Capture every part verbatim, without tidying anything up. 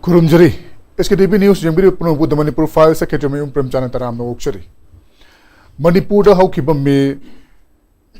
ꯈꯨꯔꯨꯝꯖꯔꯤ꯫ ꯑꯦꯁ ꯀꯦ T V news ꯌꯦꯡꯕꯤꯔꯤꯕ ꯄꯨꯝꯅꯃꯛꯄꯨ ꯗ Manipur files secretary ꯃꯌꯨꯝ ꯄ꯭ꯔꯦꯝꯆꯥꯟꯗ ꯇꯔꯥꯝꯅ ꯑꯣꯛꯆꯔꯤ꯫ ꯃꯅꯤꯄꯨꯔꯗ ꯍꯧꯈꯤꯕ ꯃꯦ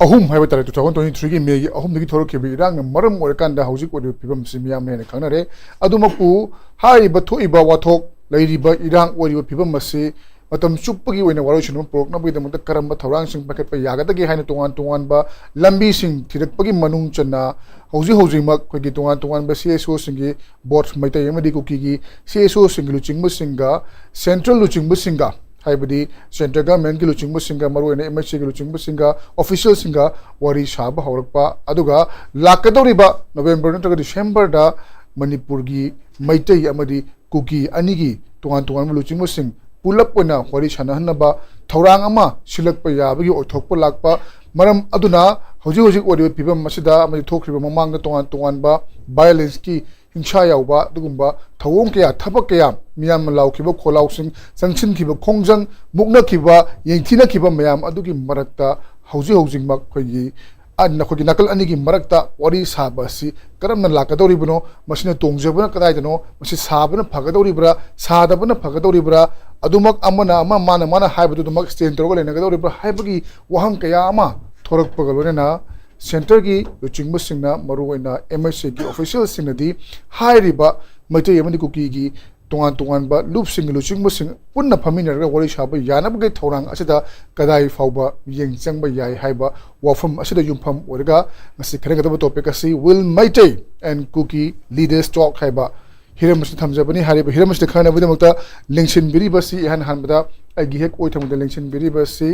ꯑꯍꯨꯝ ꯍꯥꯏꯕ ꯇꯥꯔꯦ, ꯇꯨ ꯊꯥꯎꯖꯟ ꯇ꯭ꯋꯦꯟꯇꯤ ꯊ꯭ꯔꯤꯒꯤ ꯃꯦꯒꯤ ꯑꯍꯨꯝꯗꯒꯤ ꯊꯣꯛꯂꯛꯈꯤꯕ ꯏꯔꯥꯡꯅ ꯃꯔꯝ ꯑꯣꯏꯔꯀꯥꯟꯗ ꯍꯧꯖꯤꯛ ꯑꯣꯏꯔꯤꯕ ꯐꯤꯕꯝꯁꯤ ꯃꯤꯌꯥꯝꯅ ꯍꯦꯟꯅ ꯈꯪꯅꯔꯦ꯫ ꯑꯗꯨꯃꯛꯄꯨ ꯍꯥꯏꯔꯤꯕ ꯊꯣꯛꯏꯕ ꯋꯥꯊꯣꯛ, ꯂꯩꯔꯤꯕ ꯏꯔꯥꯡ ꯑꯣꯏꯔꯤꯕ ꯐꯤꯕꯝ ꯑꯁꯤ ꯃꯇꯝ ꯆꯨꯞꯄꯒꯤ ꯑꯣꯏꯅ ꯋꯥꯔꯣꯏꯁꯤꯟ ꯑꯃ ꯄꯨꯔꯛꯅꯕꯒꯤꯗꯃꯛꯇ ꯀꯔꯝꯕ ꯊꯧꯔꯥꯡꯁꯤꯡ ꯄꯥꯏꯈꯠꯄ ꯌꯥꯒꯗꯒꯦ ꯍꯥꯏꯅ ꯇꯣꯉꯥꯟ ꯇꯣꯉꯥꯟꯕ ꯂꯝꯕꯤꯁꯤꯡ ꯊꯤꯔꯛꯄꯒꯤ ꯃꯅꯨꯡ ꯆꯟꯅ ꯍꯧꯖꯤꯛ ꯍꯧꯖꯤꯛꯃꯛ ꯑꯩꯈꯣꯏꯒꯤ ꯇꯣꯉꯥꯟ ꯇꯣꯉꯥꯟꯕ ꯁꯤ ꯑꯦꯁ ꯑꯣꯁꯤꯡꯒꯤ ꯕꯣꯠ, ꯃꯩꯇꯩ ꯑꯃꯗꯤ ꯀꯨꯀꯤꯒꯤ ꯁꯤ ꯑꯦꯁ ꯑꯣꯁꯤꯡꯒꯤ ꯂꯨꯆꯤꯡꯕꯁꯤꯡꯒ, ꯁꯦꯟꯇ꯭ꯔꯦꯜ ꯂꯨꯆꯤꯡꯕꯁꯤꯡꯒ, ꯍꯥꯏꯕꯗꯤ ꯁꯦꯟꯇ꯭ꯔꯦꯜ ꯒꯚꯔꯟꯃꯦꯟꯠꯀꯤ ꯂꯨꯆꯤꯡꯕꯁꯤꯡꯒ, ꯃꯔꯨꯑꯣꯏꯅ ꯑꯦꯝ ꯑꯩꯆ ꯑꯦꯒꯤ ꯂꯨꯆꯤꯡꯕꯁꯤꯡꯒ, ꯑꯣꯐꯤꯁꯤꯌꯦꯜꯁꯤꯡꯒ ꯋꯥꯔꯤ ꯁꯥꯕ ꯍꯧꯔꯛꯄ, ꯑꯗꯨꯒ ꯂꯥꯛꯀꯗꯧꯔꯤꯕ ꯅꯣꯕꯦꯝꯕꯔ ꯅꯠꯇ꯭ꯔꯒ ꯗꯤꯁꯦꯝꯕꯔꯗ ꯃꯅꯤꯄꯨꯔꯒꯤ ꯃꯩꯇꯩ ꯑꯃꯗꯤ ꯀꯨꯀꯤ ꯑꯅꯤꯒꯤ ꯇꯣꯉꯥꯟ ꯇꯣꯉꯥꯟꯕ ꯂꯨꯆꯤꯡꯕꯁꯤꯡ ꯄꯨꯂꯞ ꯑꯣꯏꯅ ꯋꯥꯔꯤ ꯁꯥꯟꯅꯍꯟꯅꯕ ꯊꯧꯔꯥꯡ ꯑꯃ ꯁꯤꯜꯂꯛꯄ ꯌꯥꯕꯒꯤ ꯑꯣꯏꯊꯣꯛꯄ ꯂꯥꯛꯄ ꯃꯔꯝ ꯑꯗꯨꯅ ꯍꯧꯖꯤꯛ ꯍꯧꯖꯤꯛ ꯑꯣꯏꯔꯤꯕ ꯐꯤꯕꯝ ꯑꯁꯤꯗ ꯑꯃꯗꯤ ꯊꯣꯛꯈ꯭ꯔꯤꯕ ꯃꯃꯥꯡꯗ ꯇꯣꯉꯥꯟ ꯇꯣꯉꯥꯟꯕ ꯚꯥꯏꯑꯣꯂꯦꯟꯁꯀꯤ ꯍꯤꯡꯁꯥ ꯌꯥꯎꯕ ꯑꯗꯨꯒꯨꯝꯕ ꯊꯧꯑꯣꯡ ꯀꯌꯥ, ꯊꯕꯛ ꯀꯌꯥ, ꯃꯤꯌꯥꯝꯅ ꯂꯥꯎꯈꯤꯕ ꯈꯣꯜꯂꯥꯎꯁꯤꯡ, ꯆꯪꯁꯤꯟꯈꯤꯕ ꯈꯣꯡꯖꯪ, ꯃꯨꯛꯅꯈꯤꯕ, ꯌꯦꯡꯊꯤꯅꯈꯤꯕ ꯃꯌꯥꯝ ꯑꯗꯨꯒꯤ ꯃꯔꯛꯇ ꯍꯧꯖꯤꯛ ꯍꯧꯖꯤꯛꯃꯛ ꯑꯩꯈꯣꯏꯒꯤ ꯑ-, ꯑꯩꯈꯣꯏꯒꯤ ꯅꯥꯀꯜ ꯑꯅꯤꯒꯤ ꯃꯔꯛꯇ ꯋꯥꯔꯤ ꯁꯥꯕ ꯑꯁꯤ ꯀꯔꯝꯅ ꯂꯥꯛꯀꯗꯧꯔꯤꯕꯅꯣ? ꯃꯁꯤꯅ ꯇꯣꯡꯖꯕꯅ ꯀꯗꯥꯏꯗꯅꯣ? ꯃꯁꯤ ꯁꯥꯕꯅ ꯐꯒꯗꯧꯔꯤꯕ꯭ꯔꯥ, ꯁꯥꯗꯕꯅ ꯐꯒꯗꯧꯔꯤꯕ꯭ꯔꯥ? ꯑꯗꯨꯃꯛ ꯑꯃꯅ ꯑꯃ, ꯃꯥꯅ ꯃꯥꯅ ꯍꯥꯏꯕꯗꯨ ꯑꯗꯨꯃꯛ ꯁ꯭ꯇꯦꯟ ꯇꯧꯔꯒ ꯂꯩꯅꯒꯗꯧꯔꯤꯕ꯭ꯔꯥ ꯍꯥꯏꯕꯒꯤ ꯋꯥꯍꯪ ꯀꯌꯥ ꯑꯃ ꯊꯣꯔꯛꯄꯒ ꯂꯣꯏꯅꯅ ꯁꯦꯟꯇꯔꯒꯤ ꯂꯨꯆꯤꯡꯕꯁꯤꯡꯅ, ꯃꯔꯨꯑꯣꯏꯅ ꯑꯦꯝ ꯑꯩꯆ ꯑꯦꯒꯤ ꯑꯣꯐꯤꯁꯤꯌꯦꯜꯁꯤꯡꯅꯗꯤ ꯍꯥꯏꯔꯤꯕ ꯃꯩꯇꯩ ꯑꯃꯗꯤ ꯀꯨꯀꯤꯒꯤ ꯇꯣꯉꯥꯟ ꯇꯣꯉꯥꯟꯕ ꯂꯨꯞꯁꯤꯡꯒꯤ ꯂꯨꯆꯤꯡꯕꯁꯤꯡ ꯄꯨꯟꯅ ꯐꯝꯃꯤꯟꯅꯔꯒ ꯋꯥꯔꯤ ꯁꯥꯕ ꯌꯥꯅꯕꯒꯤ ꯊꯧꯔꯥꯡ ꯑꯁꯤꯗ ꯀꯗꯥꯏ ꯐꯥꯎꯕ ꯃꯤꯠꯌꯦꯡ ꯆꯪꯕ ꯌꯥꯏ ꯍꯥꯏꯕ ꯋꯥꯐꯝ ꯑꯁꯤꯗ ꯌꯨꯝꯐꯝ ꯑꯣꯏꯔꯒ ꯉꯁꯤ ꯈꯟꯅꯒꯗꯕ ꯇꯣꯄꯤꯛ ꯑꯁꯤ Will Meitei and Kuki Leaders Talk ꯍꯥꯏꯕ ꯍꯤꯔꯝ ꯑꯁꯤꯗ ꯊꯝꯖꯕꯅꯤ꯫ ꯍꯥꯏꯔꯤꯕ ꯍꯤꯔꯝ ꯑꯁꯤꯗ ꯈꯟꯅꯅꯕꯒꯤꯗꯃꯛꯇ ꯂꯦꯡꯁꯤꯟꯕꯤꯔꯤꯕꯁꯤ ꯏꯍꯥꯟ ꯍꯥꯟꯕꯗ ꯑꯩꯒꯤ ꯍꯦꯛ ꯑꯣꯏ ꯊꯪꯕꯗ ꯂꯦꯡꯁꯤꯟꯕꯤꯔꯤꯕꯁꯤ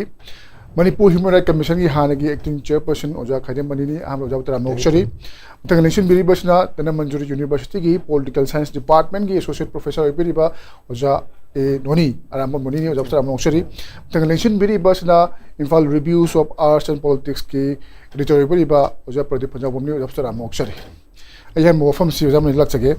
ꯃꯅꯤꯄꯨꯔ ꯍ꯭ꯌꯨꯃꯦꯟ ꯔꯥꯏꯠ ꯀꯃꯤꯁꯟꯒꯤ ꯍꯥꯟꯅꯒꯤ ꯑꯦꯛꯇꯤꯡ ꯆꯤꯌꯔꯄꯔꯁꯟ ꯑꯣꯖꯥ ꯈꯥꯏꯗꯦꯝ ꯃꯅꯤꯅꯤ꯫ ꯑꯍꯥꯟꯕ ꯑꯣꯖꯥꯕꯨ ꯇꯔꯥꯝꯅ ꯑꯣꯛꯆꯔꯤ꯫ ꯃꯊꯪ ꯂꯦꯡꯁꯤꯟꯕꯤꯔꯤꯕꯁꯤꯅ ꯙꯅꯃꯟꯖꯨꯔꯤ ꯌꯨꯅꯤꯚꯔꯁꯤꯇꯤꯒꯤ ꯄꯣꯂꯤꯇꯤꯀꯦꯜ ꯁꯥꯏꯟꯁ ꯗꯤꯄꯥꯔꯠꯃꯦꯟꯒꯤ ꯑꯦꯁꯣꯁꯤꯌꯦꯠ ꯄ꯭ꯔꯣꯐꯦꯁꯔ ꯑꯣꯏꯕꯤꯔꯤꯕ ꯑꯣꯖꯥ ꯑꯦ ꯅꯣꯅꯤ, ꯑꯔꯥꯝꯕꯝ ꯅꯣꯅꯤꯅꯤ꯫ ꯑꯣꯖꯥꯕꯨ ꯇꯔꯥꯝꯅ ꯑꯣꯛꯆꯔꯤ꯫ ꯃꯊꯪ ꯂꯦꯡꯁꯤꯟꯕꯤꯔꯤꯕꯁꯤꯅ Imphal review of arts and ꯄꯣꯂꯤꯇꯤꯛꯁꯀꯤ ꯏꯗꯤꯇꯔ ꯑꯣꯏꯕꯤꯔꯤꯕ ꯑꯣꯖꯥ ꯄ꯭ꯔꯗꯤꯞ ꯐꯟꯖꯥꯎꯕꯝꯅꯤ꯫ ꯑꯣꯖꯥꯕꯨ ꯇꯔꯥꯝꯅ ꯑꯣꯛꯆꯔꯤ꯫ ꯑꯍꯥꯟꯕ ꯋꯥꯐꯝꯁꯤ ꯑꯣꯖꯥ ꯃꯅꯤ ꯂꯥꯛꯆꯒꯦ꯫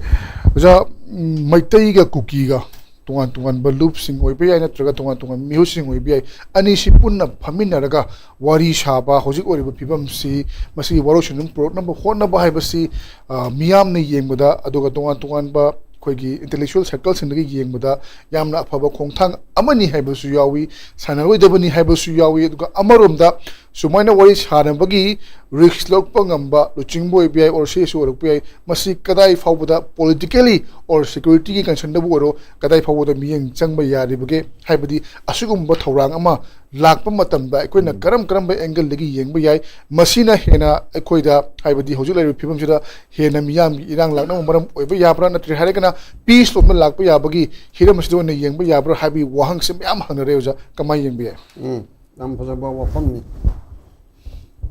ꯑꯣꯖꯥ, ꯎꯝ, ꯃꯩꯇꯩꯒ ꯀꯨꯀꯤꯒ ꯇꯣꯉꯥꯟ ꯇꯣꯉꯥꯟꯕ ꯂꯨꯞꯁꯤꯡ ꯑꯣꯏꯕ ꯌꯥꯏ, ꯅꯠꯇ꯭ꯔꯒ ꯇꯣꯉꯥꯟ ꯇꯣꯉꯥꯟꯕ ꯃꯤꯍꯨꯠꯁꯤꯡ ꯑꯣꯏꯕ ꯌꯥꯏ꯫ ꯑꯅꯤꯁꯤ ꯄꯨꯟꯅ ꯐꯝꯃꯤꯟꯅꯔꯒ ꯋꯥꯔꯤ ꯁꯥꯕ, ꯍꯧꯖꯤꯛ ꯑꯣꯏꯔꯤꯕ ꯐꯤꯕꯝꯁꯤ, ꯃꯁꯤꯒꯤ ꯋꯥꯔꯣꯏꯁꯤꯟ ꯑꯗꯨꯝ ꯄꯨꯔꯛꯅꯕ ꯍꯣꯠꯅꯕ ꯍꯥꯏꯕꯁꯤ, ꯑ, ꯃꯤꯌꯥꯝꯅ ꯌꯦꯡꯕꯗ, ꯑꯗꯨꯒ ꯇꯣꯉꯥꯟ ꯇꯣꯉꯥꯟꯕ ꯑꯩꯈꯣꯏꯒꯤ intellectual circleꯁꯤꯡꯗꯒꯤ ꯌꯦꯡꯕꯗ ꯌꯥꯝꯅ ꯑꯐꯕ ꯈꯣꯡꯊꯥꯡ ꯑꯃꯅꯤ ꯍꯥꯏꯕꯁꯨ ꯌꯥꯎꯏ, ꯁꯥꯟꯅꯔꯣꯏꯗꯕꯅꯤ ꯍꯥꯏꯕꯁꯨ ꯌꯥꯎꯏ꯫ ꯑꯗꯨꯒ ꯑꯃꯔꯣꯝꯗ ꯁꯨꯃꯥꯏꯅ ꯋꯥꯔꯤ ꯁꯥꯟꯅꯕꯒꯤ risk ꯂꯧꯕ ꯉꯝꯕ ꯂꯨꯆꯤꯡꯕ ꯑꯣꯏꯕ ꯌꯥꯏ, or C S O ꯑꯣꯏꯔꯛꯄ ꯌꯥꯏ, ꯃꯁꯤ ꯀꯗꯥꯏ ꯐꯥꯎꯕꯗ politically or securityꯒꯤ concernꯗꯕꯨ ꯑꯣꯏꯔꯣ, ꯀꯗꯥꯏ ꯐꯥꯎꯕꯗ ꯃꯤꯠꯌꯦꯡ ꯆꯪꯕ ꯌꯥꯔꯤꯕꯒꯦ? ꯍꯥꯏꯕꯗꯤ ꯑꯁꯤꯒꯨꯝꯕ ꯊꯧꯔꯥꯡ ꯑꯃ ꯂꯥꯛꯄ ꯃꯇꯝꯗ ꯑꯩꯈꯣꯏꯅ ꯎꯝ꯫ ꯀꯔꯝ ꯀꯔꯝꯕ angleꯗꯒꯤ ꯌꯦꯡꯕ ꯌꯥꯏ? ꯃꯁꯤꯅ ꯍꯦꯟꯅ ꯑꯩꯈꯣꯏꯗ, ꯍꯥꯏꯕꯗꯤ ꯍꯧꯖꯤꯛ ꯂꯩꯔꯤꯕ ꯐꯤꯕꯝꯁꯤꯗ ꯍꯦꯟꯅ ꯃꯤꯌꯥꯝꯒꯤ ꯏꯔꯥꯡ ꯂꯥꯛꯅꯕ ꯃꯔꯝ ꯑꯣꯏꯕ ꯌꯥꯕ꯭ꯔꯥ? ꯅꯠꯇ꯭ꯔꯦ ꯍꯥꯏꯔꯒꯅ peace ꯂꯣꯝꯗ ꯂꯥꯛꯄ ꯌꯥꯕꯒꯤ ꯍꯤꯔꯝ ꯑꯁꯤꯗ ꯑꯣꯏꯅ ꯌꯦꯡꯕ ꯌꯥꯕ꯭ꯔꯥ ꯍꯥꯏꯕꯒꯤ ꯋꯥꯍꯪꯁꯦ ꯃꯌꯥꯝ ꯍꯪꯅꯔꯦ ꯑꯣꯖꯥ, ꯀꯃꯥꯏꯅ ꯌꯦꯡꯕ ꯌꯥꯏ? ꯎꯝ, ꯌꯥꯝ ꯐꯖꯕ ꯋꯥꯐꯝꯅꯤ꯫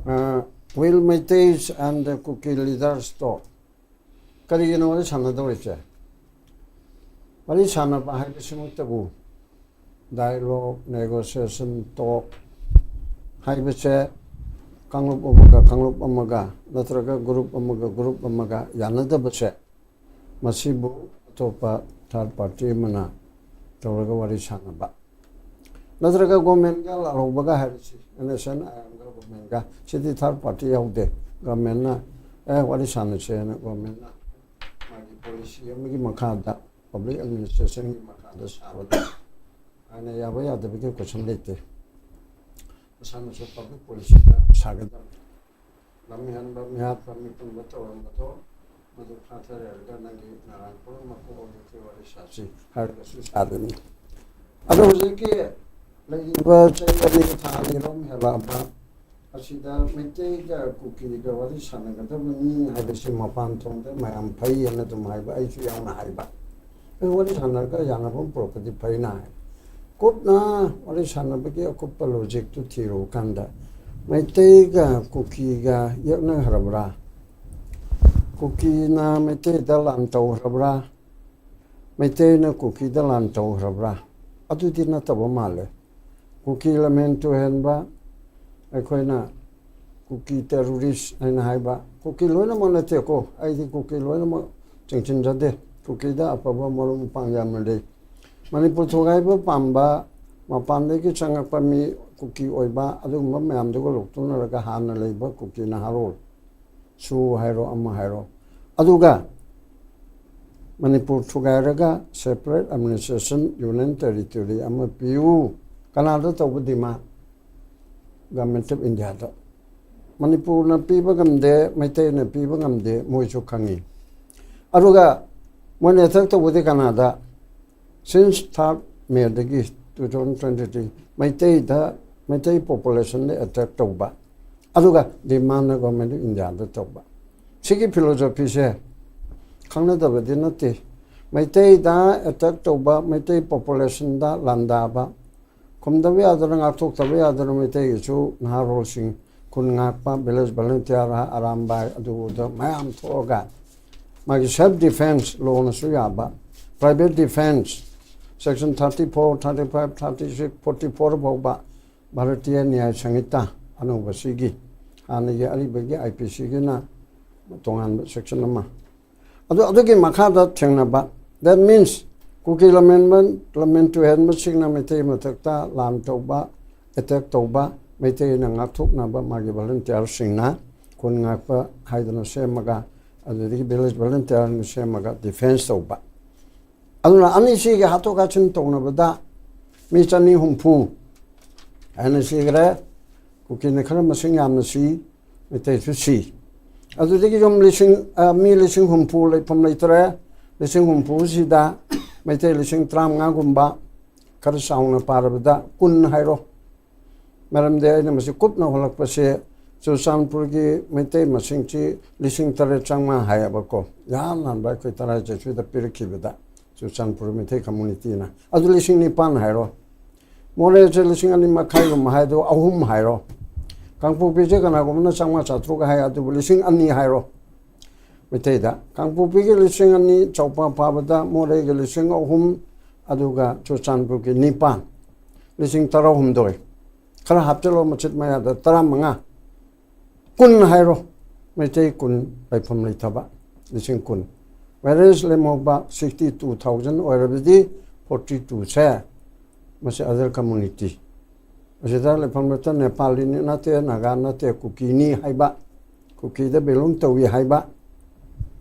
ꯑ, will Meiteis and the Kuki leaders talk? ꯀꯔꯤꯒꯤꯅꯣ ꯋꯥꯔꯤ ꯁꯥꯟꯅꯗꯧꯔꯤꯁꯦ? ꯋꯥꯔꯤ ꯁꯥꯟꯅꯕ ꯍꯥꯏꯕꯁꯤꯃꯛꯇꯕꯨ dialogue, negotiation, talk ꯍꯥꯏꯕꯁꯦ ꯀꯥꯡꯂꯨꯞ ꯑꯃꯒ ꯀꯥꯡꯂꯨꯞ ꯑꯃꯒ ꯅꯠꯇ꯭ꯔꯒ group ꯑꯃꯒ group ꯑꯃꯒ ꯌꯥꯅꯗꯕꯁꯦ, ꯃꯁꯤꯕꯨ ꯑꯇꯣꯞꯄ third party ꯑꯃꯅ ꯇꯧꯔꯒ ꯋꯥꯔꯤ ꯁꯥꯟꯅꯕ, ꯅꯠꯇ꯭ꯔꯒ governmentꯒ ꯂꯥꯜꯍꯧꯕꯒ ꯍꯥꯏꯔꯁꯤ, NSCN-IM-ꯒ governmentꯒ, ꯁꯤꯗꯤ third party ꯌꯥꯎꯗꯦ꯫ Governmentꯅ, "ꯑꯦ, ꯋꯥꯔꯤ ꯁꯥꯟꯅꯁꯦꯅ" governmentꯅ ꯃꯥꯒꯤ policy ꯑꯃꯒꯤ ꯃꯈꯥꯗ, public administrationꯒꯤ ꯃꯈꯥꯗ ꯁꯥꯕꯗ ꯍꯥꯏꯅ ꯌꯥꯕ ꯌꯥꯗꯕꯒꯤ question ꯂꯩꯇꯦ꯫ ꯃꯁꯥꯅꯁꯨ public policyꯗ ꯁꯥꯒꯗꯕꯅꯤ꯫ ꯂꯝ ꯍꯦꯟꯕ, ꯃꯤꯍꯥꯠꯄ, ꯃꯤꯄꯨꯟꯕ ꯇꯧꯔꯝꯕꯗꯣ ꯃꯗꯨ ꯐꯥꯊꯔꯒ ꯅꯪꯒꯤ ꯅꯔꯥꯟꯄꯨꯔ ꯃꯀꯣꯛ ꯑꯣꯏꯔꯛꯀꯤ ꯋꯥꯔꯤ ꯁꯥꯁꯤ ꯍꯥꯏꯔꯒꯁꯨ ꯁꯥꯗꯅꯤ꯫ ꯑꯗꯣ ꯍꯧꯖꯤꯛꯀꯤ ꯂꯩꯔꯤꯕ ꯆꯍꯤ ꯑꯅꯤ ꯊꯥ ꯑꯅꯤꯔꯣꯝ ꯍꯦꯜꯂꯛꯑꯕ ꯑꯁꯤꯗ ꯃꯩꯇꯩꯒ ꯀꯨꯀꯤꯒ ꯋꯥꯔꯤ ꯁꯥꯟꯅꯒꯗꯕꯅꯤ ꯍꯥꯏꯕꯁꯤ ꯃꯄꯥꯟ ꯊꯣꯡꯗ ꯃꯌꯥꯝ ꯐꯩ ꯍꯥꯏꯅ ꯑꯗꯨꯝ ꯍꯥꯏꯕ, ꯑꯩꯁꯨ ꯌꯥꯎꯅ ꯍꯥꯏꯕ꯫ ꯑꯩ ꯋꯥꯔꯤ ꯁꯥꯟꯅꯔꯒ ꯌꯥꯅꯕ ꯑꯃ ꯄꯨꯔꯛꯄꯗꯤ ꯐꯩꯅ ꯍꯥꯏ꯫ ꯀꯨꯞꯅ ꯋꯥꯔꯤ ꯁꯥꯟꯅꯕꯒꯤ ꯑꯀꯨꯞꯄ ꯂꯣꯖꯤꯛꯇꯨ ꯊꯤꯔꯨꯕ ꯀꯥꯟꯗ ꯃꯩꯇꯩꯒ ꯀꯨꯀꯤꯒ ꯌꯦꯛꯅꯈ꯭ꯔꯕ꯭ꯔꯥ? ꯀꯨꯀꯤꯅ ꯃꯩꯇꯩꯗ ꯂꯥꯟ ꯇꯧꯈ꯭ꯔꯕ꯭ꯔꯥ? ꯃꯩꯇꯩꯅ ꯀꯨꯀꯤꯗ ꯂꯥꯟ ꯇꯧꯈ꯭ꯔꯕ꯭ꯔꯥ? ꯑꯗꯨꯗꯤ ꯅꯠꯇꯕ ꯃꯥꯜꯂꯦ꯫ ꯀꯨꯀꯤ ꯂꯝꯍꯦꯟ ꯇꯨꯍꯦꯟꯕ, ꯑꯩꯈꯣꯏꯅ ꯀꯨꯀꯤ terrorist ꯍꯥꯏꯅ ꯍꯥꯏꯕ, ꯀꯨꯀꯤ ꯂꯣꯏꯅꯃꯛ ꯅꯠꯇꯦꯀꯣ, ꯑꯩꯗꯤ ꯀꯨꯀꯤ ꯂꯣꯏꯅꯃꯛ ꯆꯤꯡꯁꯤꯟꯖꯗꯦ꯫ ꯀꯨꯀꯤꯗ ꯑꯐꯕ ꯃꯔꯨꯞ ꯃꯄꯥꯡ ꯌꯥꯝꯅ ꯂꯩ꯫ ꯃꯅꯤꯄꯨꯔ ꯊꯨꯒꯥꯏꯕ ꯄꯥꯝꯕ, ꯃꯄꯥꯟꯗꯒꯤ ꯆꯪꯉꯛꯄ ꯃꯤ ꯀꯨꯀꯤ ꯑꯣꯏꯕ, ꯑꯗꯨꯒꯨꯝꯕ ꯃꯌꯥꯝꯗꯨꯒ ꯂꯣꯛꯇꯨꯅꯔꯒ ꯍꯥꯟꯅ ꯂꯩꯕ ꯀꯨꯀꯤ ꯅꯍꯥꯔꯣꯜ, ꯁꯨ ꯍꯥꯏꯔꯣ, ꯑꯃ ꯍꯥꯏꯔꯣ, ꯑꯗꯨꯒ Manipur ꯊꯨꯒꯥꯏꯔꯒ separate administration, union territory ꯑꯃ ꯄꯤꯌꯨ꯫ ꯀꯅꯥꯗ ꯇꯧꯕ demand? Government of Indiaꯗ꯫ ꯃꯅꯤꯄꯨꯔꯅ ꯄꯤꯕ ꯉꯝꯗꯦ, ꯃꯩꯇꯩꯅ ꯄꯤꯕ ꯉꯝꯗꯦ, ꯃꯣꯏꯁꯨ ꯈꯪꯉꯤ꯫ ꯑꯗꯨꯒ ꯃꯣꯏꯅ attack ꯇꯧꯕꯗꯤ ꯀꯅꯥꯗ? Since third Mayꯗꯒꯤ two thousand twenty three ꯃꯩꯇꯩꯗ, Meitei populationꯗ attack ꯇꯧꯕ, ꯑꯗꯨꯒ demandꯅ Government of Indiaꯗ ꯇꯧꯕ꯫ ꯁꯤꯒꯤ philosophyꯁꯦ ꯈꯪꯅꯗꯕꯗꯤ ꯅꯠꯇꯦ꯫ ꯃꯩꯇꯩꯗ attack ꯇꯧꯕ, ꯃꯩꯇꯩ populationꯗ ꯂꯥꯟꯗꯥꯕ, ꯈꯨꯝꯗꯕ ꯌꯥꯗꯅ, ꯉꯥꯛꯊꯣꯛꯇꯕ ꯌꯥꯗꯅ ꯃꯩꯇꯩꯒꯤꯁꯨ ꯅꯍꯥꯔꯣꯜꯁꯤꯡ, ꯈꯨꯟ ꯉꯥꯛꯄ, village volunteer, ꯑꯔꯥꯝꯕꯥꯏ, ꯑꯗꯨꯗ ꯃꯌꯥꯝ ꯊꯣꯛꯑꯒ ꯃꯥꯒꯤ self defence lawꯅꯁꯨ ꯌꯥꯕ, private defence, section thirty four, thirty five, thirty six, forty four ꯐꯥꯎꯕ ꯚꯥꯔꯇꯤꯌ ꯅ꯭ꯌꯥꯌ ꯁꯪꯍꯤꯇꯥ ꯑꯅꯧꯕꯁꯤꯒꯤ, ꯍꯥꯟꯅꯒꯤ ꯑꯔꯤꯕꯒꯤ IPCꯒꯤꯅ ꯇꯣꯉꯥꯟꯕ section ꯑꯃ, ꯑꯗꯨ, ꯑꯗꯨꯒꯤ ꯃꯈꯥꯗ ꯊꯦꯡꯅꯕ, that means ꯀꯨꯀꯤ ꯂꯝꯍꯦꯟꯕ, ꯂꯝꯍꯦꯟ ꯇꯨꯍꯦꯟꯕꯁꯤꯡꯅ ꯃꯩꯇꯩ ꯃꯊꯛꯇ ꯂꯥꯟ ꯇꯧꯕ, attack ꯇꯧꯕ, ꯃꯩꯇꯩꯅ ꯉꯥꯛꯊꯣꯛꯅꯕ ꯃꯥꯒꯤ volunteerꯁꯤꯡꯅ ꯈꯨꯟ ꯉꯥꯛꯄ ꯍꯥꯏꯗꯅ ꯁꯦꯝꯃꯒ, ꯑꯗꯨꯗꯒꯤ village volunteerꯅ ꯁꯦꯝꯃꯒ defence ꯇꯧꯕ꯫ ꯑꯗꯨꯅ ꯑꯅꯤꯁꯤꯒꯤ ꯍꯥꯠꯇꯣꯛ ꯀꯥꯏꯁꯤꯟ ꯇꯧꯅꯕꯗ ꯃꯤ ꯆꯅꯤ ꯍꯨꯝꯐꯨ ꯍꯦꯟꯅ ꯁꯤꯈ꯭ꯔꯦ꯫ ꯀꯨꯀꯤꯅ ꯈꯔ ꯃꯁꯤꯡ ꯌꯥꯝꯅ ꯁꯤ, ꯃꯩꯇꯩꯁꯨ ꯁꯤ꯫ ꯑꯗꯨꯗꯒꯤ ꯌꯨꯝ ꯂꯤꯁꯤꯡ, ꯑ, ꯃꯤ ꯂꯤꯁꯤꯡ ꯍꯨꯝꯐꯨ ꯂꯩꯐꯝ ꯂꯩꯇ꯭ꯔꯦ, ꯂꯤꯁꯤꯡ ꯍꯨꯝꯐꯨꯁꯤꯗ ꯃꯩꯇꯩ ꯂꯤꯁꯤꯡ ꯇꯔꯥꯃꯉꯥꯒꯨꯝꯕ, ꯈꯔ ꯆꯥꯎꯅ ꯄꯥꯔꯕꯗ ꯀꯨꯟ ꯍꯥꯏꯔꯣ꯫ ꯃꯔꯝꯗꯤ ꯑꯩꯅ ꯃꯁꯤ ꯀꯨꯞꯅ ꯍꯣꯜꯂꯛꯄꯁꯦ, ꯆꯨꯔꯆꯥꯟꯄꯨꯔꯒꯤ ꯃꯩꯇꯩ ꯃꯁꯤꯡꯁꯤ ꯂꯤꯁꯤꯡ ꯇꯔꯦꯠ ꯆꯥꯝꯃꯉꯥ ꯍꯥꯏꯌꯦꯕꯀꯣ, ꯏꯍꯥꯟ ꯍꯥꯟꯕ ꯑꯩꯈꯣꯏ ꯇꯔꯥꯏ ꯆꯩꯁꯨꯗ ꯄꯤꯔꯛꯈꯤꯕꯗ, ꯆꯨꯔꯆꯥꯟꯄꯨꯔ ꯃꯩꯇꯩ communityꯅ꯫ ꯑꯗꯨ ꯂꯤꯁꯤꯡ ꯅꯤꯄꯥꯟ ꯍꯥꯏꯔꯣ꯫ ꯃꯣꯔꯦꯁꯦ ꯂꯤꯁꯤꯡ ꯑꯅꯤ ꯃꯈꯥꯏꯒꯨꯝꯕ ꯍꯥꯏꯗꯣ, ꯑꯍꯨꯝ ꯍꯥꯏꯔꯣ꯫ ꯀꯥꯡꯄꯣꯛꯄꯤꯁꯦ ꯀꯅꯥꯒꯨꯝꯕꯅ ꯆꯥꯝꯃꯉꯥ ꯆꯥꯇ꯭ꯔꯨꯛ ꯍꯥꯏ, ꯑꯗꯨꯕꯨ ꯂꯤꯁꯤꯡ ꯑꯅꯤ ꯍꯥꯏꯔꯣ꯫ ꯃꯩꯇꯩꯗ ꯀꯥꯡꯄꯣꯛꯄꯤꯒꯤ ꯂꯤꯁꯤꯡ ꯑꯅꯤ ꯆꯥꯎꯄꯥ ꯄꯥꯕꯗ, ꯃꯣꯔꯦꯒꯤ ꯂꯤꯁꯤꯡ ꯑꯍꯨꯝ, ꯑꯗꯨꯒ ꯆꯨꯔꯆꯥꯟꯄꯨꯔꯒꯤ ꯅꯤꯄꯥꯟ, ꯂꯤꯁꯤꯡ ꯇꯔꯥꯍꯨꯝꯗꯣꯏ꯫ ꯈꯔ ꯍꯥꯞꯆꯤꯜꯂꯣ ꯃꯆꯤꯠ ꯃꯌꯥꯗ, ꯇꯔꯥꯃꯉꯥ꯫ ꯀꯨꯟ ꯍꯥꯏꯔꯣ, ꯃꯩꯇꯩ ꯀꯨꯟ ꯂꯩꯐꯝ ꯂꯩꯇꯕ, ꯂꯤꯁꯤꯡ ꯀꯨꯟ꯫ Whereas ꯂꯦꯝꯍꯧꯕ sixty two thousand ꯑꯣꯏꯔꯕꯗꯤ, forty twoꯁꯦ ꯃꯁꯤ other community꯫ ꯑꯁꯤꯗ ꯂꯩꯐꯝ ꯂꯩꯇ ꯅꯦꯄꯥꯂꯤꯅꯤ ꯅꯠꯇꯦ, ꯅꯥꯒꯥ ꯅꯠꯇꯦ, ꯀꯨꯀꯤꯅꯤ ꯍꯥꯏꯕ, ꯀꯨꯀꯤꯗ belong ꯇꯧꯏ ꯍꯥꯏꯕ,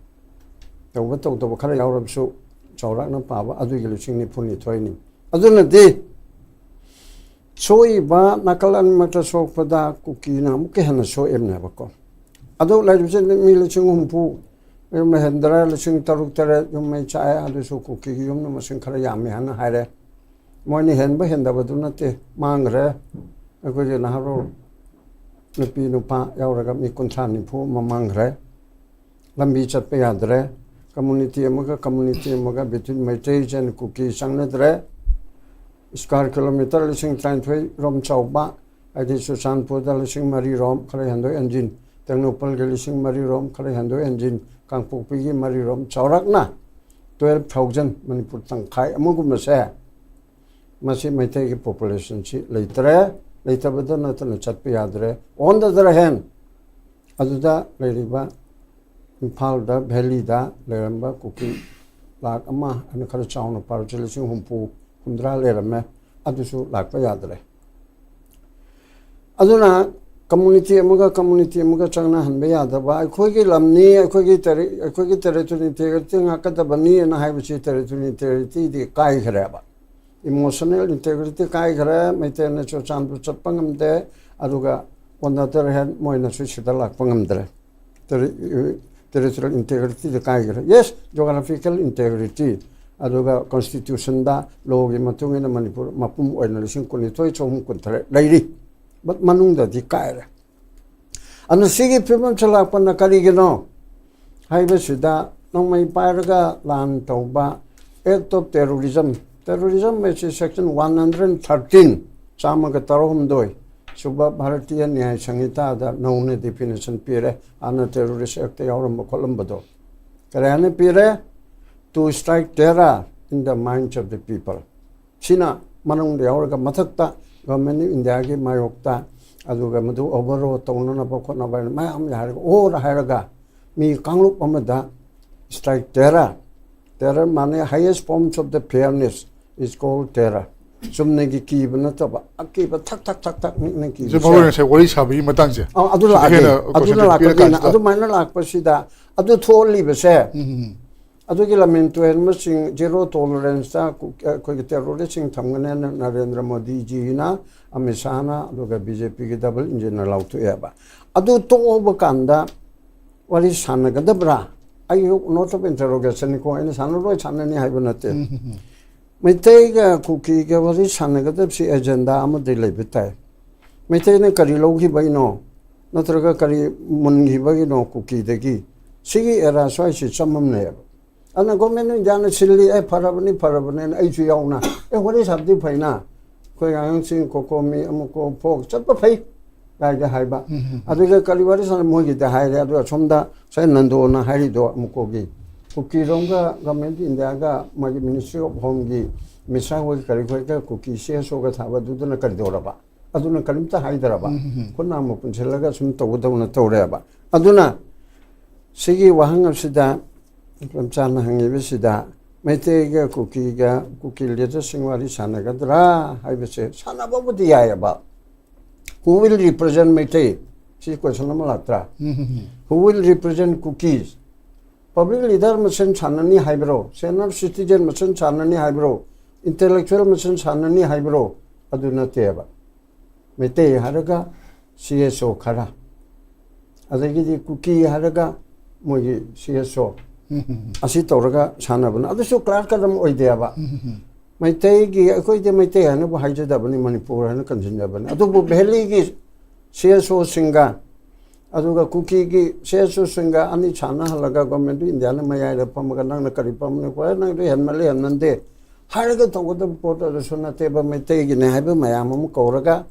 ꯇꯧꯕ ꯇꯧꯗꯕ ꯈꯔ ꯌꯥꯎꯔꯕꯁꯨ, ꯆꯥꯎꯔꯥꯛꯅ ꯄꯥꯕ ꯑꯗꯨꯒꯤ ꯂꯤꯁꯤꯡ ꯅꯤꯐꯨ ꯅꯤꯊꯣꯏꯅꯤ꯫ ꯑꯗꯨꯅꯗꯤ ꯁꯣꯛꯏꯕ ꯅꯥꯀꯜ ꯑꯅꯤꯃꯛꯇ ꯁꯣꯛꯄꯗ ꯀꯨꯀꯤꯅ ꯑꯃꯨꯛꯀ ꯍꯦꯟꯅ ꯁꯣꯛꯏꯕꯅꯦꯕꯀꯣ꯫ ꯑꯗꯨ ꯂꯩꯔꯤꯕꯁꯤ ꯃꯤ ꯂꯤꯁꯤꯡ ꯍꯨꯝꯐꯨ ꯌꯨꯝ ꯂꯩꯍꯟꯗ꯭ꯔꯦ, ꯂꯤꯁꯤꯡ ꯇꯔꯨꯛ ꯇꯔꯦꯠ ꯌꯨꯝ ꯃꯩ ꯆꯥꯛꯑꯦ꯫ ꯑꯗꯨꯁꯨ ꯀꯨꯀꯤꯒꯤ ꯌꯨꯝꯅ ꯃꯁꯤꯡ ꯈꯔ ꯌꯥꯝꯃꯤ ꯍꯥꯏꯅ ꯍꯥꯏꯔꯦ꯫ ꯃꯣꯏꯅ ꯍꯦꯟꯕ ꯍꯦꯟꯗꯕꯗꯨ ꯅꯠꯇꯦ, ꯃꯥꯡꯈ꯭ꯔꯦ꯫ ꯑꯩꯈꯣꯏꯒꯤ ꯅꯍꯥꯔꯣꯜ ꯅꯨꯄꯤ ꯅꯨꯄꯥ ꯌꯥꯎꯔꯒ ꯃꯤ ꯀꯨꯟꯊ꯭ꯔꯥ ꯅꯤꯐꯨ ꯑꯃ ꯃꯥꯡꯈ꯭ꯔꯦ꯫ ꯂꯝꯕꯤ ꯆꯠꯄ ꯌꯥꯗ꯭ꯔꯦ꯫ ꯀꯝꯃꯨꯅꯤꯇꯤ ꯑꯃꯒ ꯀꯝꯃꯨꯅꯤꯇꯤ ꯑꯃꯒ, between Meiteis and Kuki ꯆꯪꯅꯗ꯭ꯔꯦ꯫ ꯁ꯭ꯀ꯭ꯋꯥꯔ ꯀꯤꯂꯣꯃꯤꯇꯔ ꯂꯤꯁꯤꯡ ꯇꯔꯥꯅꯤꯊꯣꯏ ꯔꯣꯝ ꯆꯥꯎꯕ, ꯍꯥꯏꯗꯤ ꯆꯨꯔꯆꯥꯟꯄꯨꯔꯗ ꯂꯤꯁꯤꯡ ꯃꯔꯤ ꯔꯣꯝ ꯈꯔ ꯍꯦꯟꯗꯣꯛ ꯍꯦꯟꯖꯤꯟ, ꯇꯦꯡꯅꯧꯄꯜꯒꯤ ꯂꯤꯁꯤꯡ ꯃꯔꯤ ꯔꯣꯝ ꯈꯔ ꯍꯦꯟꯗꯣꯛ ꯍꯦꯟꯖꯤꯟ, ꯀꯥꯡꯄꯣꯛꯄꯤꯒꯤ ꯃꯔꯤ ꯔꯣꯝ, ꯆꯥꯎꯔꯥꯛꯅ twelve thousand, ꯃꯅꯤꯄꯨꯔ ꯇꯪꯈꯥꯏ ꯑꯃꯒꯨꯝꯕꯁꯦ ꯃꯁꯤ ꯃꯩꯇꯩꯒꯤ ꯄꯣꯄꯨꯂꯦꯁꯟꯁꯤ ꯂꯩꯇ꯭ꯔꯦ꯫ ꯂꯩꯇꯕꯗ ꯅꯠꯇꯅ ꯆꯠꯄ ꯌꯥꯗ꯭ꯔꯦ꯫ On the other hand, ꯑꯗꯨꯗ ꯂꯩꯔꯤꯕ ꯏꯝꯐꯥꯜꯗ, ꯚꯦꯂꯤꯗ ꯂꯩꯔꯝꯕ ꯀꯨꯀꯤ ꯂꯥꯛ ꯑꯃ ꯑꯅ ꯈꯔ ꯆꯥꯎꯅ ꯄꯥꯔꯁꯤ, ꯂꯤꯁꯤꯡ ꯍꯨꯝꯐꯨ, ꯍꯨꯝꯗ꯭ꯔꯥ ꯂꯩꯔꯝꯃꯦ꯫ ꯑꯗꯨꯁꯨ ꯂꯥꯛꯄ ꯌꯥꯗ꯭ꯔꯦ꯫ ꯑꯗꯨꯅ ꯀꯝꯃꯨꯅꯤꯇꯤ ꯑꯃꯒ ꯀꯝꯃꯨꯅꯤꯇꯤ ꯑꯃꯒ ꯆꯪꯅꯍꯟꯕ ꯌꯥꯗꯕ, ꯑꯩꯈꯣꯏꯒꯤ ꯂꯝꯅꯤ, ꯑꯩꯈꯣꯏꯒꯤ ꯇꯦꯔꯤ-, ꯑꯩꯈꯣꯏꯒꯤ territorial integrity ꯉꯥꯛꯀꯗꯕꯅꯤ ꯑꯅ ꯍꯥꯏꯕꯁꯤ territorial integrityꯗꯤ ꯀꯥꯏꯈ꯭ꯔꯦꯕ꯫ Emotional integrity ꯀꯥꯏꯈ꯭ꯔꯦ꯫ ꯃꯩꯇꯩꯅ ꯆꯨꯔꯆꯥꯟꯄꯨꯔ ꯆꯠꯄ ꯉꯝꯗꯦ, ꯑꯗꯨꯒ on the other hand ꯃꯣꯏꯅꯁꯨ ꯁꯤꯗ ꯂꯥꯛꯄ ꯉꯝꯗ꯭ꯔꯦ꯫ Terri-, territorial integrityꯗꯤ ꯀꯥꯏꯈ꯭ꯔꯦ꯫ Yes, geographical integrity, ꯑꯗꯨꯒ constitutionꯗ, lawꯒꯤ ꯃꯇꯨꯡ ꯏꯟꯅ ꯃꯅꯤꯄꯨꯔ ꯃꯄꯨꯝ ꯑꯣꯏꯅ ꯂꯤꯁꯤꯡ ꯀꯨꯟꯅꯤꯊꯣꯏ ꯆꯍꯨꯝ ꯀꯨꯟꯇꯔꯦꯠ ꯂꯩꯔꯤ, but ꯃꯅꯨꯡꯗꯗꯤ ꯀꯥꯏꯔꯦ꯫ ꯑꯗꯨꯅ ꯁꯤꯒꯤ ꯐꯤꯕꯝꯁꯦ ꯂꯥꯛꯄꯅ ꯀꯔꯤꯒꯤꯅꯣ ꯍꯥꯏꯕꯁꯤꯗ, ꯅꯣꯡꯃꯩ ꯄꯥꯏꯔꯒ ꯂꯥꯟ ꯇꯧꯕ, act of terrorism, terrorism ꯍꯥꯏꯁꯤ section one hundred thirteen, ꯆꯥꯝꯃꯒ ꯇꯔꯥꯍꯨꯝꯗꯣꯏ ꯁꯨꯕ ꯚꯥꯔꯇꯤꯌ ꯅ꯭ꯌꯥꯌ ꯁꯪꯍꯤꯇꯥꯗ ꯅꯧꯅ definition ꯄꯤꯔꯦ꯫ ꯍꯥꯟꯅ terrorist actꯇ ꯌꯥꯎꯔꯝꯕ ꯈꯣꯠꯂꯝꯕꯗꯣ ꯀꯔꯤ ꯍꯥꯏꯅ ꯄꯤꯔꯦ? To strike terror in the minds of the people꯫ ꯁꯤꯅ ꯃꯅꯨꯡꯗ ꯌꯥꯎꯔꯒ ꯃꯊꯛꯇ Government of Indiaꯒꯤ ꯃꯥꯌꯣꯛꯇ, ꯑꯗꯨꯒ ꯃꯗꯨ overthrow ꯇꯧꯅꯅꯕ ꯈꯣꯠꯅꯕ ꯍꯥꯏꯅ ꯃꯌꯥꯝ ꯍꯥꯏꯔꯒ, ꯑꯣꯔ ꯍꯥꯏꯔꯒ ꯃꯤ ꯀꯥꯡꯂꯨꯞ ꯑꯃꯗ strike terror, terror ꯃꯥꯅꯤ, highest forms of the fearness is called terror꯫ ꯆꯨꯝꯅꯒꯤ ꯀꯤꯕ ꯅꯠꯇꯕ, ꯑꯀꯤꯕ ꯊꯛ ꯊꯛ ꯊꯛ ꯊꯛ ꯅꯤꯛꯅ ꯁꯤ ꯀꯤꯕꯁꯦ꯫ ꯃꯔꯨ ꯑꯣꯏꯅ ꯉꯁꯥꯏ ꯋꯥꯔꯤ ꯁꯥꯕꯒꯤ ꯃꯇꯥꯡꯁꯦ꯫ ꯑ, ꯑꯗꯨ ꯁꯤꯗ ꯂꯥꯛꯀꯅꯤ, ꯍꯦꯟꯅ ꯑꯗꯨꯅ question ꯂꯥꯛꯀꯅꯤꯅ꯫ ꯄꯤꯔꯀꯥꯟꯁꯤꯗ꯫ ꯑꯗꯨꯃꯥꯏꯅ ꯂꯥꯛꯄꯁꯤꯗ ꯑꯗꯨ ꯊꯣꯛꯍꯜꯂꯤꯕꯁꯦ, ꯎꯝ, ꯎꯝ, ꯎꯝ꯫ ꯑꯗꯨꯒꯤ ꯂꯝꯃꯤꯟ ꯇꯨꯍꯦꯟꯕꯁꯤꯡ zero tolerance-ꯇ ꯀꯨ-, ꯑꯩꯈꯣꯏꯒꯤ terrorist-ꯁꯤꯡ ꯊꯝꯒꯅꯦꯅ ꯅꯔꯦꯟꯗ꯭ꯔ ꯃꯣꯗꯤꯖꯤꯅ, ꯑꯃꯤꯠ ꯁꯥꯍꯅ, ꯑꯗꯨꯒ BJP-ꯒꯤ double engine-ꯅ ꯂꯥꯎꯊꯣꯛꯑꯦꯕ꯫ ꯑꯗꯨ ꯇꯣꯛꯑꯕ ꯀꯥꯟꯗ ꯋꯥꯔꯤ ꯁꯥꯟꯅꯒꯗꯕ꯭ꯔꯥ? ꯑꯩ note of interrogation-ꯅꯤꯀꯣ, ꯑꯩꯅ ꯁꯥꯟꯅꯔꯣꯏ, ꯁꯥꯟꯅꯅꯤ ꯍꯥꯏꯕ ꯅꯠꯇꯦ꯫ ꯃꯩꯇꯩꯒ ꯀꯨꯀꯤꯒ ꯋꯥꯔꯤ ꯁꯥꯟꯅꯒꯗꯕꯁꯤ agenda ꯑꯃꯗꯤ ꯂꯩꯕ ꯇꯥꯏ꯫ ꯃꯩꯇꯩꯅ ꯀꯔꯤ ꯂꯧꯈꯤꯕꯒꯤꯅꯣ? ꯅꯠꯇ꯭ꯔꯒ ꯀꯔꯤ ꯃꯨꯟꯈꯤꯕꯒꯤꯅꯣ ꯀꯨꯀꯤꯗꯒꯤ? ꯁꯤꯒꯤ era ꯁ꯭ꯋꯥꯏꯁꯤ ꯆꯃꯝꯅꯩꯑꯕ꯫ ꯑꯗꯨꯅ Government of India-ꯅ ꯁꯤꯜꯂꯤ, "ꯑꯦ, ꯐꯔꯕꯅꯤ, ꯐꯔꯕꯅꯤꯅ" ꯑꯩꯁꯨ ꯌꯥꯎꯅ, "ꯑꯦ, ꯋꯥꯔꯤ ꯁꯥꯕꯗꯤ ꯐꯩꯅ, ꯑꯩꯈꯣꯏ ꯑꯉꯥꯡꯁꯤꯡ ꯀꯣꯀꯣꯃꯤ ꯑꯃꯨꯛꯀꯣ ꯐꯣꯛ ꯆꯠꯄ ꯐꯩ" ꯀꯥꯏꯗ ꯍꯥꯏꯕ꯫ ꯑꯗꯨꯒ ꯀꯔꯤ ꯋꯥꯔꯤ ꯁꯥꯟꯅ ꯃꯣꯏꯒꯤꯗ ꯍꯥꯏꯔꯦ, ꯑꯗꯨꯒ ꯑꯁꯣꯝꯗ ꯉꯁꯥꯏ ꯅꯟꯗꯣꯅ ꯍꯥꯏꯔꯤꯗꯣ ꯑꯃꯨꯛꯀꯣꯒꯤ ꯀꯨꯀꯤꯔꯣꯝꯒ Government of India-ꯒ ꯃꯥꯒꯤ Ministry of Home-ꯒꯤ ꯃꯤꯁꯥ ꯍꯣꯏ ꯀꯔꯤ ꯍꯣꯏꯒ ꯀꯨꯀꯤ CSO-ꯒ ꯊꯥꯕ ꯑꯗꯨꯗꯨꯅ ꯀꯔꯤꯗꯧꯔꯕ? ꯑꯗꯨꯅ ꯀꯔꯤꯝꯇ ꯍꯥꯏꯗ꯭ꯔꯕ? ꯈꯨꯠꯅꯥꯃ ꯄꯨꯟꯁꯤꯜꯂꯒ ꯁꯨꯝ ꯇꯧꯕꯗꯧꯅ ꯇꯧꯔꯦꯕ꯫ ꯑꯗꯨꯅ ꯁꯤꯒꯤ ꯋꯥꯍꯪ ꯑꯁꯤꯗ ꯂꯝꯆꯥꯅ ꯍꯪꯉꯤꯕꯁꯤꯗ ꯃꯩꯇꯩꯒ ꯀꯨꯀꯤꯒ, ꯀꯨꯀꯤ leader-ꯁꯤꯡ ꯋꯥꯔꯤ ꯁꯥꯟꯅꯒꯗ꯭ꯔꯥ ꯍꯥꯏꯕꯁꯦ ꯁꯥꯟꯅꯕꯕꯨꯗꯤ ꯌꯥꯏꯑꯕ꯫ Who will represent Meitei? ꯁꯤ question ꯑꯃ ꯂꯥꯛꯇ꯭ꯔꯥ? Who will represent Kukis? Public leader ꯃꯁꯦꯟ ꯁꯥꯟꯅꯅꯤ ꯍꯥꯏꯕ꯭ꯔꯣ? Senior citizen ꯃꯁꯦꯟ ꯁꯥꯟꯅꯅꯤ ꯍꯥꯏꯕ꯭ꯔꯣ? Intellectual ꯃꯁꯦꯟ ꯁꯥꯟꯅꯅꯤ ꯍꯥꯏꯕ꯭ꯔꯣ? ꯑꯗꯨ ꯅꯠꯇꯦꯕ꯫ ꯃꯩꯇꯩ ꯍꯥꯏꯔꯒ CSO ꯈꯔ, ꯑꯗꯒꯤꯗꯤ ꯀꯨꯀꯤ ꯍꯥꯏꯔꯒ ꯃꯣꯏꯒꯤ CSO, ꯑꯁꯤ ꯇꯧꯔꯒ ꯁꯥꯟꯅꯕꯅ, ꯑꯗꯨꯁꯨ class ꯀꯗꯝ ꯑꯣꯏꯗꯦꯕ꯫ ꯃꯩꯇꯩꯒꯤ, ꯑꯩꯈꯣꯏꯗꯤ ꯃꯩꯇꯩ ꯍꯥꯏꯅꯕꯨ ꯍꯥꯏꯖꯗꯕꯅꯤ, ꯃꯅꯤꯄꯨꯔ ꯍꯥꯏꯅ ꯀꯟꯁꯤꯟꯖꯕꯅꯤ꯫ ꯑꯗꯨꯕꯨ Valley-ꯒꯤ CSO-ꯁꯤꯡꯒ, ꯑꯗꯨꯒ ꯀꯨꯀꯤꯒꯤ CSO-ꯁꯤꯡꯒ ꯑꯅꯤ ꯁꯥꯟꯅꯍꯜꯂꯒ Government of India-ꯅ ꯃꯌꯥꯏꯗ ꯐꯝꯃꯒ "ꯅꯪꯅ ꯀꯔꯤ ꯄꯥꯝꯕꯅꯣ? ꯍꯣꯏ, ꯅꯪꯗꯤ ꯍꯦꯟꯃꯜꯂꯤ, ꯍꯦꯟꯃꯟꯗꯦ" ꯍꯥꯏꯔꯒ ꯇꯧꯒꯗꯕ ꯄꯣꯠ ꯑꯗꯨꯁꯨ ꯅꯠꯇꯦꯕ꯫ ꯃꯩꯇꯩꯒꯤꯅꯦ ꯍꯥꯏꯕ ꯃꯌꯥꯝ ꯑꯃ ꯀꯧꯔꯒ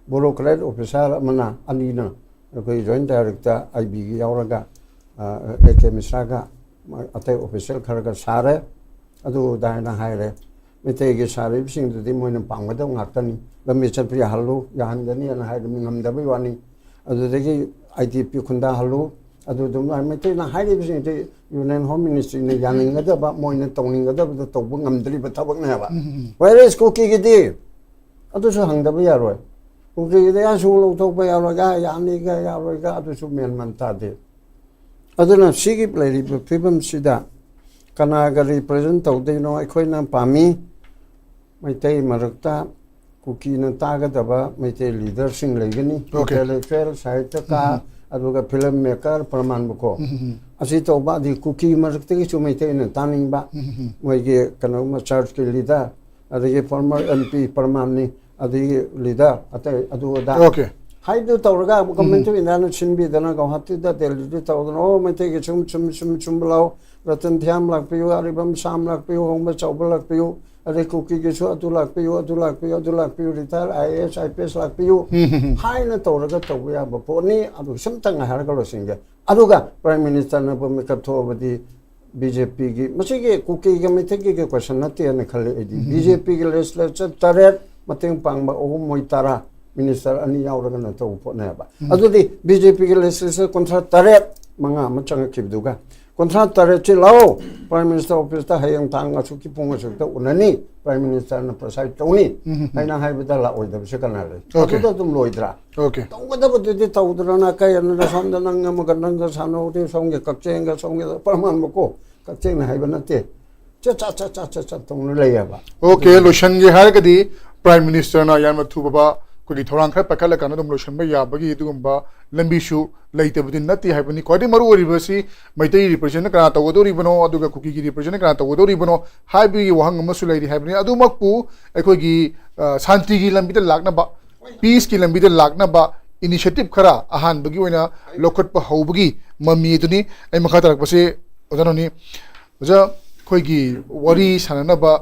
bureaucrat officer ꯑꯃꯅ, ꯑꯅꯤꯅ, ꯑꯩꯈꯣꯏ Joint Director IB-ꯒꯤ ꯌꯥꯎꯔꯒ, ꯑ, A K Mishra-ꯒ, ꯑꯇꯩ official ꯈꯔꯒ ꯁꯥꯔꯦ꯫ ꯑꯗꯨ ꯑꯗꯥ ꯍꯥꯏꯅ ꯍꯥꯏꯔꯦ꯫ ꯃꯩꯇꯩꯒꯤ ꯁꯥꯔꯤꯕꯁꯤꯡꯗꯨꯗꯤ ꯃꯣꯏꯅ ꯄꯥꯝꯒꯗꯕ ꯉꯥꯛꯇꯅꯤ꯫ ꯂꯝꯕꯤ ꯆꯠꯄ ꯌꯥꯍꯜꯂꯨ, ꯌꯥꯍꯟꯒꯅꯤ ꯍꯥꯏꯅ ꯍꯥꯏꯔꯕꯅꯤ, ꯉꯝꯗꯕꯩ ꯋꯥꯅꯤ꯫ ꯑꯗꯨꯗꯒꯤ IDP ꯈꯨꯟꯗꯥꯍꯜꯂꯨ, ꯑꯗꯨ ꯑꯗꯨꯝ ꯃꯩꯇꯩꯅ ꯍꯥꯏꯔꯤꯕꯁꯤꯡꯁꯤ Union Home Ministry-ꯅ ꯌꯥꯅꯤꯡꯒꯗꯕ, ꯃꯣꯏꯅ ꯇꯧꯅꯤꯡꯒꯗꯕꯗꯣ ꯇꯧꯕ ꯉꯝꯗ꯭ꯔꯤꯕ ꯊꯕꯛꯅꯦꯕ꯫ Whereas ꯀꯨꯀꯤꯒꯤꯗꯤ ꯑꯗꯨꯁꯨ ꯍꯪꯗꯕ ꯌꯥꯔꯣꯏ꯫ ꯀꯨꯀꯤꯒꯤꯗꯤ ꯑꯁꯨ ꯂꯧꯊꯣꯛꯄ ꯌꯥꯔꯣꯏꯒ, ꯌꯥꯅꯤꯒ ꯌꯥꯔꯣꯏꯒ, ꯑꯗꯨꯁꯨ ꯃꯦꯟ ꯃꯥꯟ ꯇꯥꯗꯦ꯫ ꯑꯗꯨꯅ ꯁꯤꯒꯤ ꯂꯩꯔꯤꯕ ꯐꯤꯕꯝꯁꯤꯗ ꯀꯅꯥꯒ ꯔꯤꯄ꯭ꯔꯖꯦꯟ ꯇꯧꯗꯣꯏꯅꯣ? ꯑꯩꯈꯣꯏꯅ ꯄꯥꯝꯃꯤ ꯃꯩꯇꯩ ꯃꯔꯛꯇ ꯀꯨꯀꯤꯅ ꯇꯥꯒꯗꯕ ꯃꯩꯇꯩ ꯂꯤꯗꯔꯁꯤꯡ ꯂꯩꯒꯅꯤ, Okay. ꯏꯟꯇꯦꯂꯦꯛꯆꯨꯋꯦꯜ, ꯁꯥꯍꯤꯇ꯭ꯌꯀꯥꯔ, ꯑꯗꯨꯒ ꯐꯤꯂꯝ ꯃꯦꯀꯔ, ꯄ꯭ꯔꯃꯥꯟꯕꯀꯣ꯫ ꯑꯁꯤ ꯇꯧꯕ, ꯑꯗꯩ ꯀꯨꯀꯤ ꯃꯔꯛꯇꯒꯤꯁꯨ ꯃꯩꯇꯩꯅ ꯇꯥꯅꯤꯡꯕ, ꯃꯣꯏꯒꯤ ꯀꯩꯅꯣ ꯆꯔꯆꯀꯤ ꯂꯤꯗꯔ, ꯑꯗꯒꯤ ꯐꯣꯔꯃꯔ ꯑꯦꯝ ꯄꯤ ꯄ꯭ꯔꯃꯥꯟꯅꯤ, ꯑꯗꯒꯤ ꯂꯤꯗꯔ ꯑꯇꯩ ꯑꯗꯨ ꯑꯗꯥ Okay. ꯍꯥꯏꯗꯨ ꯇꯧꯔꯒ ꯒꯣꯔꯃꯦꯟ ꯑꯣꯐ ꯏꯟꯗꯤꯌꯥꯅ ꯁꯤꯟꯕꯤꯗꯅ ꯒꯧꯍꯥꯇꯤꯗ, ꯗꯦꯜꯂꯤꯗ ꯇꯧꯗꯅ, ꯑꯣ, ꯃꯩꯇꯩꯒꯤ ꯁꯨꯝ ꯁꯨꯝ ꯁꯨꯝ ꯁꯨꯝ ꯂꯥꯎ, ꯔꯇꯟ ꯊꯤꯌꯥꯝ ꯂꯥꯛꯄꯤꯌꯨ, ꯑꯔꯤꯕꯝ ꯁꯥꯝ ꯂꯥꯛꯄꯤꯌꯨ, ꯍꯣꯡꯕ ꯆꯥꯎꯕ ꯂꯥꯛꯄꯤꯌꯨ, ꯑꯗꯩ ꯀꯨꯀꯤꯒꯤꯁꯨ ꯑꯗꯨ ꯂꯥꯛꯄꯤꯌꯨ, ꯑꯗꯨ ꯂꯥꯛꯄꯤꯌꯨ, ꯑꯗꯨ ꯂꯥꯛꯄꯤꯌꯨ, retire I A S, I P S ꯂꯥꯛꯄꯤꯌꯨ ꯍꯥꯏꯅ ꯇꯧꯔꯒ ꯇꯧꯕ ꯌꯥꯕ ꯄꯣꯠꯅꯤ꯫ ꯑꯗꯨ ꯁꯨꯝꯇꯪ ꯍꯥꯏꯔꯒ ꯂꯣꯏꯁꯤꯟꯒꯦ꯫ ꯑꯗꯨꯒ ꯄ꯭ꯔꯥꯏꯝ ꯃꯤꯅꯤꯁꯇꯔꯅꯕꯨ ꯃꯤꯀꯞ ꯊꯣꯛꯑꯕꯗꯤ ꯕꯤ ꯖꯦ ꯄꯤꯒꯤ, ꯃꯁꯤꯒꯤ ꯀꯨꯀꯤꯒ ꯃꯩꯇꯩꯒꯤꯒ ꯀꯣꯏꯁꯟ ꯅꯠꯇꯦꯅ ꯈꯜꯂꯤ ꯑꯩꯗꯤ꯫ ꯕꯤ ꯖꯦ ꯄꯤꯒꯤ ꯂꯦꯖꯤꯁꯂꯦꯆꯔ ꯇꯔꯦꯠ, ꯃꯇꯦꯡ ꯄꯥꯡꯕ ꯑꯍꯨꯝ, ꯃꯣꯏ ꯇꯔꯥ, ꯃꯤꯅꯤꯁꯇꯔ ꯑꯅꯤ ꯌꯥꯎꯔꯒꯅ ꯇꯧꯕ ꯄꯣꯠꯅꯦꯕ꯫ ꯑꯗꯨꯗꯤ ꯕꯤ ꯖꯦ ꯄꯤꯒꯤ ꯂꯦꯖꯤꯁꯂꯦꯆꯔ ꯀꯨꯟꯊ꯭ꯔꯥ ꯇꯔꯦꯠ, ꯃꯉꯥ ꯑꯃ ꯆꯪꯉꯛꯈꯤꯕꯗꯨꯒ, ꯀꯨꯟꯊ꯭ꯔꯥ ꯇꯔꯦꯠꯁꯤ ꯂꯥꯛꯑꯣ, ꯄ꯭ꯔꯥꯏꯝ ꯃꯤꯅꯤꯁꯇꯔ ꯑꯣꯐꯤꯁꯇ ꯍꯌꯦꯡ ꯇꯥꯡ ꯑꯁꯨꯛꯀꯤ ꯄꯨꯡ ꯑꯁꯨꯛꯇ ꯎꯅꯅꯤ, ꯄ꯭ꯔꯥꯏꯝ ꯃꯤꯅꯤꯁꯇꯔꯅ ꯄ꯭ꯔꯁꯥꯏꯗ ꯇꯧꯅꯤ ꯍꯥꯏꯅ ꯍꯥꯏꯕꯗ ꯂꯥꯛꯑꯣꯏꯗꯕꯁꯦ ꯀꯅꯥ ꯂꯩ? Okay. ꯑꯗꯨꯗ ꯑꯗꯨꯝ ꯂꯣꯏꯗ꯭ꯔꯥ? Okay. ꯇꯧꯒꯗꯕꯗꯨꯗꯤ ꯇꯧꯗ꯭ꯔꯅ ꯀꯩꯅꯣꯗ ꯁꯣꯝꯗ ꯅꯪ ꯑꯃꯒ ꯅꯪꯒ ꯁꯥꯟꯅꯍꯧꯗꯦ, ꯁꯣꯝꯒꯤ ꯀꯛꯆꯤꯡꯒ ꯁꯣꯝꯒꯤ ꯄ꯭ꯔꯃꯥꯟꯕꯀꯣ, ꯀꯛꯆꯤꯡꯅ ꯍꯥꯏꯕ ꯅꯠꯇꯦ, ꯆꯠ ꯆꯠ ꯆꯠ ꯆꯠ ꯆꯠ ꯇꯧꯅ ꯂꯩꯌꯦꯕ꯫ Okay, ꯂꯣꯏꯁꯟꯒꯦ ꯍꯥꯏꯔꯒꯗꯤ ꯄ꯭ꯔꯥꯏꯝ ꯃꯤꯅꯤꯁꯇꯔꯅ ꯌꯥꯝꯅ ꯊꯨꯕ ꯑꯩꯈꯣꯏꯒꯤ ꯊꯧꯔꯥꯡ ꯈꯔ ꯄꯥꯏꯈꯠꯂꯀꯥꯟꯗ ꯑꯗꯨꯝ ꯂꯣꯏꯁꯟꯕ ꯌꯥꯕꯒꯤ ꯑꯗꯨꯒꯨꯝꯕ ꯂꯝꯕꯤꯁꯨ ꯂꯩꯇꯕꯗꯤ ꯅꯠꯇꯦ ꯍꯥꯏꯕꯅꯤ꯫ ꯈ꯭ꯋꯥꯏꯗꯒꯤ ꯃꯔꯨ ꯑꯣꯏꯔꯤꯕꯁꯤ ꯃꯩꯇꯩ ꯔꯤꯄ꯭ꯔꯖꯦꯟ ꯀꯅꯥ ꯇꯧꯒꯗꯧꯔꯤꯕꯅꯣ, ꯑꯗꯨꯒ ꯀꯨꯀꯤꯒꯤ ꯔꯤꯄ꯭ꯔꯖꯦꯟ ꯀꯅꯥ ꯇꯧꯒꯗꯧꯔꯤꯕꯅꯣ ꯍꯥꯏꯕꯒꯤ ꯋꯥꯍꯪ ꯑꯃꯁꯨ ꯂꯩꯔꯤ ꯍꯥꯏꯕꯅꯤ꯫ ꯑꯗꯨꯃꯛꯄꯨ ꯑꯩꯈꯣꯏꯒꯤ, ꯑ, ꯁꯥꯟꯇꯤꯒꯤ ꯂꯝꯕꯤꯗ ꯂꯥꯛꯅꯕ, ꯄꯤꯁꯀꯤ ꯂꯝꯕꯤꯗ ꯂꯥꯛꯅꯕ ꯏꯅꯤꯁꯤꯌꯦꯇꯤꯚ ꯈꯔ ꯑꯍꯥꯟꯕꯒꯤ ꯑꯣꯏꯅ ꯂꯧꯈꯠꯄ ꯍꯧꯕꯒꯤ ꯃꯃꯤ ꯑꯗꯨꯅꯤ꯫ ꯑꯩ ꯃꯈꯥ ꯇꯥꯔꯛꯄꯁꯤ ꯑꯣꯖꯥ ꯅꯣꯅꯤ, ꯑꯣꯖꯥ, ꯑꯩꯈꯣꯏꯒꯤ ꯋꯥꯔꯤ ꯁꯥꯟꯅꯅꯕ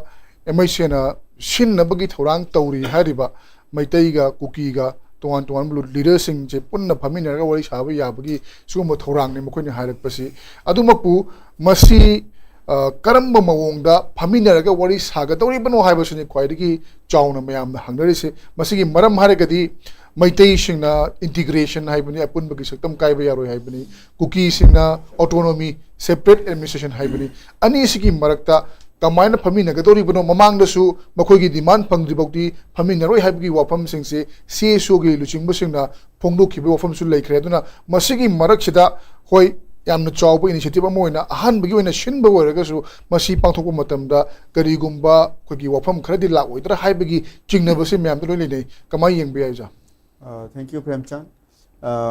ꯑꯦꯝ ꯑꯥꯏ ꯁꯤꯅ ꯁꯤꯟꯅꯕꯒꯤ ꯊꯧꯔꯥꯡ ꯇꯧꯔꯤ ꯍꯥꯏꯔꯤꯕ ꯃꯩꯇꯩꯒ ꯀꯨꯀꯤꯒ ꯇꯣꯉꯥꯟ ꯇꯣꯉꯥꯟꯕ ꯂꯤꯗꯔꯁꯤꯡꯁꯦ ꯄꯨꯟꯅ ꯐꯝꯃꯤꯟꯅꯔꯒ ꯋꯥꯔꯤ ꯁꯥꯕ ꯌꯥꯕꯒꯤ ꯁꯤꯒꯨꯝꯕ ꯊꯧꯔꯥꯡꯅꯤ ꯃꯈꯣꯏꯅ ꯍꯥꯏꯔꯛꯄꯁꯤ꯫ ꯑꯗꯨꯃꯛꯄꯨ ꯃꯁꯤ, ꯑ, ꯀꯔꯝꯕ ꯃꯑꯣꯡꯗ ꯐꯝꯃꯤꯟꯅꯔꯒ ꯋꯥꯔꯤ ꯁꯥꯒꯗꯧꯔꯤꯕꯅꯣ ꯍꯥꯏꯕꯁꯤꯅꯤ ꯈ꯭ꯋꯥꯏꯗꯒꯤ ꯆꯥꯎꯅ ꯃꯌꯥꯝꯅ ꯍꯪꯅꯔꯤꯁꯦ꯫ ꯃꯁꯤꯒꯤ ꯃꯔꯝ ꯍꯥꯏꯔꯒꯗꯤ ꯃꯩꯇꯩꯁꯤꯡꯅ ꯏꯟꯇꯤꯒ꯭ꯔꯦꯁꯟ ꯍꯥꯏꯕꯅꯤ, ꯑꯄꯨꯟꯕꯒꯤ ꯁꯛꯇꯝ ꯀꯥꯏꯕ ꯌꯥꯔꯣꯏ ꯍꯥꯏꯕꯅꯤ, ꯀꯨꯀꯤꯁꯤꯡꯅ ꯑꯣꯇꯣꯅꯣꯃꯤ, ꯁꯦꯄꯔꯦꯠ ꯑꯦꯗꯃꯤꯅꯤꯁꯇ꯭ꯔꯦꯁꯟ ꯍꯥꯏꯕꯅꯤ꯫ ꯑꯅꯤꯁꯤꯒꯤ ꯃꯔꯛꯇ ꯀꯃꯥꯏꯅ ꯐꯝꯃꯤꯟꯅꯒꯗꯧꯔꯤꯕꯅꯣ? ꯃꯃꯥꯡꯗꯁꯨ ꯃꯈꯣꯏꯒꯤ ꯗꯤꯃꯥꯟ ꯐꯪꯗ꯭ꯔꯤꯐꯥꯎꯗꯤ ꯐꯝꯃꯤꯟꯅꯔꯣꯏ ꯍꯥꯏꯕꯒꯤ ꯋꯥꯐꯝꯁꯤꯡꯁꯦ ꯁꯤ ꯑꯦꯁ ꯑꯣꯒꯤ ꯂꯨꯆꯤꯡꯕꯁꯤꯡꯅ ꯐꯣꯡꯗꯣꯛꯈꯤꯕ ꯋꯥꯐꯝꯁꯨ ꯂꯩꯈ꯭ꯔꯦ꯫ ꯑꯗꯨꯅ ꯃꯁꯤꯒꯤ ꯃꯔꯛꯁꯤꯗ, ꯍꯣꯏ, ꯌꯥꯝꯅ ꯆꯥꯎꯕ initiative ꯑꯃ ꯑꯣꯏꯅ ꯑꯍꯥꯟꯕꯒꯤ ꯑꯣꯏꯅ ꯁꯤꯟꯕ ꯑꯣꯏꯔꯒꯁꯨ, ꯃꯁꯤ ꯄꯥꯡꯊꯣꯛꯄ ꯃꯇꯝꯗ ꯀꯔꯤꯒꯨꯝꯕ ꯑꯩꯈꯣꯏꯒꯤ ꯋꯥꯐꯝ ꯈꯔꯗꯤ ꯂꯥꯛꯑꯣꯏꯗ꯭ꯔꯥ ꯍꯥꯏꯕꯒꯤ ꯆꯤꯡꯅꯕꯁꯦ ꯃꯌꯥꯝꯗ ꯂꯣꯏ ꯂꯩꯅꯩ꯫ ꯀꯃꯥꯏꯅ ꯌꯦꯡꯕ ꯌꯥꯏ, ꯑꯣꯖꯥ? Thank you, Premchand.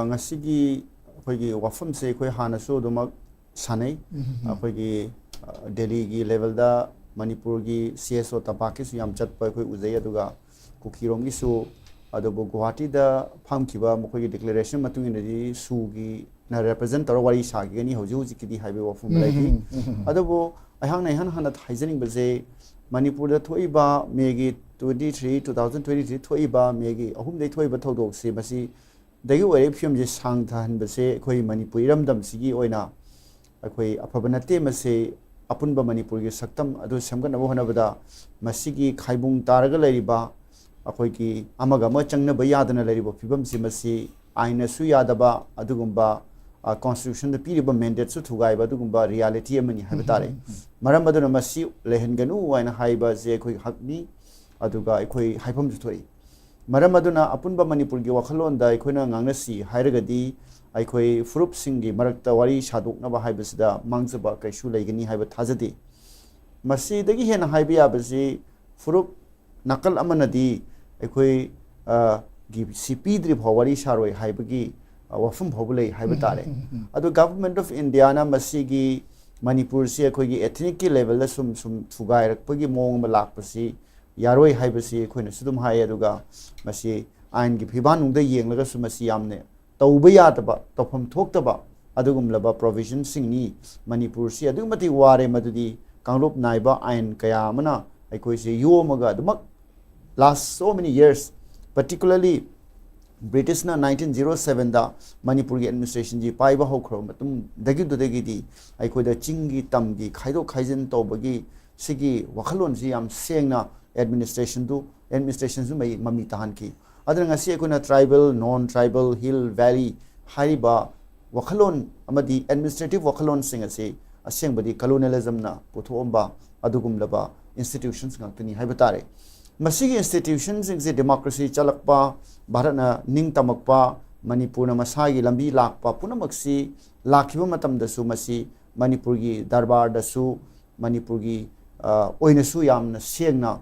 ꯉꯁꯤꯒꯤ ꯑꯩꯈꯣꯏꯒꯤ ꯋꯥꯐꯝꯁꯦ ꯑꯩꯈꯣꯏ ꯍꯥꯟꯅꯁꯨ ꯑꯗꯨꯃꯛ ꯁꯥꯟꯅꯩ꯫ ꯑꯩꯈꯣꯏꯒꯤ ꯗꯦꯜꯂꯤꯒꯤ ꯂꯦꯚꯦꯜꯗ ꯃꯅꯤꯄꯨꯔꯒꯤ ꯁꯤ ꯑꯦꯁ ꯑꯣ ꯇꯝꯄꯥꯛꯀꯤꯁꯨ ꯌꯥꯝ ꯆꯠꯄ ꯑꯩꯈꯣꯏ ꯎꯖꯩ, ꯑꯗꯨꯒ ꯀꯨꯀꯤꯔꯣꯝꯒꯤꯁꯨ꯫ ꯑꯗꯨꯕꯨ ꯒꯨꯋꯥꯍꯥꯇꯤꯗ ꯐꯝꯈꯤꯕ ꯃꯈꯣꯏꯒꯤ ꯗꯤꯀ꯭ꯂꯦꯔꯦꯁꯟ ꯃꯇꯨꯡ ꯏꯟꯅꯗꯤ ꯁꯨꯒꯤꯅ ꯔꯦꯄ꯭ꯔꯖꯦꯟ ꯇꯧꯔꯒ ꯋꯥꯔꯤ ꯁꯥꯈꯤꯒꯅꯤ ꯍꯧꯖꯤꯛ ꯍꯧꯖꯤꯛꯀꯤꯗꯤ ꯍꯥꯏꯕꯒꯤ ꯋꯥꯐꯝ ꯂꯩꯈꯤ꯫ ꯑꯗꯨꯕꯨ ꯑꯩꯍꯥꯛꯅ ꯏꯍꯥꯟ ꯍꯥꯟꯅ ꯍꯥꯏꯖꯅꯤꯡꯕꯁꯦ, ꯃꯅꯤꯄꯨꯔꯗ ꯊꯣꯛꯏꯕ ꯃꯦꯒꯤ twenty three, two thousand twenty three ꯊꯣꯛꯏꯕ ꯃꯦꯒꯤ ꯑꯍꯨꯝꯗꯒꯤ ꯊꯣꯛꯏꯕ ꯊꯧꯗꯣꯛꯁꯦ, ꯃꯁꯤꯗꯒꯤ ꯑꯣꯏꯔꯛꯏꯕ ꯐꯤꯕꯝꯁꯦ ꯁꯥꯡꯊꯍꯟꯕꯁꯦ ꯑꯩꯈꯣꯏ ꯃꯅꯤꯄꯨꯔ ꯏꯔꯝꯗꯝꯁꯤꯒꯤ ꯑꯣꯏꯅ ꯑꯩꯈꯣꯏ ꯑꯐꯕ ꯅꯠꯇꯦ꯫ ꯃꯁꯤ ꯑꯄꯨꯟꯕ ꯃꯅꯤꯄꯨꯔꯒꯤ ꯁꯛꯇꯝ ꯑꯗꯨ ꯁꯦꯝꯒꯠꯅꯕ ꯍꯣꯠꯅꯕꯗ ꯃꯁꯤꯒꯤ ꯈꯥꯏꯕꯨꯡ ꯇꯥꯔꯒ ꯂꯩꯔꯤꯕ, ꯑꯩꯈꯣꯏꯒꯤ ꯑꯃꯒ ꯑꯃ ꯆꯪꯅꯕ ꯌꯥꯗꯅ ꯂꯩꯔꯤꯕ ꯐꯤꯕꯝꯁꯤ, ꯃꯁꯤ ꯑꯥꯏꯟꯅꯁꯨ ꯌꯥꯗꯕ ꯑꯗꯨꯒꯨꯝꯕ, ꯑ, ꯀꯣꯟꯁꯇꯤꯇ꯭ꯌꯨꯁꯟꯗ ꯄꯤꯔꯤꯕ ꯃꯦꯟꯗꯦꯠꯁꯨ ꯊꯨꯒꯥꯏꯕ ꯑꯗꯨꯒꯨꯝꯕ ꯔꯤꯌꯥꯂꯤꯇꯤ ꯑꯃꯅꯤ ꯍꯥꯏꯕ ꯇꯥꯔꯦ꯫ ꯃꯔꯝ ꯑꯗꯨꯅ ꯃꯁꯤ ꯂꯩꯍꯟꯒꯅꯨ ꯍꯥꯏꯅ ꯍꯥꯏꯕ ꯑꯁꯤ ꯑꯩꯈꯣꯏꯒꯤ ꯍꯛꯅꯤ, ꯑꯗꯨꯒ ꯑꯩꯈꯣꯏ ꯍꯥꯏꯐꯝꯁꯨ ꯊꯣꯛꯏ꯫ ꯃꯔꯝ ꯑꯗꯨꯅ ꯑꯄꯨꯟꯕ ꯃꯅꯤꯄꯨꯔꯒꯤ ꯋꯥꯈꯜꯂꯣꯟꯗ ꯑꯩꯈꯣꯏꯅ ꯉꯥꯡꯅꯁꯤ ꯍꯥꯏꯔꯒꯗꯤ, ꯑꯩꯈꯣꯏ ꯐꯨꯔꯨꯞꯁꯤꯡꯒꯤ ꯃꯔꯛꯇ ꯋꯥꯔꯤ ꯁꯥꯗꯣꯛꯅꯕ ꯍꯥꯏꯕꯁꯤꯗ ꯃꯥꯡꯖꯕ ꯀꯩꯁꯨ ꯂꯩꯒꯅꯤ ꯍꯥꯏꯕ ꯊꯥꯖꯗꯦ꯫ ꯃꯁꯤꯗꯒꯤ ꯍꯦꯟꯅ ꯍꯥꯏꯕ ꯌꯥꯕꯁꯤ, ꯐꯨꯔꯨꯞ ꯅꯥꯀꯜ ꯑꯃꯅꯗꯤ ꯑꯩꯈꯣꯏ, ꯑ, ꯒꯤ ꯁꯤ ꯄꯤꯗ꯭ꯔꯤ ꯐꯥꯎ ꯋꯥꯔꯤ ꯁꯥꯔꯣꯏ ꯍꯥꯏꯕꯒꯤ, ꯑ, ꯋꯥꯐꯝ ꯐꯥꯎꯕ ꯂꯩ ꯍꯥꯏꯕ ꯇꯥꯔꯦ꯫ ꯑꯗꯣ ꯒꯚꯔꯟꯃꯦꯟꯠ ꯑꯣꯐ ꯏꯟꯗꯤꯌꯥꯅ ꯃꯁꯤꯒꯤ ꯃꯅꯤꯄꯨꯔꯁꯤ ꯑꯩꯈꯣꯏꯒꯤ ꯑꯦꯊꯅꯤꯛꯀꯤ ꯂꯦꯚꯦꯜꯗ ꯁꯨꯝ ꯁꯨꯝ ꯊꯨꯒꯥꯏꯔꯛꯄꯒꯤ ꯃꯑꯣꯡ ꯑꯃ ꯂꯥꯛꯄꯁꯤ ꯌꯥꯔꯣꯏ ꯍꯥꯏꯕꯁꯤ ꯑꯩꯈꯣꯏꯅꯁꯨ ꯑꯗꯨꯝ ꯍꯥꯏ꯫ ꯑꯗꯨꯒ ꯃꯁꯤ ꯑꯥꯏꯟꯒꯤ ꯐꯤꯕꯥꯟꯅꯨꯡꯗ ꯌꯦꯡꯂꯒꯁꯨ ꯃꯁꯤ ꯌꯥꯝꯅ ꯇꯧꯕ ꯌꯥꯗꯕ, ꯇꯧꯐꯝ ꯊꯣꯛꯇꯕ ꯑꯗꯨꯒꯨꯝꯂꯕ ꯄ꯭ꯔꯣꯚꯤꯖꯟꯁꯤꯡꯅꯤ꯫ ꯃꯅꯤꯄꯨꯔꯁꯤ ꯑꯗꯨꯛꯀꯤ ꯃꯇꯤꯛ ꯋꯥꯔꯦ, ꯃꯗꯨꯗꯤ ꯀꯥꯡꯂꯨꯞ ꯅꯥꯏꯕ ꯑꯥꯏꯟ ꯀꯌꯥ ꯑꯃꯅ ꯑꯩꯈꯣꯏꯁꯦ ꯌꯣꯝꯃꯒ ꯑꯗꯨꯃꯛ last so many years, particularly ꯕ꯭ꯔꯤꯇꯤꯁꯅ ꯅꯥꯏꯟꯇꯤꯟ ꯖꯤꯔꯣ ꯁꯕꯦꯟꯗ ꯃꯅꯤꯄꯨꯔꯒꯤ ꯑꯦꯗꯃꯤꯅꯤꯁꯇ꯭ꯔꯦꯁꯟꯁꯤ ꯄꯥꯏꯕ ꯍꯧꯈ꯭ꯔꯕ ꯃꯇꯨꯡꯗꯒꯤꯗꯨꯗꯒꯤꯗꯤ ꯑꯩꯈꯣꯏꯗ ꯆꯤꯡꯒꯤ ꯇꯝꯒꯤ ꯈꯥꯏꯗꯣꯛ ꯈꯥꯏꯖꯤꯟ ꯇꯧꯕꯒꯤ ꯁꯤꯒꯤ ꯋꯥꯈꯜꯂꯣꯟꯁꯤ ꯌꯥꯝ ꯁꯦꯡꯅ ꯑꯦꯗꯃꯤꯅꯤꯁꯇ꯭ꯔꯦꯁꯟꯗꯨ, ꯑꯦꯗꯃꯤꯅꯤꯁꯇ꯭ꯔꯦꯁꯟꯁꯨ ꯃꯩ ꯃꯃꯤ ꯇꯥꯍꯟꯈꯤ꯫ ꯑꯗꯨꯅ ꯉꯁꯤ ꯑꯩꯈꯣꯏꯅ ꯇ꯭ꯔꯥꯏꯕꯦꯜ, ꯅꯣꯟ ꯇ꯭ꯔꯥꯏꯕꯦꯜ, ꯍꯤꯜ, ꯚꯦꯂꯤ ꯍꯥꯏꯔꯤꯕ ꯋꯥꯈꯜꯂꯣꯟ ꯑꯃꯗꯤ ꯑꯦꯗꯃꯤꯅꯤꯁꯇ꯭ꯔꯦꯇꯤꯚ ꯋꯥꯈꯜꯂꯣꯟꯁꯤꯡ ꯑꯁꯤ ꯑꯁꯦꯡꯕꯗꯤ ꯀꯣꯂꯣꯅꯤꯌꯦꯂꯤꯖꯝꯅ ꯄꯨꯊꯣꯛꯑꯝꯕ ꯑꯗꯨꯒꯨꯝꯂꯕ ꯏꯟꯁꯇꯤꯇ꯭ꯌꯨꯁꯟꯁ ꯉꯥꯛꯇꯅꯤ ꯍꯥꯏꯕ ꯇꯥꯔꯦ꯫ ꯃꯁꯤꯒꯤ ꯏꯟꯁꯇꯤꯇ꯭ꯌꯨꯁꯟꯁꯤꯡꯁꯦ ꯗꯦꯃꯣꯀ꯭ꯔꯦꯁꯤ ꯆꯠꯂꯛꯄ, ꯚꯥꯔꯠꯅ ꯅꯤꯡꯇꯝꯃꯛꯄ, ꯃꯅꯤꯄꯨꯔꯅ ꯃꯁꯥꯒꯤ ꯂꯝꯕꯤ ꯂꯥꯛꯄ ꯄꯨꯝꯅꯃꯛꯁꯤ ꯂꯥꯛꯈꯤꯕ ꯃꯇꯝꯗꯁꯨ ꯃꯁꯤ ꯃꯅꯤꯄꯨꯔꯒꯤ ꯗꯔꯕꯥꯔꯗꯁꯨ, ꯃꯅꯤꯄꯨꯔꯒꯤ ꯑ, ꯑꯣꯏꯅꯁꯨ ꯌꯥꯝꯅ ꯁꯦꯡꯅ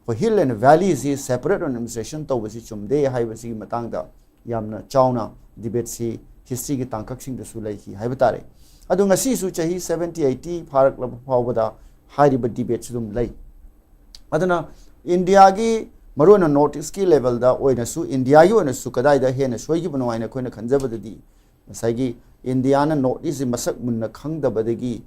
ꯑꯩꯈꯣꯏ ꯍꯤꯜ ꯑꯦꯟ ꯚꯦꯂꯤꯁꯤ ꯁꯦꯄꯔꯦꯠ ꯑꯣꯏꯅ ꯑꯦꯗꯃꯤꯅꯤꯁꯇ꯭ꯔꯦꯁꯟ ꯇꯧꯕꯁꯤ ꯆꯨꯝꯗꯦ ꯍꯥꯏꯕꯁꯤꯒꯤ ꯃꯇꯥꯡꯗ ꯌꯥꯝꯅ ꯆꯥꯎꯅ ꯗꯤꯕꯦꯠꯁꯤ ꯍꯤꯁꯇ꯭ꯔꯤꯒꯤ ꯇꯥꯡꯀꯛꯁꯤꯡꯗꯁꯨ ꯂꯩꯈꯤ ꯍꯥꯏꯕ ꯇꯥꯔꯦ꯫ ꯑꯗꯣ ꯉꯁꯤꯁꯨ ꯆꯍꯤ ꯁꯕꯦꯟꯇꯤ ꯑꯩꯠꯇꯤ ꯐꯥꯔꯛꯂꯕ ꯐꯥꯎꯕꯗ ꯍꯥꯏꯔꯤꯕ ꯗꯤꯕꯦꯠꯁꯤ ꯑꯗꯨꯝ ꯂꯩ꯫ ꯑꯗꯨꯅ ꯏꯟꯗꯤꯌꯥꯒꯤ, ꯃꯔꯨꯑꯣꯏꯅ ꯅꯣꯔꯠ ꯏꯁꯀꯤ ꯂꯦꯚꯦꯜꯗ ꯑꯣꯏꯅꯁꯨ, ꯏꯟꯗꯤꯌꯥꯒꯤ ꯑꯣꯏꯅꯁꯨ ꯀꯗꯥꯏꯗ ꯍꯦꯟꯅ ꯁꯣꯏꯈꯤꯕꯅꯣ ꯍꯥꯏꯅ ꯑꯩꯈꯣꯏꯅ ꯈꯟꯖꯕꯗꯗꯤ, ꯉꯁꯥꯏꯒꯤ ꯏꯟꯗꯤꯌꯥꯅ ꯅꯣꯔꯠ ꯏꯁꯁꯤ ꯃꯁꯛ ꯃꯨꯟꯅ ꯈꯪꯗꯕꯗꯒꯤ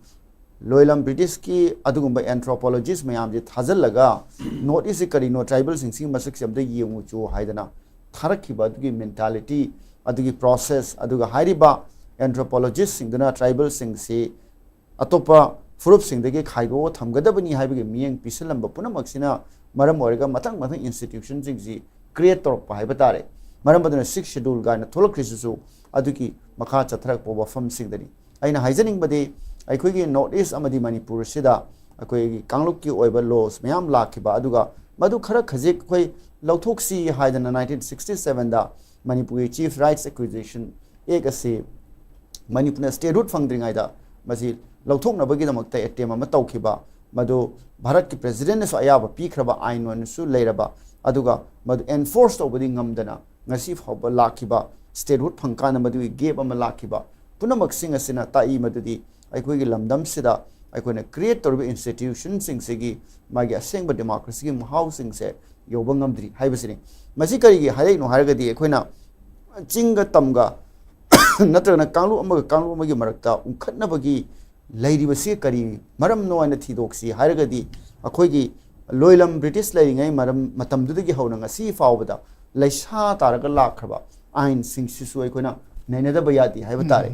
ꯂꯣꯏꯂꯝ ꯕ꯭ꯔꯤꯇꯤꯁꯀꯤ ꯑꯗꯨꯒꯨꯝꯕ ꯑꯦꯟꯊ꯭ꯔꯣꯄꯣꯂꯣꯖꯤꯁ ꯃꯌꯥꯝꯁꯦ ꯊꯥꯖꯤꯜꯂꯒ ꯅꯣꯔꯠ ꯏꯁꯁꯤ ꯀꯔꯤꯅꯣ, ꯇ꯭ꯔꯥꯏꯕꯦꯜꯁꯤꯡꯁꯤꯒꯤ ꯃꯁꯛꯁꯦ ꯑꯝꯇ ꯌꯦꯡꯉꯨꯆꯣ ꯍꯥꯏꯗꯅ ꯊꯥꯔꯛꯈꯤꯕ ꯑꯗꯨꯒꯤ ꯃꯦꯟꯇꯥꯂꯤꯇꯤ, ꯑꯗꯨꯒꯤ ꯄ꯭ꯔꯣꯁꯦꯁ, ꯑꯗꯨꯒ ꯍꯥꯏꯔꯤꯕ ꯑꯦꯟꯊ꯭ꯔꯣꯄꯣꯂꯣꯖꯤꯁꯁꯤꯡꯗꯨꯅ ꯇ꯭ꯔꯥꯏꯕꯦꯜꯁꯤꯡꯁꯤ ꯑꯇꯣꯞꯄ ꯐꯨꯔꯨꯞꯁꯤꯡꯗꯒꯤ ꯈꯥꯏꯗꯣꯛꯑ ꯊꯝꯒꯗꯕꯅꯤ ꯍꯥꯏꯕꯒꯤ ꯃꯤꯠꯌꯦꯡ ꯄꯤꯁꯤꯜꯂꯝꯕ ꯄꯨꯝꯅꯃꯛꯁꯤꯅ ꯃꯔꯝ ꯑꯣꯏꯔꯒ ꯃꯊꯪ ꯃꯊꯪ ꯏꯟꯁꯇꯤꯇ꯭ꯌꯨꯁꯟꯁꯤꯡꯁꯤ ꯀ꯭ꯔꯤꯌꯦꯠ ꯇꯧꯔꯛꯄ ꯍꯥꯏꯕ ꯇꯥꯔꯦ꯫ ꯃꯔꯝ ꯑꯗꯨꯅ ꯁꯤꯛꯁ ꯁꯦꯗꯨꯜ ꯀꯥꯏꯅ ꯊꯣꯛꯂꯛꯈ꯭ꯔꯤꯁꯤꯁꯨ ꯑꯗꯨꯒꯤ ꯃꯈꯥ ꯆꯠꯊꯔꯛꯄ ꯋꯥꯐꯝꯁꯤꯡꯗꯅꯤ꯫ ꯑꯩꯅ ꯍꯥꯏꯖꯅꯤꯡꯕꯗꯤ, ꯑꯩꯈꯣꯏꯒꯤ ꯅꯣꯔꯠ ꯏꯁ ꯑꯃꯗꯤ ꯃꯅꯤꯄꯨꯔ ꯑꯁꯤꯗ ꯑꯩꯈꯣꯏꯒꯤ ꯀꯥꯡꯂꯨꯞꯀꯤ ꯑꯣꯏꯕ ꯂꯣꯁ ꯃꯌꯥꯝ ꯂꯥꯛꯈꯤꯕ, ꯑꯗꯨꯒ ꯃꯗꯨ ꯈꯔ ꯈꯖꯤꯛ ꯑꯩꯈꯣꯏ ꯂꯧꯊꯣꯛꯁꯤ ꯍꯥꯏꯗꯅ ꯅꯥꯏꯟꯇꯤꯟ ꯁꯤꯛꯁꯇꯤ ꯁꯕꯦꯟꯗ ꯃꯅꯤꯄꯨꯔꯒꯤ ꯆꯤꯐ ꯔꯥꯏꯠꯁ ꯑꯦꯀ꯭ꯋꯤꯖꯤꯁꯟ ꯑꯦꯛ ꯑꯁꯤ ꯃꯅꯤꯄꯨꯔꯅ ꯁ꯭ꯇꯦꯠꯍꯨꯗ ꯐꯪꯗ꯭ꯔꯤꯉꯩꯗ ꯃꯁꯤ ꯂꯧꯊꯣꯛꯅꯕꯒꯤꯗꯃꯛꯇ ꯑꯦꯇꯦꯝ ꯑꯃ ꯇꯧꯈꯤꯕ, ꯃꯗꯨ ꯚꯥꯔꯠꯀꯤ ꯄ꯭ꯔꯦꯁꯤꯗꯦꯟꯅꯁꯨ ꯑꯌꯥꯕ ꯄꯤꯈ꯭ꯔꯕ ꯑꯥꯏꯟ ꯑꯣꯏꯅꯁꯨ ꯂꯩꯔꯕ, ꯑꯗꯨꯒ ꯃꯗꯨ ꯑꯦꯟꯐꯣꯔꯁ ꯇꯧꯕꯗꯤ ꯉꯝꯗꯅ ꯉꯁꯤ ꯐꯥꯎꯕ ꯂꯥꯛꯈꯤꯕ ꯁ꯭ꯇꯦꯠꯍꯨꯗ ꯐꯪꯀꯥꯟꯗ ꯃꯗꯨꯒꯤ ꯒꯦꯞ ꯑꯃ ꯂꯥꯛꯈꯤꯕ ꯄꯨꯝꯅꯃꯛꯁꯤꯡ ꯑꯁꯤꯅ ꯇꯥꯛꯏ ꯃꯗꯨꯗꯤ ꯑꯩꯈꯣꯏꯒꯤ ꯂꯝꯗꯝꯁꯤꯗ ꯑꯩꯈꯣꯏꯅ ꯀ꯭ꯔꯤꯌꯦꯠ ꯇꯧꯔꯤꯕ ꯏꯟꯁꯇꯤꯇ꯭ꯌꯨꯁꯟꯁꯤꯡꯁꯤꯒꯤ ꯃꯥꯒꯤ ꯑꯁꯦꯡꯕ ꯗꯦꯃꯣꯀ꯭ꯔꯦꯁꯤꯒꯤ ꯃꯍꯥꯎꯁꯤꯡꯁꯦ ꯌꯧꯕ ꯉꯝꯗ꯭ꯔꯤ ꯍꯥꯏꯕꯁꯤꯅꯤ꯫ ꯃꯁꯤ ꯀꯔꯤꯒꯤ ꯍꯥꯏꯔꯛꯏꯅꯣ ꯍꯥꯏꯔꯒꯗꯤ, ꯑꯩꯈꯣꯏꯅ ꯆꯤꯡꯒ ꯇꯝꯒ ꯅꯠꯇ꯭ꯔꯒꯅ ꯀꯥꯡꯂꯨꯞ ꯑꯃꯒ ꯀꯥꯡꯂꯨꯞ ꯑꯃꯒꯤ ꯃꯔꯛꯇ ꯎꯡꯈꯠꯅꯕꯒꯤ ꯂꯩꯔꯤꯕꯁꯤ ꯀꯔꯤ ꯃꯔꯝꯅꯣ ꯍꯥꯏꯅ ꯊꯤꯗꯣꯛꯁꯤ ꯍꯥꯏꯔꯒꯗꯤ, ꯑꯩꯈꯣꯏꯒꯤ ꯂꯣꯏꯂꯝ ꯕ꯭ꯔꯤꯇꯤꯁ ꯂꯩꯔꯤꯉꯩ ꯃꯔꯝ, ꯃꯇꯝꯗꯨꯗꯒꯤ ꯍꯧꯅ ꯉꯁꯤ ꯐꯥꯎꯕꯗ ꯂꯩꯁꯥ ꯇꯥꯔꯒ ꯂꯥꯛꯈ꯭ꯔꯕ ꯑꯥꯏꯟꯁꯤꯡꯁꯤꯁꯨ ꯑꯩꯈꯣꯏꯅ ꯅꯩꯅꯗꯕ ꯌꯥꯗꯦ ꯍꯥꯏꯕ ꯇꯥꯔꯦ꯫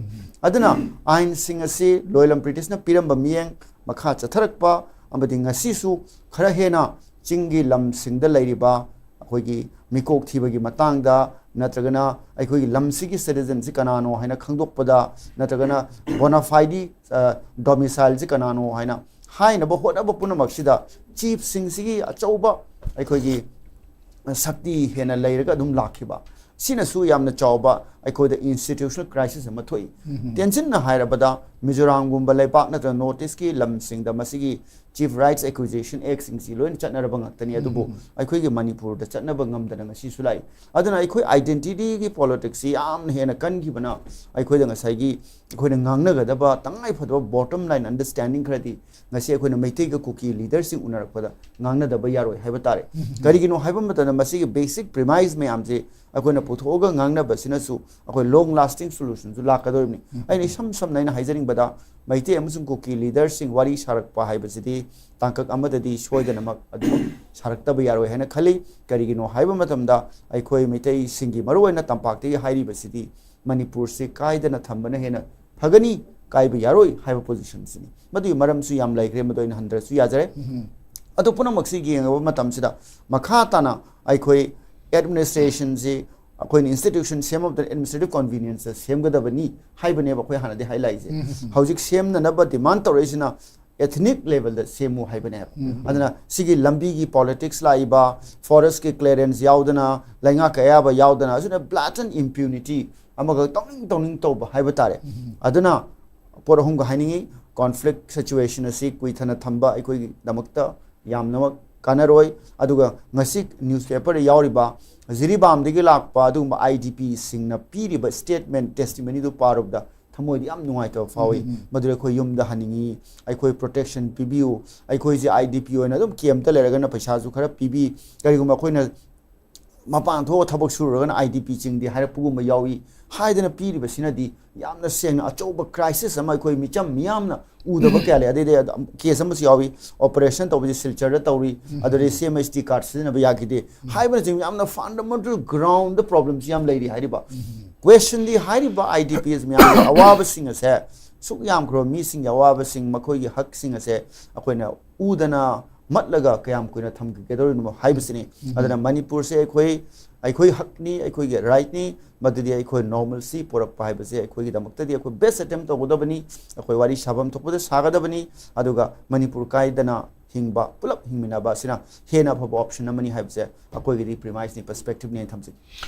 ꯑꯗꯨꯅ ꯑꯥꯏꯟꯁꯤꯡ ꯑꯁꯤ ꯂꯣꯏꯂꯝ ꯕ꯭ꯔꯤꯇꯤꯁꯅ ꯄꯤꯔꯝꯕ ꯃꯤꯠꯌꯦꯡ ꯃꯈꯥ ꯆꯠꯊꯔꯛꯄ ꯑꯃꯗꯤ ꯉꯁꯤꯁꯨ ꯈꯔ ꯍꯦꯟꯅ ꯆꯤꯡꯒꯤ ꯂꯝꯁꯤꯡꯗ ꯂꯩꯔꯤꯕ ꯑꯩꯈꯣꯏꯒꯤ ꯃꯤꯀꯣꯛ ꯊꯤꯕꯒꯤ ꯃꯇꯥꯡꯗ, ꯅꯠꯇ꯭ꯔꯒꯅ ꯑꯩꯈꯣꯏꯒꯤ ꯂꯝꯁꯤꯒꯤ ꯁꯤꯇꯤꯖꯟꯁꯤ ꯀꯅꯥꯅꯣ ꯍꯥꯏꯅ ꯈꯪꯗꯣꯛꯄꯗ, ꯅꯠꯇ꯭ꯔꯒꯅ ꯕꯣꯅꯥꯐꯥꯏꯗꯤ ꯗꯣꯃꯤꯁꯥꯏꯜꯁꯤ ꯀꯅꯥꯅꯣ ꯍꯥꯏꯅ ꯍꯥꯏꯅꯕ ꯍꯣꯠꯅꯕ ꯄꯨꯝꯅꯃꯛꯁꯤꯗ ꯆꯤꯐꯁꯤꯡꯁꯤꯒꯤ ꯑꯆꯧꯕ ꯑꯩꯈꯣꯏꯒꯤ ꯁꯛꯇꯤ ꯍꯦꯟꯅ ꯂꯩꯔꯒ ꯑꯗꯨꯝ ꯂꯥꯛꯈꯤꯕ꯫ ꯁꯤꯅꯁꯨ ꯌꯥꯝꯅ ꯆꯥꯎꯕ ꯑꯩꯈꯣꯏꯗ institutional crisis ꯑꯃ ꯊꯣꯛꯏ꯫ ꯇꯦꯟꯁꯤꯟꯅ ꯍꯥꯏꯔꯕꯗ, ꯃꯤꯖꯣꯔꯥꯝꯒꯨꯝꯕ ꯂꯩꯕꯥꯛ ꯅꯠꯇ꯭ꯔꯒ North East ꯀꯤ ꯂꯝꯁꯤꯡꯗ ꯃꯁꯤꯒꯤ Chief Rights Acquisition Act ꯁꯤꯡꯁꯤ ꯂꯣꯏꯅ ꯆꯠꯅꯔꯕ ꯉꯥꯛꯇꯅꯤ, ꯑꯗꯨꯕꯨ ꯑꯩꯈꯣꯏꯒꯤ ꯃꯅꯤꯄꯨꯔꯗ ꯆꯠꯅꯕ ꯉꯝꯗꯅ ꯉꯁꯤꯁꯨ ꯂꯥꯛꯏ꯫ ꯑꯗꯨꯅ ꯑꯩꯈꯣꯏ identity ꯒꯤ politics ꯁꯤ ꯌꯥꯝꯅ ꯍꯦꯟꯅ ꯀꯟꯈꯤꯕꯅ ꯑꯩꯈꯣꯏꯗ ꯉꯁꯥꯏꯒꯤ ꯑꯩꯈꯣꯏꯅ ꯉꯥꯡꯅꯒꯗꯕ ꯇꯉꯥꯏ ꯐꯗꯕ bottom line understanding ꯈꯔꯗꯤ ꯉꯁꯤ ꯑꯩꯈꯣꯏꯅ ꯃꯩꯇꯩꯒ ꯀꯨꯀꯤ leader ꯁꯤꯡ ꯎꯅꯔꯛꯄꯗ ꯉꯥꯡꯅꯗꯕ ꯌꯥꯔꯣꯏ ꯍꯥꯏꯕ ꯇꯥꯔꯦ꯫ ꯀꯔꯤꯒꯤꯅꯣ ꯍꯥꯏꯕ ꯃꯇꯝꯗ, ꯃꯁꯤꯒꯤ basic premise ꯃꯌꯥꯝꯁꯦ ꯑꯩꯈꯣꯏꯅ ꯄꯨꯊꯣꯛꯑꯒ ꯉꯥꯡꯅꯕꯁꯤꯅꯁꯨ ꯑꯩꯈꯣꯏ long lasting solution ꯁꯨ ꯂꯥꯛꯀꯗꯧꯔꯤꯕꯅꯤ꯫ ꯑꯩꯅ ꯏꯁꯝ ꯁꯝꯅ ꯑꯩꯅ ꯍꯥꯏꯖꯅꯤꯡꯕꯗ, ꯃꯩꯇꯩ ꯑꯃꯁꯨꯡ ꯀꯨꯀꯤ leader ꯁꯤꯡ ꯋꯥꯔꯤ ꯁꯥꯔꯛꯄ ꯍꯥꯏꯕꯁꯤꯗꯤ ꯇꯥꯡꯀꯛ ꯑꯃꯗꯗꯤ ꯁꯣꯏꯗꯅꯃꯛ ꯑꯗꯨꯃꯛ ꯁꯥꯔꯛꯇꯕ ꯌꯥꯔꯣꯏ ꯍꯥꯏꯅ ꯈꯜꯂꯤ꯫ ꯀꯔꯤꯒꯤꯅꯣ ꯍꯥꯏꯕ ꯃꯇꯝꯗ, ꯑꯩꯈꯣꯏ ꯃꯩꯇꯩꯁꯤꯡꯒꯤ ꯃꯔꯨꯑꯣꯏꯅ ꯇꯝꯄꯥꯛꯇꯒꯤ ꯍꯥꯏꯔꯤꯕꯁꯤꯗꯤ ꯃꯅꯤꯄꯨꯔꯁꯤ ꯀꯥꯏꯗꯅ ꯊꯝꯕꯅ ꯍꯦꯟꯅ ꯐꯒꯅꯤ, ꯀꯥꯏꯕ ꯌꯥꯔꯣꯏ ꯍꯥꯏꯕ position ꯁꯤꯅꯤ꯫ ꯃꯗꯨꯒꯤ ꯃꯔꯝꯁꯨ ꯌꯥꯝ ꯂꯩꯈ꯭ꯔꯦ, ꯃꯗꯨ ꯑꯩꯅ ꯍꯟꯊꯔꯁꯨ ꯌꯥꯖꯔꯦ꯫ ꯑꯗꯨ ꯄꯨꯝꯅꯃꯛꯁꯤ ꯌꯦꯡꯉꯕ ꯃꯇꯝꯁꯤꯗ, ꯃꯈꯥ ꯇꯥꯅ ꯑꯩꯈꯣꯏ administration ꯁꯤ, ꯑꯩꯈꯣꯏꯅ institution ꯁꯦꯝꯕ ꯃꯇꯝꯗ administrative convenience ꯇ ꯁꯦꯝꯒꯗꯕꯅꯤ ꯍꯥꯏꯕꯅꯦꯕ ꯑꯩꯈꯣꯏ ꯍꯥꯟꯅꯗꯤ ꯍꯥꯏꯂꯥꯛꯏꯁꯦ꯫ ꯍꯧꯖꯤꯛ ꯁꯦꯝꯅꯅꯕ demand ꯇꯧꯔꯛꯏꯁꯤꯅ ethnic level ꯗ ꯁꯦꯝꯃꯨ ꯍꯥꯏꯕꯅꯦꯕ꯫ ꯑꯗꯨꯅ ꯁꯤꯒꯤ ꯂꯝꯕꯤꯒꯤ politics ꯂꯥꯛꯏꯕ, forest ꯀꯤ clearance ꯌꯥꯎꯗꯅ, ꯂꯩꯉꯥꯛꯀꯤ ꯑꯌꯥꯕ ꯌꯥꯎꯗꯅ, ꯑꯁꯤꯅ blatant impunity ꯑꯃꯈꯛ ꯇꯧꯅꯤꯡ ꯇꯧꯅꯤꯡ ꯇꯧꯕ ꯍꯥꯏꯕ ꯇꯥꯔꯦ꯫ ꯑꯗꯨꯅ ꯄꯣꯠ ꯑꯍꯨꯝꯒ ꯍꯥꯏꯅꯤꯡꯉꯤ: conflict situation ꯑꯁꯤ ꯀꯨꯏꯊꯅ ꯊꯝꯕ ꯑꯩꯈꯣꯏꯒꯤꯗꯃꯛꯇ ꯌꯥꯝꯅꯃꯛ ꯀꯥꯟꯅꯔꯣꯏ꯫ ꯑꯗꯨꯒ ꯉꯁꯤ newspaper ꯗ ꯌꯥꯎꯔꯤꯕ ꯖꯤꯔꯤꯕꯥꯝꯗꯒꯤ ꯂꯥꯛꯄ ꯑꯗꯨꯒꯨꯝꯕ I D P ꯁꯤꯡꯅ ꯄꯤꯔꯤꯕ statement, testimony ꯗꯨ ꯄꯥꯔꯨꯕꯗ ꯊꯃꯣꯏꯗ ꯌꯥꯝ ꯅꯨꯡꯉꯥꯏꯇꯕ ꯐꯥꯎꯏ꯫ ꯎꯝ, ꯎꯝ, ꯎꯝ꯫ ꯃꯗꯨꯗ ꯑꯩꯈꯣꯏ ꯌꯨꯝꯗ ꯍꯟꯅꯤꯡꯉꯤ, ꯑꯩꯈꯣꯏ protection ꯄꯤꯕꯤꯌꯨ, ꯑꯩꯈꯣꯏꯁꯦ I D P ꯑꯣꯏꯅ ꯑꯗꯨꯝ camp ꯇ ꯂꯩꯔꯒꯅ ꯄꯩꯁꯥꯁꯨ ꯈꯔ ꯄꯤꯕꯤ, ꯀꯔꯤꯒꯨꯝꯕ ꯑꯩꯈꯣꯏꯅ ꯃꯄꯥꯟ ꯊꯣꯛꯑ ꯊꯕꯛ ꯁꯨꯔꯨꯔꯒꯅ I D P ꯆꯤꯡꯗꯦ ꯍꯥꯏꯔꯛꯄꯒꯨꯝꯕ ꯌꯥꯎꯏ꯫ ꯍꯥꯏꯗꯅ ꯄꯤꯔꯤꯕꯁꯤꯅꯗꯤ ꯌꯥꯝꯅ ꯁꯦꯡꯅ ꯑꯆꯧꯕ crisis ꯑꯃ ꯑꯩꯈꯣꯏ ꯃꯤꯆꯝ ꯃꯤꯌꯥꯝꯅ ꯎꯗꯕ ꯀꯌꯥ ꯂꯩ꯫ ꯑꯗꯩꯗꯤ ꯑꯗ-, case ꯑꯃꯁꯨ ꯌꯥꯎꯏ, operation ꯇꯧꯕꯁꯤ ꯁꯤꯜꯆꯔꯗ ꯇꯧꯔꯤ, ꯎꯝ꯫ ꯑꯗꯨꯗꯩ C M H T card ꯁꯤꯖꯤꯟꯅꯕ ꯌꯥꯈꯤꯗꯦ, ꯎꯝ꯫ ꯍꯥꯏꯕꯅꯆꯤꯡꯕ ꯌꯥꯝꯅ fundamental ground ꯗ problem ꯁꯤ ꯌꯥꯝ ꯂꯩꯔꯤ ꯍꯥꯏꯔꯤꯕ꯫ ꯎꯝ꯫ Question ꯗꯤ ꯍꯥꯏꯔꯤꯕ I D Ps ꯃꯌꯥꯝꯒꯤ ꯑꯋꯥꯕꯁꯤꯡ ꯑꯁꯦ, ꯁꯨꯛ ꯌꯥꯝꯈ꯭ꯔꯕ ꯃꯤꯁꯤꯡꯒꯤ ꯑꯋꯥꯕꯁꯤꯡ, ꯃꯈꯣꯏꯒꯤ ꯍꯛꯁꯤꯡ ꯑꯁꯦ ꯑꯩꯈꯣꯏꯅ ꯎꯗꯅ ꯃꯠꯂꯒ ꯀꯌꯥꯝ ꯀꯨꯏꯅ ꯊꯝꯈꯤꯒꯗꯧꯔꯤꯅꯣ ꯍꯥꯏꯕꯁꯤꯅꯤ꯫ ꯎꯝ꯫ ꯑꯗꯨꯅ ꯃꯅꯤꯄꯨꯔꯁꯦ ꯑꯩꯈꯣꯏ, ꯑꯩꯈꯣꯏ ꯍꯛꯅꯤ, ꯑꯩꯈꯣꯏꯒꯤ right ꯅꯤ, ꯃꯗꯨꯗꯤ ꯑꯩꯈꯣꯏ normalcy ꯄꯨꯔꯛꯄ ꯍꯥꯏꯕꯁꯦ ꯑꯩꯈꯣꯏꯒꯤꯗꯃꯛꯇꯗꯤ ꯑꯩꯈꯣꯏ best attempt ꯇꯧꯒꯗꯕꯅꯤ꯫ ꯑꯩꯈꯣꯏ ꯋꯥꯔꯤ ꯁꯥꯐꯝ ꯊꯣꯛꯄꯗ ꯁꯥꯒꯗꯕꯅꯤ, ꯑꯗꯨꯒ ꯃꯅꯤꯄꯨꯔ ꯀꯥꯏꯗꯅ ꯍꯤꯡꯕ, ꯄꯨꯂꯞ ꯍꯤꯡꯃꯤꯟꯅꯕ ꯑꯁꯤꯅ ꯍꯦꯟꯅ ꯑꯐꯕ option ꯑꯃꯅꯤ ꯍꯥꯏꯕꯁꯦ ꯑꯩꯈꯣꯏꯒꯤꯗꯤ premise ꯅꯤ, perspective ꯅꯤ ꯍꯥꯏꯅ ꯊꯝꯖꯒꯦ꯫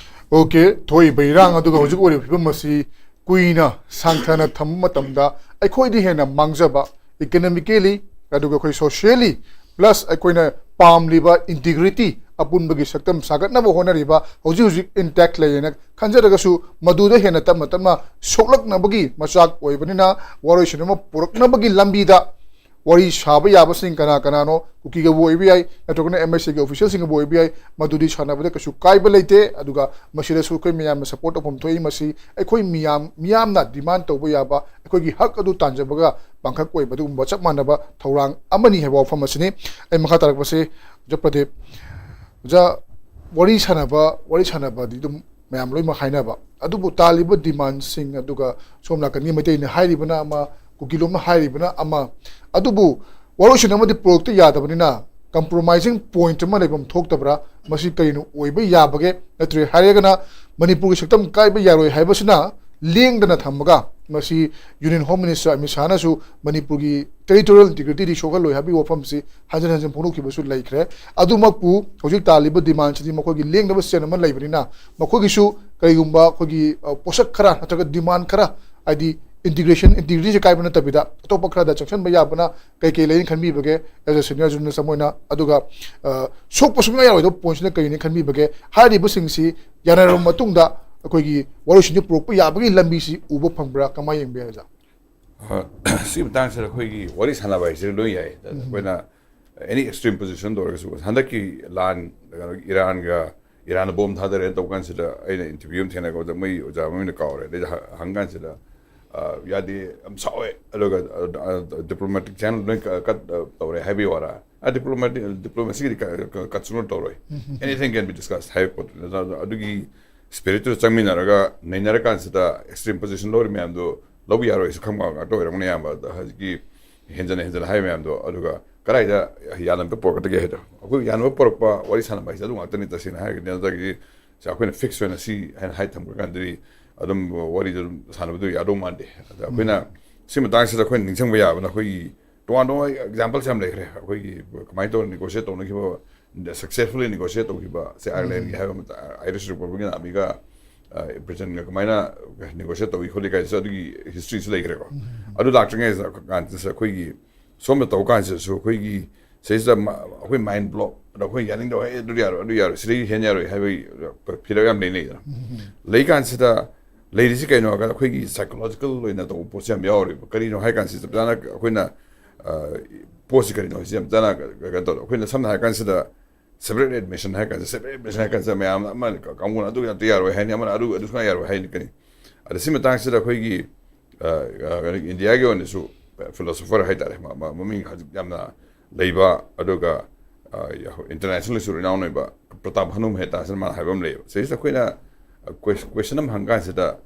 ꯑꯣꯀꯦ, ꯊꯣꯛꯏꯕ ꯏꯔꯥꯡ ꯑꯗꯨꯒ ꯍꯧꯖꯤꯛ ꯑꯣꯏꯔꯤꯕ ꯐꯤꯕꯝ ꯑꯁꯤ ꯀꯨꯏꯅ ꯁꯥꯡꯊꯅ ꯊꯝꯕ ꯃꯇꯝꯗ ꯑꯩꯈꯣꯏꯗꯤ ꯍꯦꯟꯅ ꯃꯥꯡꯖꯕ, economically ꯑꯗꯨꯒ ꯑꯩꯈꯣꯏ socially, plus ꯑꯩꯈꯣꯏꯅ ꯄꯥꯝꯂꯤꯕ integrity, ꯑꯄꯨꯟꯕꯒꯤ ꯁꯛꯇꯝ ꯁꯥꯒꯠꯅꯕ ꯍꯣꯠꯅꯔꯤꯕ ꯍꯧꯖꯤꯛ ꯍꯧꯖꯤꯛ intact ꯂꯩꯌꯦꯅ ꯈꯟꯖꯔꯒꯁꯨ, ꯃꯗꯨꯗ ꯍꯦꯟꯅ ꯇꯞꯅ ꯇꯞꯅ ꯁꯣꯛꯂꯛꯅꯕꯒꯤ ꯃꯆꯥꯛ ꯑꯣꯏꯕꯅꯤꯅ, ꯋꯥꯔꯣꯏꯁꯤꯟ ꯑꯃ ꯄꯨꯔꯛꯅꯕꯒꯤ ꯂꯝꯕꯤꯗ ꯋꯥꯔꯤ ꯁꯥꯕ ꯌꯥꯕꯁꯤꯡ ꯀꯅꯥ ꯀꯅꯥꯅꯣ? ꯀꯨꯀꯤꯒꯕꯨ ꯑꯣꯏꯕ ꯌꯥꯏ, ꯅꯠꯇ꯭ꯔꯒꯅ MAC ꯒꯤ official ꯁꯤꯡꯒꯕꯨ ꯑꯣꯏꯕ ꯌꯥꯏ, ꯃꯗꯨꯗꯤ ꯁꯥꯟꯅꯕꯗ ꯀꯩꯁꯨ ꯀꯥꯏꯕ ꯂꯩꯇꯦ꯫ ꯑꯗꯨꯒ ꯃꯁꯤꯗꯁꯨ ꯑꯩꯈꯣꯏ ꯃꯌꯥꯝꯅ support ꯇꯧꯐꯝ ꯊꯣꯛꯏ꯫ ꯃꯁꯤ ꯑꯩꯈꯣꯏ ꯃꯤꯌꯥꯝ, ꯃꯤꯌꯥꯝꯅ demand ꯇꯧꯕ ꯌꯥꯕ, ꯑꯩꯈꯣꯏꯒꯤ ꯍꯛ ꯑꯗꯨ ꯇꯥꯟꯖꯕꯒ ꯄꯥꯡꯈꯛ ꯑꯣꯏꯕ ꯑꯗꯨꯒꯨꯝꯕ ꯆꯞ ꯃꯥꯟꯅꯕ ꯊꯧꯔꯥꯡ ꯑꯃꯅꯤ ꯍꯥꯏꯕ ꯋꯥꯐꯝ ꯑꯁꯤꯅꯤ꯫ ꯑꯩ ꯃꯈꯥ ꯇꯥꯔꯛꯄꯁꯤ ꯑꯣꯖꯥ ꯄ꯭ꯔꯗꯤꯞ, ꯑꯣꯖꯥ, ꯋꯥꯔꯤ ꯁꯥꯟꯅꯕ, ꯋꯥꯔꯤ ꯁꯥꯟꯅꯕꯗꯤ ꯑꯗꯨꯝ ꯃꯌꯥꯝ ꯂꯣꯏꯅꯃꯛ ꯍꯥꯏꯅꯕ, ꯑꯗꯨꯕꯨ ꯇꯥꯜꯂꯤꯕ demandꯁꯤꯡ, ꯑꯗꯨꯒ ꯁꯣꯝ ꯅꯥꯀꯟꯒꯤ ꯃꯩꯇꯩꯅ ꯍꯥꯏꯔꯤꯕꯅ ꯑꯃ, ꯀꯨꯀꯤ ꯂꯣꯝꯅ ꯍꯥꯏꯔꯤꯕꯅ ꯑꯃ, ꯑꯗꯨꯕꯨ ꯋꯥꯔꯣꯏꯁꯤꯟ ꯑꯃꯗꯤ ꯄꯨꯔꯛꯇ ꯌꯥꯗꯕꯅꯤꯅ, compromising point ꯑꯃ ꯂꯩꯐꯝ ꯊꯣꯛꯇꯕ꯭ꯔꯥ? ꯃꯁꯤ ꯀꯔꯤꯅ ꯑꯣꯏꯕ ꯌꯥꯕꯒꯦ? ꯅꯠꯇ꯭ꯔꯦ ꯍꯥꯏꯔꯒꯅ ꯃꯅꯤꯄꯨꯔꯒꯤ ꯁꯛꯇꯝ ꯀꯥꯏꯕ ꯌꯥꯔꯣꯏ ꯍꯥꯏꯕꯁꯤꯅ ꯂꯦꯡꯗꯅ ꯊꯝꯃꯒ, ꯃꯁꯤ Union Home Minister ꯑꯃꯤꯠ ꯁꯥꯍꯅꯁꯨ ꯃꯅꯤꯄꯨꯔꯒꯤ territorial integrityꯗꯤ ꯁꯣꯛꯍꯜꯂꯣꯏ ꯍꯥꯏꯕꯒꯤ ꯋꯥꯐꯝꯁꯤ ꯍꯟꯖꯤꯟ ꯍꯟꯖꯤꯟ ꯐꯣꯡꯗꯣꯛꯈꯤꯕꯁꯨ ꯂꯩꯈ꯭ꯔꯦ꯫ ꯑꯗꯨꯃꯛꯄꯨ ꯍꯧꯖꯤꯛ ꯇꯥꯜꯂꯤꯕ demandꯁꯤꯗꯤ ꯃꯈꯣꯏꯒꯤ ꯂꯦꯡꯗꯕ stand ꯑꯃ ꯂꯩꯕꯅꯤꯅ, ꯃꯈꯣꯏꯒꯤꯁꯨ ꯀꯔꯤꯒꯨꯝꯕ ꯑꯩꯈꯣꯏꯒꯤ, ꯑ, ꯄꯣꯠꯁꯛ ꯈꯔ ꯅꯠꯇ꯭ꯔꯒ demand ꯈꯔ, ꯍꯥꯏꯗꯤ integration, integrityꯁꯦ ꯀꯥꯏꯕ ꯅꯠꯇꯕꯤꯗ ꯑꯇꯣꯞꯄ ꯈꯔꯗ ꯆꯪꯁꯤꯟꯕ ꯌꯥꯕꯅ ꯀꯩ ꯀꯩ ꯂꯩꯅ ꯈꯟꯕꯤꯕꯒꯦ? As a senior journalist ꯑꯃ ꯑꯣꯏꯅ, ꯑꯗꯨꯒ, ꯑ, ꯁꯣꯛꯄ ꯁꯨꯡꯌꯥ ꯌꯥꯔꯣꯏꯗꯕ pointꯁꯤꯅ ꯀꯔꯤꯅꯤ ꯈꯟꯕꯤꯕꯒꯦ? ꯍꯥꯏꯔꯤꯕꯁꯤꯡꯁꯤ ꯌꯥꯅꯔꯕ ꯃꯇꯨꯡꯗ ꯑꯩꯈꯣꯏꯒꯤ ꯋꯥꯔꯣꯏꯁꯤꯟꯁꯤ ꯄꯨꯔꯛꯄ ꯌꯥꯕꯒꯤ ꯂꯝꯕꯤꯁꯤ ꯎꯕ ꯐꯪꯕ꯭ꯔꯥ? ꯀꯃꯥꯏꯅ ꯌꯦꯡꯕ ꯌꯥꯏ, ꯑꯣꯖꯥ? ꯑ, ꯁꯤ ꯃꯇꯥꯡꯁꯤꯗ ꯑꯩꯈꯣꯏꯒꯤ ꯋꯥꯔꯤ ꯁꯥꯟꯅꯕ ꯍꯥꯏꯁꯦ ꯂꯣꯏ ꯌꯥꯏ꯫ ꯑꯩꯈꯣꯏꯅ any extreme positionꯗ ꯑꯣꯏꯔꯒꯁꯨ, ꯍꯟꯗꯛꯀꯤ ꯂꯥꯟ, ꯀꯩꯅꯣ, ꯏꯔꯥꯟꯒ, ꯏꯔꯥꯟꯅ ꯕꯣꯝ ꯊꯥꯗꯔꯦꯅ ꯇꯧꯕ ꯀꯥꯟꯁꯤꯗ, ꯑꯩꯅ interview ꯑꯃ ꯊꯦꯡꯅꯔꯛꯄꯗ ꯃꯣꯏ ꯑꯣꯖꯥ ꯃꯃꯤꯡꯗ ꯀꯥꯎꯔꯦ, ꯑꯗꯩꯗ ꯍ-, ꯍꯪ ꯀꯥꯟꯁꯤꯗ, ꯑ, ꯌꯥꯗꯦ, ꯌꯥꯝ ꯁꯥꯎꯋꯦ, ꯑꯗꯨꯒ, ꯑ, ꯑ, diplomatic channel ꯂꯣꯏ ꯀ-, cut, ꯑ, ꯇꯧꯔꯦ ꯍꯥꯏꯕꯒꯤ ꯋꯥꯔꯥ? ꯑ, diplomatic, diplomacyꯒꯤꯗꯤ cut ꯁꯨꯡꯇꯧ ꯇꯧꯔꯣꯏ꯫ Anything can be discussed ꯍꯥꯏꯕ ꯄꯣꯠꯇꯨꯅꯤ꯫ ꯑꯗꯨ, ꯑꯗꯨꯒꯤ spiritꯇꯨꯗ ꯆꯪꯃꯤꯟꯅꯔꯒ ꯅꯩꯅꯔꯀꯥꯟꯁꯤꯗ extreme position ꯂꯧꯔꯤ ꯃꯌꯥꯝꯗꯣ ꯂꯧꯕ ꯌꯥꯔꯣꯏꯁꯨ ꯈꯪꯕ ꯉꯥꯛꯇ ꯑꯣꯏꯔꯝꯒꯅꯤ ꯑꯌꯥꯝꯕ꯫ ꯑꯗ ꯍꯧꯖꯤꯛꯀꯤ ꯍꯦꯟꯖꯟꯅ ꯍꯦꯟꯖꯟꯅ ꯍꯥꯏ ꯃꯌꯥꯝꯗꯣ, ꯑꯗꯨꯒ ꯀꯗꯥꯏꯗ ꯌꯥꯅꯕ ꯄꯨꯔꯛꯀꯗꯒꯦ ꯍꯥꯏꯗꯣ꯫ ꯑꯩꯈꯣꯏ ꯌꯥꯅꯕ ꯄꯨꯔꯛꯄ ꯋꯥꯔꯤ ꯁꯥꯟꯅꯕ ꯍꯥꯏꯁꯦ ꯑꯗꯨ ꯉꯥꯛꯇꯅꯤ, ꯇꯁꯦꯡꯅ ꯍꯥꯏꯔꯒꯗꯤ꯫ ꯅꯠꯇ꯭ꯔꯒꯗꯤ ꯁꯤ ꯑꯩꯈꯣꯏꯅ fix ꯑꯣꯏꯅ ꯁꯤ ꯍꯥꯏꯅ ꯍꯥꯏ ꯊꯝꯈ꯭ꯔꯀꯥꯟꯗꯗꯤ ꯑꯗꯨꯝ ꯋꯥꯔꯤꯗꯨ ꯑꯗꯨꯝ ꯁꯥꯟꯅꯕꯗꯨ ꯌꯥꯗꯧ ꯃꯥꯟꯗꯦ꯫ ꯑꯗ ꯑꯩꯈꯣꯏꯅ ꯁꯤ ꯃꯇꯥꯡꯁꯤꯗ ꯑꯩꯈꯣꯏꯅ ꯅꯤꯡꯁꯤꯡꯕ ꯌꯥꯕꯅ, ꯑꯩꯈꯣꯏꯒꯤ ꯇꯣꯉꯥꯟ ꯇꯣꯉꯥꯟꯕ examples ꯌꯥꯝ ꯂꯩꯈ꯭ꯔꯦ꯫ ꯑꯩꯈꯣꯏꯒꯤ ꯀꯃꯥꯏꯅ ꯇꯧꯔ negotiate ꯇꯧꯅꯈꯤꯕ, successfully negotiate ꯇꯧꯈꯤꯕ, ꯁꯦ, Ireland ꯒꯤ ꯍꯥꯏꯕ ꯃꯇꯝ, Irish Republic ꯅ ꯑꯃꯤꯒ, ꯑ, Britain ꯒ ꯀꯃꯥꯏꯅ negotiate ꯇꯧꯏ ꯈꯣꯠꯂꯤ ꯀꯥꯏꯁꯨ ꯑꯗꯨꯒꯤ history ꯁꯨ ꯂꯩꯈ꯭ꯔꯦꯀꯣ꯫ ꯑꯗꯨ ꯂꯥꯛꯇ꯭ꯔꯤꯉꯩ ꯀꯥꯟꯁꯤꯗ ꯑꯩꯈꯣꯏꯒꯤ ꯁꯣꯝꯗ ꯇꯧꯕ ꯀꯥꯟꯁꯤꯗꯁꯨ ꯑꯩꯈꯣꯏꯒꯤ ꯁꯤꯁꯤꯗ ꯃ-, ꯑꯩꯈꯣꯏ mind block, ꯑꯗ ꯑꯩꯈꯣꯏ ꯌꯥꯅꯤꯡꯗꯕ, "ꯑꯦ, ꯑꯗꯨ ꯌꯥꯔꯣꯏ, ꯑꯗꯨ ꯌꯥꯔꯣꯏ, ꯁꯤꯗꯒꯤ ꯍꯦꯟꯅ ꯌꯥꯔꯣꯏ" ꯍꯥꯏꯕꯒꯤ ꯐꯤꯔꯦꯞ ꯌꯥꯝ ꯂꯩꯅꯩꯗꯅ꯫ ꯂꯩꯀꯥꯟꯁꯤꯗ ꯂꯩꯔꯤꯁꯤ ꯀꯩꯅꯣ ꯍꯥꯏꯔꯀꯥꯟꯗ ꯑꯩꯈꯣꯏꯒꯤ psychological ꯑꯣꯏꯅ ꯇꯧꯕ ꯄꯣꯠꯁꯤ ꯌꯥꯝ ꯌꯥꯎꯔꯤꯕ꯫ ꯀꯔꯤꯅꯣ ꯍꯥꯏ ꯀꯥꯟꯁꯤꯗ ꯆꯞ ꯆꯥꯅ ꯑꯩꯈꯣꯏꯅ, ꯑ, ꯄꯣꯠꯁꯤ ꯀꯔꯤꯅꯣ ꯍꯥꯏꯁꯤ ꯌꯥꯝ ꯆꯞ ꯆꯥꯅ ꯀꯩꯅꯣ ꯇꯧꯔꯦ꯫ ꯑꯩꯈꯣꯏꯅ ꯁꯝꯅ ꯍꯥꯏꯔ ꯀꯥꯟꯁꯤꯗ separate admission ꯍꯥꯏ ꯀꯥꯟꯁꯤꯗ, separate admission ꯍꯥꯏ ꯀꯥꯟꯁꯤꯗ ꯃꯌꯥꯝꯅ ꯑꯃ ꯀꯥꯡꯕꯨꯅ ꯑꯗꯨ ꯉꯥꯛꯇ ꯌꯥꯔꯣꯏ ꯍꯥꯏꯅꯤ, ꯑꯃꯅ ꯑꯗꯨ, ꯑꯗꯨ ꯁꯨꯡꯌꯥ ꯌꯥꯔꯣꯏ ꯍꯥꯏꯅꯤ ꯀꯅꯤ꯫ ꯑꯗ ꯁꯤ ꯃꯇꯥꯡꯁꯤꯗ ꯑꯩꯈꯣꯏꯒꯤ, ꯑ, ꯑ, ꯀꯩꯅꯣ, ꯏꯟꯗꯤꯌꯥꯒꯤ ꯑꯣꯏꯅꯁꯨ philosopher ꯍꯥꯏꯇꯥꯔꯦ, ꯃ-, ꯃ-, ꯃꯃꯤꯡ ꯍꯧꯖꯤꯛ ꯌꯥꯝꯅ ꯂꯩꯕ, ꯑꯗꯨꯒ, ꯑ, international ꯁꯨ renown ꯑꯣꯏꯕ ꯄ꯭ꯔꯇꯥꯞ ꯍꯅꯨ ꯃꯦꯍꯇꯥꯁꯤꯅ ꯃꯥꯅ ꯍꯥꯏꯕ ꯑꯃ ꯂꯩꯌꯦꯕ꯫ ꯁꯤꯁꯤꯗ ꯑꯩꯈꯣꯏꯅ, ꯑ, ques-, question ꯑꯃ ꯍꯪ ꯀꯥꯟꯁꯤꯗ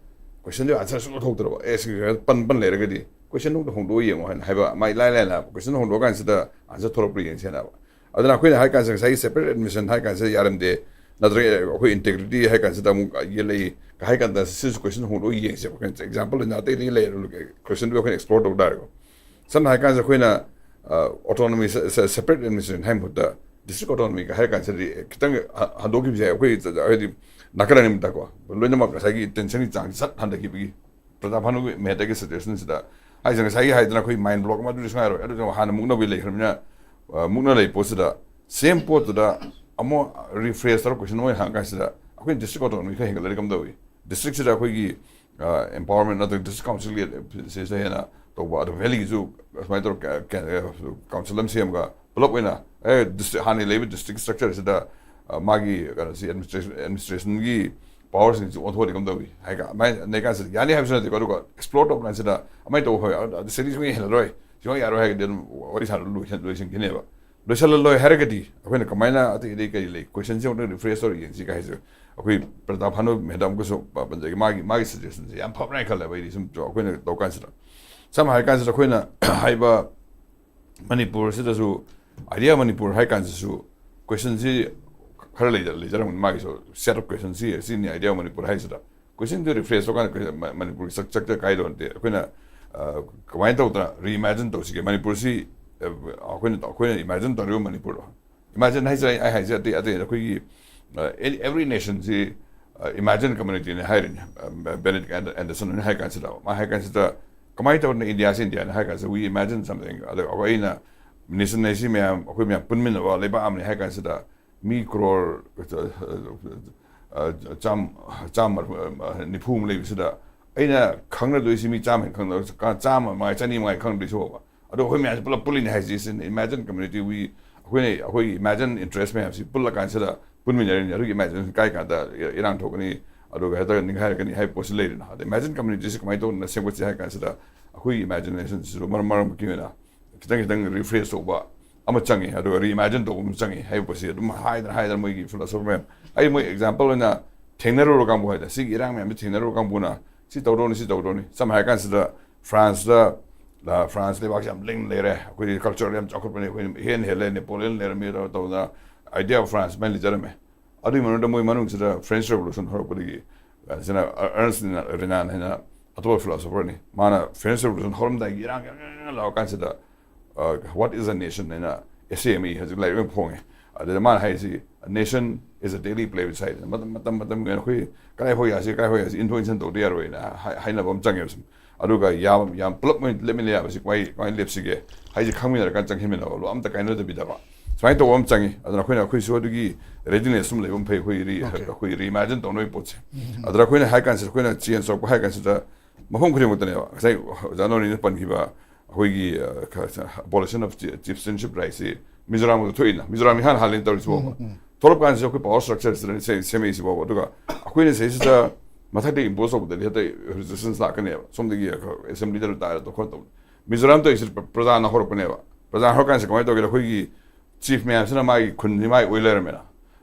question ꯗꯨ answer ꯁꯨꯡꯂꯧ ꯊꯣꯛꯇ꯭ꯔꯕ, ꯑꯦ, ꯁꯤ ꯄꯟ, ꯄꯟ ꯂꯩꯔꯒꯗꯤ question ꯗꯨ ꯑꯝꯇ ꯍꯣꯡꯗꯣꯛꯑ ꯌꯦꯡꯉꯣ ꯍꯥꯏꯅ ꯍꯥꯏꯕ, ꯃꯥ ꯏꯂꯥꯏ ꯂꯥꯏꯅ question ꯍꯣꯡꯗꯣꯛꯑ ꯀꯥꯟꯁꯤꯗ answer ꯊꯣꯛꯂꯛꯄ꯭ꯔꯥ ꯌꯦꯡꯁꯦꯅ ꯍꯥꯏꯕ꯫ ꯑꯗꯨꯅ ꯑꯩꯈꯣꯏꯅ ꯍꯥꯏ ꯀꯥꯟꯁꯤꯗ ꯉꯁꯥꯏꯒꯤ separate admission ꯍꯥꯏ ꯀꯥꯟꯁꯤꯗ ꯌꯥꯔꯝꯗꯦ, ꯅꯠꯇ꯭ꯔꯒ ꯑꯩꯈꯣꯏ integrity ꯍꯥꯏ ꯀꯥꯟꯁꯤꯗ ꯑꯃꯨꯛ ꯌꯦꯠꯂꯛꯏ ꯍꯥꯏ ꯀꯥꯟꯗ ꯁꯤꯁꯨ question ꯍꯣꯡꯗꯣꯛꯑ ꯌꯦꯡꯁꯦꯕ꯫ ꯑꯩꯈꯣꯏꯅ example ꯑꯣꯏꯅ ꯑꯇꯩ ꯑꯇꯩ ꯂꯩꯔ question ꯗꯨ ꯑꯩꯈꯣꯏꯅ explore ꯇꯧ ꯇꯥꯔꯦꯀꯣ꯫ ꯁꯝꯅ ꯍꯥꯏ ꯀꯥꯟꯁꯤꯗ ꯑꯩꯈꯣꯏꯅ, ꯑ, autonomy, se-, se-, separate administration ꯍꯥꯏ ꯃꯍꯨꯠꯇ district autonomy ꯒ ꯍꯥꯏꯔ ꯀꯥꯟꯁꯤꯗꯗꯤ ꯈꯤꯇꯪ ꯍ-, ꯍꯟꯗꯣꯛꯈꯤꯕꯁꯦ ꯑꯩꯈꯣꯏ ꯍꯥꯏꯗꯤ ꯅꯥꯀꯟ ꯑꯅꯤꯃꯛꯇꯀꯣ ꯂꯣꯏꯅꯃꯛ ꯉꯁꯥꯏꯒꯤ tension ꯒꯤ ꯆꯥꯡꯁꯤ ꯁꯠ ꯍꯟꯊꯈꯤꯕꯒꯤ ꯄ꯭ꯔꯇꯥꯞ ꯚꯥꯅꯨ ꯃꯦꯍꯇꯥꯒꯤ suggestion ꯁꯤꯗ ꯍꯥꯏꯁꯦ ꯉꯁꯥꯏꯒꯤ ꯍꯥꯏꯗꯅ ꯑꯩꯈꯣꯏ mind block ꯑꯃ ꯑꯗꯨꯗꯤ ꯁꯨꯡꯌꯥ ꯌꯥꯔꯣꯏ, ꯑꯗꯨꯁꯨ ꯍꯥꯟꯅ ꯃꯨꯛꯅꯕꯩ ꯂꯩꯈ꯭ꯔꯕꯅꯤꯅ, ꯑ, ꯃꯨꯛꯅ ꯂꯩ ꯄꯣꯠꯁꯤꯗ same ꯄꯣꯠꯇꯨꯗ ꯑꯃꯨꯛ rephrase ꯇꯧꯔ question ꯑꯃ ꯍꯪꯉ ꯀꯥꯟꯁꯤꯗ ꯑꯩꯈꯣꯏꯅ district autonomy ꯈꯔ ꯍꯦꯟꯒꯠꯂꯗꯤ ꯀꯝꯗꯧꯏ? District ꯁꯤꯗ ꯑꯩꯈꯣꯏꯒꯤ, ꯑ, empowerment ꯅꯠꯇ꯭ꯔꯒ district council ꯒꯤ ꯁꯤꯁꯤꯗ ꯍꯦꯟꯅ ꯇꯧꯕ, ꯑꯗꯨ valley ꯒꯤꯁꯨ ꯑꯁꯨꯃꯥꯏꯅ ꯇꯧꯔ ꯀ-, ꯀ-, council ꯑꯃ ꯁꯦꯝꯃꯒ ꯄꯨꯂꯞ ꯑꯣꯏꯅ, ꯑꯦ, district ꯍꯥꯟꯅ ꯂꯩꯕ district structure ꯁꯤꯗ, ꯑ, ꯃꯥꯒꯤ ꯀꯩꯅꯣꯁꯤ administration, administration ꯒꯤ power ꯁꯤꯡꯁꯤ ꯑꯣꯟꯊꯣꯛꯑꯗꯤ ꯀꯝꯗꯧꯏ ꯍꯥꯏ ꯀꯥꯟ-, ꯑꯗꯨꯃꯥꯏꯅ ꯂꯩ ꯀꯥꯟꯁꯤꯗ ꯌꯥꯅꯤ ꯍꯥꯏꯕꯁꯨ ꯅꯠꯇꯦꯀꯣ, ꯑꯗꯨꯒ explore ꯇꯧꯕ ꯀꯥꯟꯁꯤꯗ ꯑꯃꯥꯏꯅ ꯇꯧꯕ ꯐꯩ, ꯑꯗꯨ city ꯁꯨꯡꯍꯦꯟ ꯍꯦꯜꯂꯔꯣꯏ, ꯁꯨꯡꯌꯥ ꯌꯥꯔꯣꯏ ꯍꯥꯏꯔꯒꯗꯤ ꯑꯗꯨꯝ ꯋꯥꯔꯤ ꯁꯥꯟꯅ ꯂꯣꯏꯁꯤꯟ-, ꯂꯣꯏꯁꯤꯟꯈꯤꯅꯦꯕ꯫ ꯂꯣꯏꯁꯤꯜꯂ ꯂꯣꯏ ꯍꯥꯏꯔꯒꯗꯤ ꯑꯩꯈꯣꯏꯅ ꯀꯃꯥꯏꯅ ꯑꯇꯩ ꯑꯇꯩ ꯀꯔꯤ ꯂꯩ, question ꯁꯤ ꯑꯃꯨꯛꯇꯪ rephrase ꯇꯧꯔ ꯌꯦꯡꯁꯤ ꯀꯥꯏ ꯍꯥꯏꯁꯦ꯫ ꯑꯩꯈꯣꯏ ꯄ꯭ꯔꯇꯥꯞ ꯚꯥꯅꯨ ꯃꯦꯍꯇꯥ ꯑꯃꯨꯛꯀꯁꯨ ꯄ-, ꯄꯟꯖꯒꯦ, ꯃꯥꯒꯤ, ꯃꯥꯒꯤ suggestion ꯁꯦ ꯌꯥꯝ ꯐꯕ꯭ꯔꯥ ꯍꯥꯏꯅ ꯈꯜꯂꯦꯕ ꯑꯩꯗꯤ ꯁꯨꯝ ꯑꯩꯈꯣꯏꯅ ꯇꯧ ꯀꯥꯟꯁꯤꯗ꯫ ꯁꯝꯅ ꯍꯥꯏꯔ ꯀꯥꯟꯁꯤꯗ ꯑꯩꯈꯣꯏꯅ ꯍꯥꯏꯕ ꯃꯅꯤꯄꯨꯔꯁꯤꯗꯁꯨ, idea ꯃꯅꯤꯄꯨꯔ ꯍꯥꯏ ꯀꯥꯟꯁꯤꯁꯨ question ꯁꯤ ꯈꯔ ꯂꯩꯖ-, ꯂꯩꯖꯔꯝꯒꯅꯤ, ꯃꯥꯒꯤꯁꯨ set of question ꯁꯤ, ꯁꯤꯅꯤ idea ꯃꯅꯤꯄꯨꯔ ꯍꯥꯏꯁꯤꯗ꯫ Question ꯗꯨ rephrase ꯇꯧꯀꯥꯟꯗ ꯑꯩꯈꯣꯏ ꯃ-, ꯃꯅꯤꯄꯨꯔꯒꯤ structure ꯀꯥꯏꯗꯧ ꯅꯠꯇꯦ꯫ ꯑꯩꯈꯣꯏꯅ, ꯑ, ꯀꯃꯥꯏꯅ ꯇꯧꯗꯅ ꯔꯤꯏꯃꯦꯖꯤꯟ ꯇꯧꯁꯤꯒꯦ? ꯃꯅꯤꯄꯨꯔꯁꯤ, ꯑ, ꯑꯩꯈꯣꯏꯅ, ꯑꯩꯈꯣꯏꯅ ꯏꯃꯦꯖꯤꯟ ꯇꯧꯔꯤꯕ ꯃꯅꯤꯄꯨꯔꯗꯣ, ꯏꯃꯦꯖꯤꯟ ꯍꯥꯏꯁꯦ ꯑꯩ, ꯑꯩ ꯍꯥꯏꯁꯦ ꯑꯇꯩ, ꯑꯇꯩ ꯑꯩꯈꯣꯏꯒꯤ, ꯑ, every nationꯁꯤ, ꯑ, ꯏꯃꯦꯖꯤꯟ ꯀꯝꯃ꯭ꯌꯨꯅꯤꯇꯤꯅꯦ ꯍꯥꯏꯔꯤꯅꯦ꯫ ꯑ, ꯕꯦꯅꯦꯗꯤꯛ ꯑꯦꯟ-, ꯑꯦꯟꯗꯔꯁꯟꯅ ꯍꯥꯏ ꯀꯥꯟꯁꯤꯗ, ꯃꯥ ꯍꯥꯏ ꯀꯥꯟꯁꯤꯗ, ꯀꯃꯥꯏꯅ ꯇꯧꯗꯅ ꯏꯟꯗꯤꯌꯥꯁꯤ ꯏꯟꯗꯤꯌꯥꯅꯦ ꯍꯥꯏ ꯀꯥꯟꯁꯤꯗ, we imagine something. ꯑꯗꯣ ꯑꯩꯈꯣꯏꯅ ꯅꯦꯁꯟ ꯍꯥꯏꯁꯤ ꯃꯌꯥꯝ, ꯑꯩꯈꯣꯏ ꯃꯌꯥꯝ ꯄꯨꯟꯃꯤꯟꯅꯕ ꯂꯩꯕꯥꯛ ꯑꯃꯅꯤ ꯍꯥꯏ ꯀꯥꯟꯁꯤꯗ, ꯃꯤ ꯀ꯭ꯔꯣꯔ, ꯑ, ꯆꯥꯝ-, ꯆꯥꯝꯃ, ꯑ, ꯅꯤꯐꯨ ꯑꯃ ꯂꯩꯕꯁꯤꯗ, ꯑꯩꯅ ꯈꯪꯅꯗꯣꯏꯁꯤ ꯃꯤ ꯆꯥꯝꯃ ꯍꯦꯟꯅ ꯈꯪꯅ-, ꯆꯥꯝꯃ ꯃꯉꯥꯏ, ꯆꯅꯤ ꯃꯉꯥꯏ ꯈꯪꯅꯗꯣꯏꯁꯤ ꯐꯥꯎꯕ꯫ ꯑꯗꯣ ꯑꯩꯈꯣꯏ ꯃꯌꯥꯝꯁꯤ ꯄꯨꯂꯞ ꯄꯨꯜꯂꯤꯅꯦ ꯍꯥꯏꯁꯤ, ꯁꯤꯅ ꯏꯃꯦꯖꯤꯟ ꯀꯝꯃ꯭ꯌꯨꯅꯤꯇꯤ, we, ꯑꯩꯈꯣꯏꯅ, ꯑꯩꯈꯣꯏꯒꯤ ꯏꯃꯦꯖꯤꯟ ꯏꯟꯇꯔꯦꯁ ꯃꯌꯥꯝꯁꯤ ꯄꯨꯜꯂ ꯀꯥꯟꯁꯤꯗ ꯄꯨꯟꯃꯤꯟꯅꯔꯤꯅꯤ꯫ ꯑꯗꯨꯒꯤ ꯏꯃꯦꯖꯤꯟ ꯀꯥꯏ ꯀꯥꯟꯗ ꯏꯔꯥꯡ ꯊꯣꯛꯀꯅꯤ, ꯑꯗꯨꯒ ꯍꯦꯛꯇ ꯅꯤꯡꯈꯥꯏꯔꯛꯀꯅꯤ ꯍꯥꯏꯕ ꯄꯣꯠꯁꯤ ꯂꯩꯔꯤꯅ꯫ ꯑꯗ ꯏꯃꯦꯖꯤꯟ ꯀꯝꯃ꯭ꯌꯨꯅꯤꯇꯤꯁꯤ ꯀꯃꯥꯏꯅ ꯇꯧꯗꯅ ꯁꯦꯝꯒꯠꯁꯤ ꯍꯥꯏ ꯀꯥꯟꯁꯤꯗ, ꯑꯩꯈꯣꯏꯒꯤ ꯏꯃꯦꯖꯤꯅꯦꯁꯟꯁꯤꯁꯨ ꯃꯔꯝ, ꯃꯔꯝꯒꯤ ꯑꯣꯏꯅ ꯈꯤꯇꯪ ꯈꯤꯇꯪ ꯔꯤꯐ꯭ꯔꯦꯁ ꯇꯧꯕ ꯑꯃ ꯆꯪꯉꯤ, ꯑꯗꯨꯒ ꯔꯤꯏꯃꯦꯖꯤꯟ ꯇꯧꯕ ꯑꯃ ꯆꯪꯉꯤ ꯍꯥꯏꯕ ꯄꯣꯠꯁꯤ ꯑꯗꯨꯝ ꯍꯥꯏꯗꯅ, ꯍꯥꯏꯗꯅ ꯃꯣꯏꯒꯤ ꯐꯤꯂꯣꯁꯣꯐꯔ ꯃꯌꯥꯝ, ꯑꯩ ꯃꯣꯏ ꯑꯦꯛꯖꯥꯝꯄꯜ ꯑꯣꯏꯅ ꯊꯦꯡꯅꯔꯨꯔ ꯀꯥꯡꯕꯨ ꯍꯥꯏꯗꯅ, ꯁꯤꯒꯤ ꯏꯔꯥꯡ ꯃꯌꯥꯝꯁꯤ ꯊꯦꯡꯅꯔꯨꯔ ꯀꯥꯡꯕꯨꯅ ꯁꯤ ꯇꯧꯗꯧꯅꯤ, ꯁꯤ ꯇꯧꯗꯧꯅꯤ꯫ ꯁꯝꯅ ꯍꯥꯏꯔ ꯀꯥꯟꯁꯤꯗ ꯐ꯭ꯔꯥꯟꯁꯇ, ꯑ, ꯐ꯭ꯔꯥꯟꯁ ꯂꯩꯕꯥꯛꯁꯤ ꯌꯥꯝ ꯂꯤꯡ ꯂꯩꯔꯦ, ꯑꯩꯈꯣꯏꯗꯤ ꯀꯜꯆꯔ ꯌꯥꯝ ꯆꯥꯎꯈꯠꯄꯅꯤ, ꯑꯩꯈꯣꯏꯅ ꯍꯦꯟ ꯍꯦꯜꯂꯦ, ꯅꯦꯄꯣꯂꯤꯌꯟ ꯂꯩꯔꯝꯃꯤ ꯇꯧꯗꯅ, idea of France ꯃꯌꯥꯝ ꯂꯩꯖꯔꯝꯃꯦ꯫ ꯑꯗꯨꯒꯤ ꯃꯅꯨꯡꯗ ꯃꯣꯏ ꯃꯅꯨꯡꯁꯤꯗ ꯐ꯭ꯔꯦꯟꯁ ꯔꯦꯚꯣꯂꯨꯁꯟ ꯍꯧꯔꯛꯄꯗꯒꯤ, ꯑ, ꯁꯤꯅ ꯑꯔꯅꯁ ꯔꯤꯅꯥꯟ ꯍꯥꯏꯅ ꯑꯇꯣꯞꯄ ꯐꯤꯂꯣꯁꯣꯐꯔꯅꯤ, ꯃꯥꯅ ꯐ꯭ꯔꯦꯟꯁ ꯔꯦꯚꯣꯂꯨꯁꯟ ꯍꯧꯔꯝꯗꯥꯏꯒꯤ ꯏꯔꯥꯡ ꯌꯥꯝ ꯌꯥꯝ ꯌꯥꯝ ꯂꯥꯎꯔ ꯀꯥꯟꯁꯤꯗ, ꯑ, "What is a nation?" ꯍꯥꯏꯅ essay ꯑꯃ ꯏ, ꯍꯧꯖꯤꯛ ꯂꯥꯏꯔꯤꯛ ꯑꯣꯏꯅ ꯐꯣꯡꯉꯦ꯫ ꯑꯗꯨꯗ ꯃꯥꯅ ꯍꯥꯏꯁꯤ, "A nation is a daily play with science." ꯃꯇꯝ, ꯃꯇꯝ, ꯃꯇꯝꯒꯤ ꯑꯣꯏꯅ ꯑꯩꯈꯣꯏ ꯀꯗꯥꯏ ꯐꯥꯎ ꯌꯥꯁꯤ, ꯀꯗꯥꯏ ꯐꯥꯎ ꯌꯥꯁꯤ, ꯏꯟꯊꯣꯛ ꯏꯟꯁꯤꯟ ꯇꯧꯗ ꯌꯥꯔꯣꯏꯅ ꯍꯥꯏ-, ꯍꯥꯏꯅꯕ ꯑꯃ ꯆꯪꯉꯦꯕ ꯁꯨꯝ꯫ ꯑꯗꯨꯒ ꯌꯥꯝ, ꯌꯥꯝ ꯄꯨꯂꯞ ꯑꯣꯏꯅ ꯂꯦꯞꯃꯤꯟꯅ ꯌꯥꯕꯁꯤ ꯀꯃꯥꯏ-, ꯀꯃꯥꯏꯅ ꯂꯦꯞꯁꯤꯒꯦ? ꯍꯥꯏꯁꯦ ꯈꯪꯃꯤꯟꯅꯔꯀꯥꯟꯗ ꯆꯪꯁꯤꯟꯃꯤꯟꯅꯕ, ꯂꯣ ꯑꯝꯇ ꯀꯥꯏꯅꯗꯕꯤꯗꯀꯣ꯫ ꯁꯨꯃꯥꯏꯅ ꯇꯧꯕ ꯑꯃ ꯆꯪꯉꯤ꯫ ꯑꯗꯨꯅ ꯑꯩꯈꯣꯏꯅ, ꯑꯩꯈꯣꯏꯁꯨ ꯑꯗꯨꯒꯤ readiness ꯑꯃ ꯂꯩꯕ ꯑꯃ ꯐꯩ, ꯑꯩꯈꯣꯏ ꯔꯤ-, Okay. ꯑꯩꯈꯣꯏ ꯔꯤꯏꯃꯦꯖꯤꯟ ꯇꯧꯅꯕꯒꯤ ꯄꯣꯠꯁꯦ꯫ ꯑꯗꯨꯗ ꯑꯩꯈꯣꯏꯅ ꯍꯥꯏ ꯀꯥꯟꯁꯤꯗ, ꯑꯩꯈꯣꯏꯅ ꯆꯦꯟꯖ ꯇꯧꯔꯛꯄ ꯍꯥꯏ ꯀꯥꯟꯁꯤꯗ, ꯃꯐꯝ ꯈꯨꯗꯤꯡꯃꯛꯇꯅꯦꯕ꯫ ꯉꯁꯥꯏ ꯑꯣꯖꯥ ꯅꯣꯔꯤꯅ ꯄꯟꯈꯤꯕ ꯑꯩꯈꯣꯏꯒꯤ, ꯑ, ꯈ-, abolition of chi-, chieftainship rightꯁꯤ ꯃꯤꯖꯣꯔꯥꯝꯗ ꯊꯣꯛꯏꯅ, ꯃꯤꯖꯣꯔꯥꯝ ꯏꯍꯥꯟ ꯍꯥꯟꯅ ꯇꯧꯔꯤꯁꯤ ꯐꯥꯎꯕ꯫ ꯎꯝ, ꯎꯝ꯫ ꯊꯣꯛꯂꯛꯄ ꯀꯥꯟꯁꯤꯗ ꯑꯩꯈꯣꯏ power structureꯁꯤꯗ ꯁꯦꯝ-, ꯁꯦꯝꯃꯛꯏꯁꯤ ꯐꯥꯎꯕ꯫ ꯑꯗꯨꯒ ꯑꯩꯈꯣꯏꯅ ꯁꯤꯗꯩꯁꯤꯗ ꯃꯊꯛꯇ impose ꯇꯧꯕꯗꯗꯤ ꯍꯦꯛꯇ resistance ꯂꯥꯛꯀꯅꯦꯕ꯫ ꯁꯣꯝꯗꯒꯤ assemblyꯗ ꯇꯥꯔ ꯈꯣꯠꯇꯧꯕ꯫ ꯃꯤꯖꯣꯔꯥꯝ ꯇꯧꯔꯤꯁꯤ ꯄ꯭ꯔ-, ꯄ꯭ꯔꯖꯥꯅ ꯍꯧꯔꯛꯄꯅꯦꯕ꯫ ꯄ꯭ꯔꯖꯥꯅ ꯍꯧꯔꯀꯥꯟꯁꯤꯗ ꯀꯃꯥꯏꯅ ꯇꯧꯒꯦꯗ, ꯑꯩꯈꯣꯏꯒꯤ chief ꯃꯌꯥꯝꯁꯤꯅ ꯃꯥꯒꯤ ꯈꯨꯟꯁꯤ ꯃꯥꯒꯤ ꯑꯣꯏ ꯂꯩꯔꯝꯃꯦꯅ꯫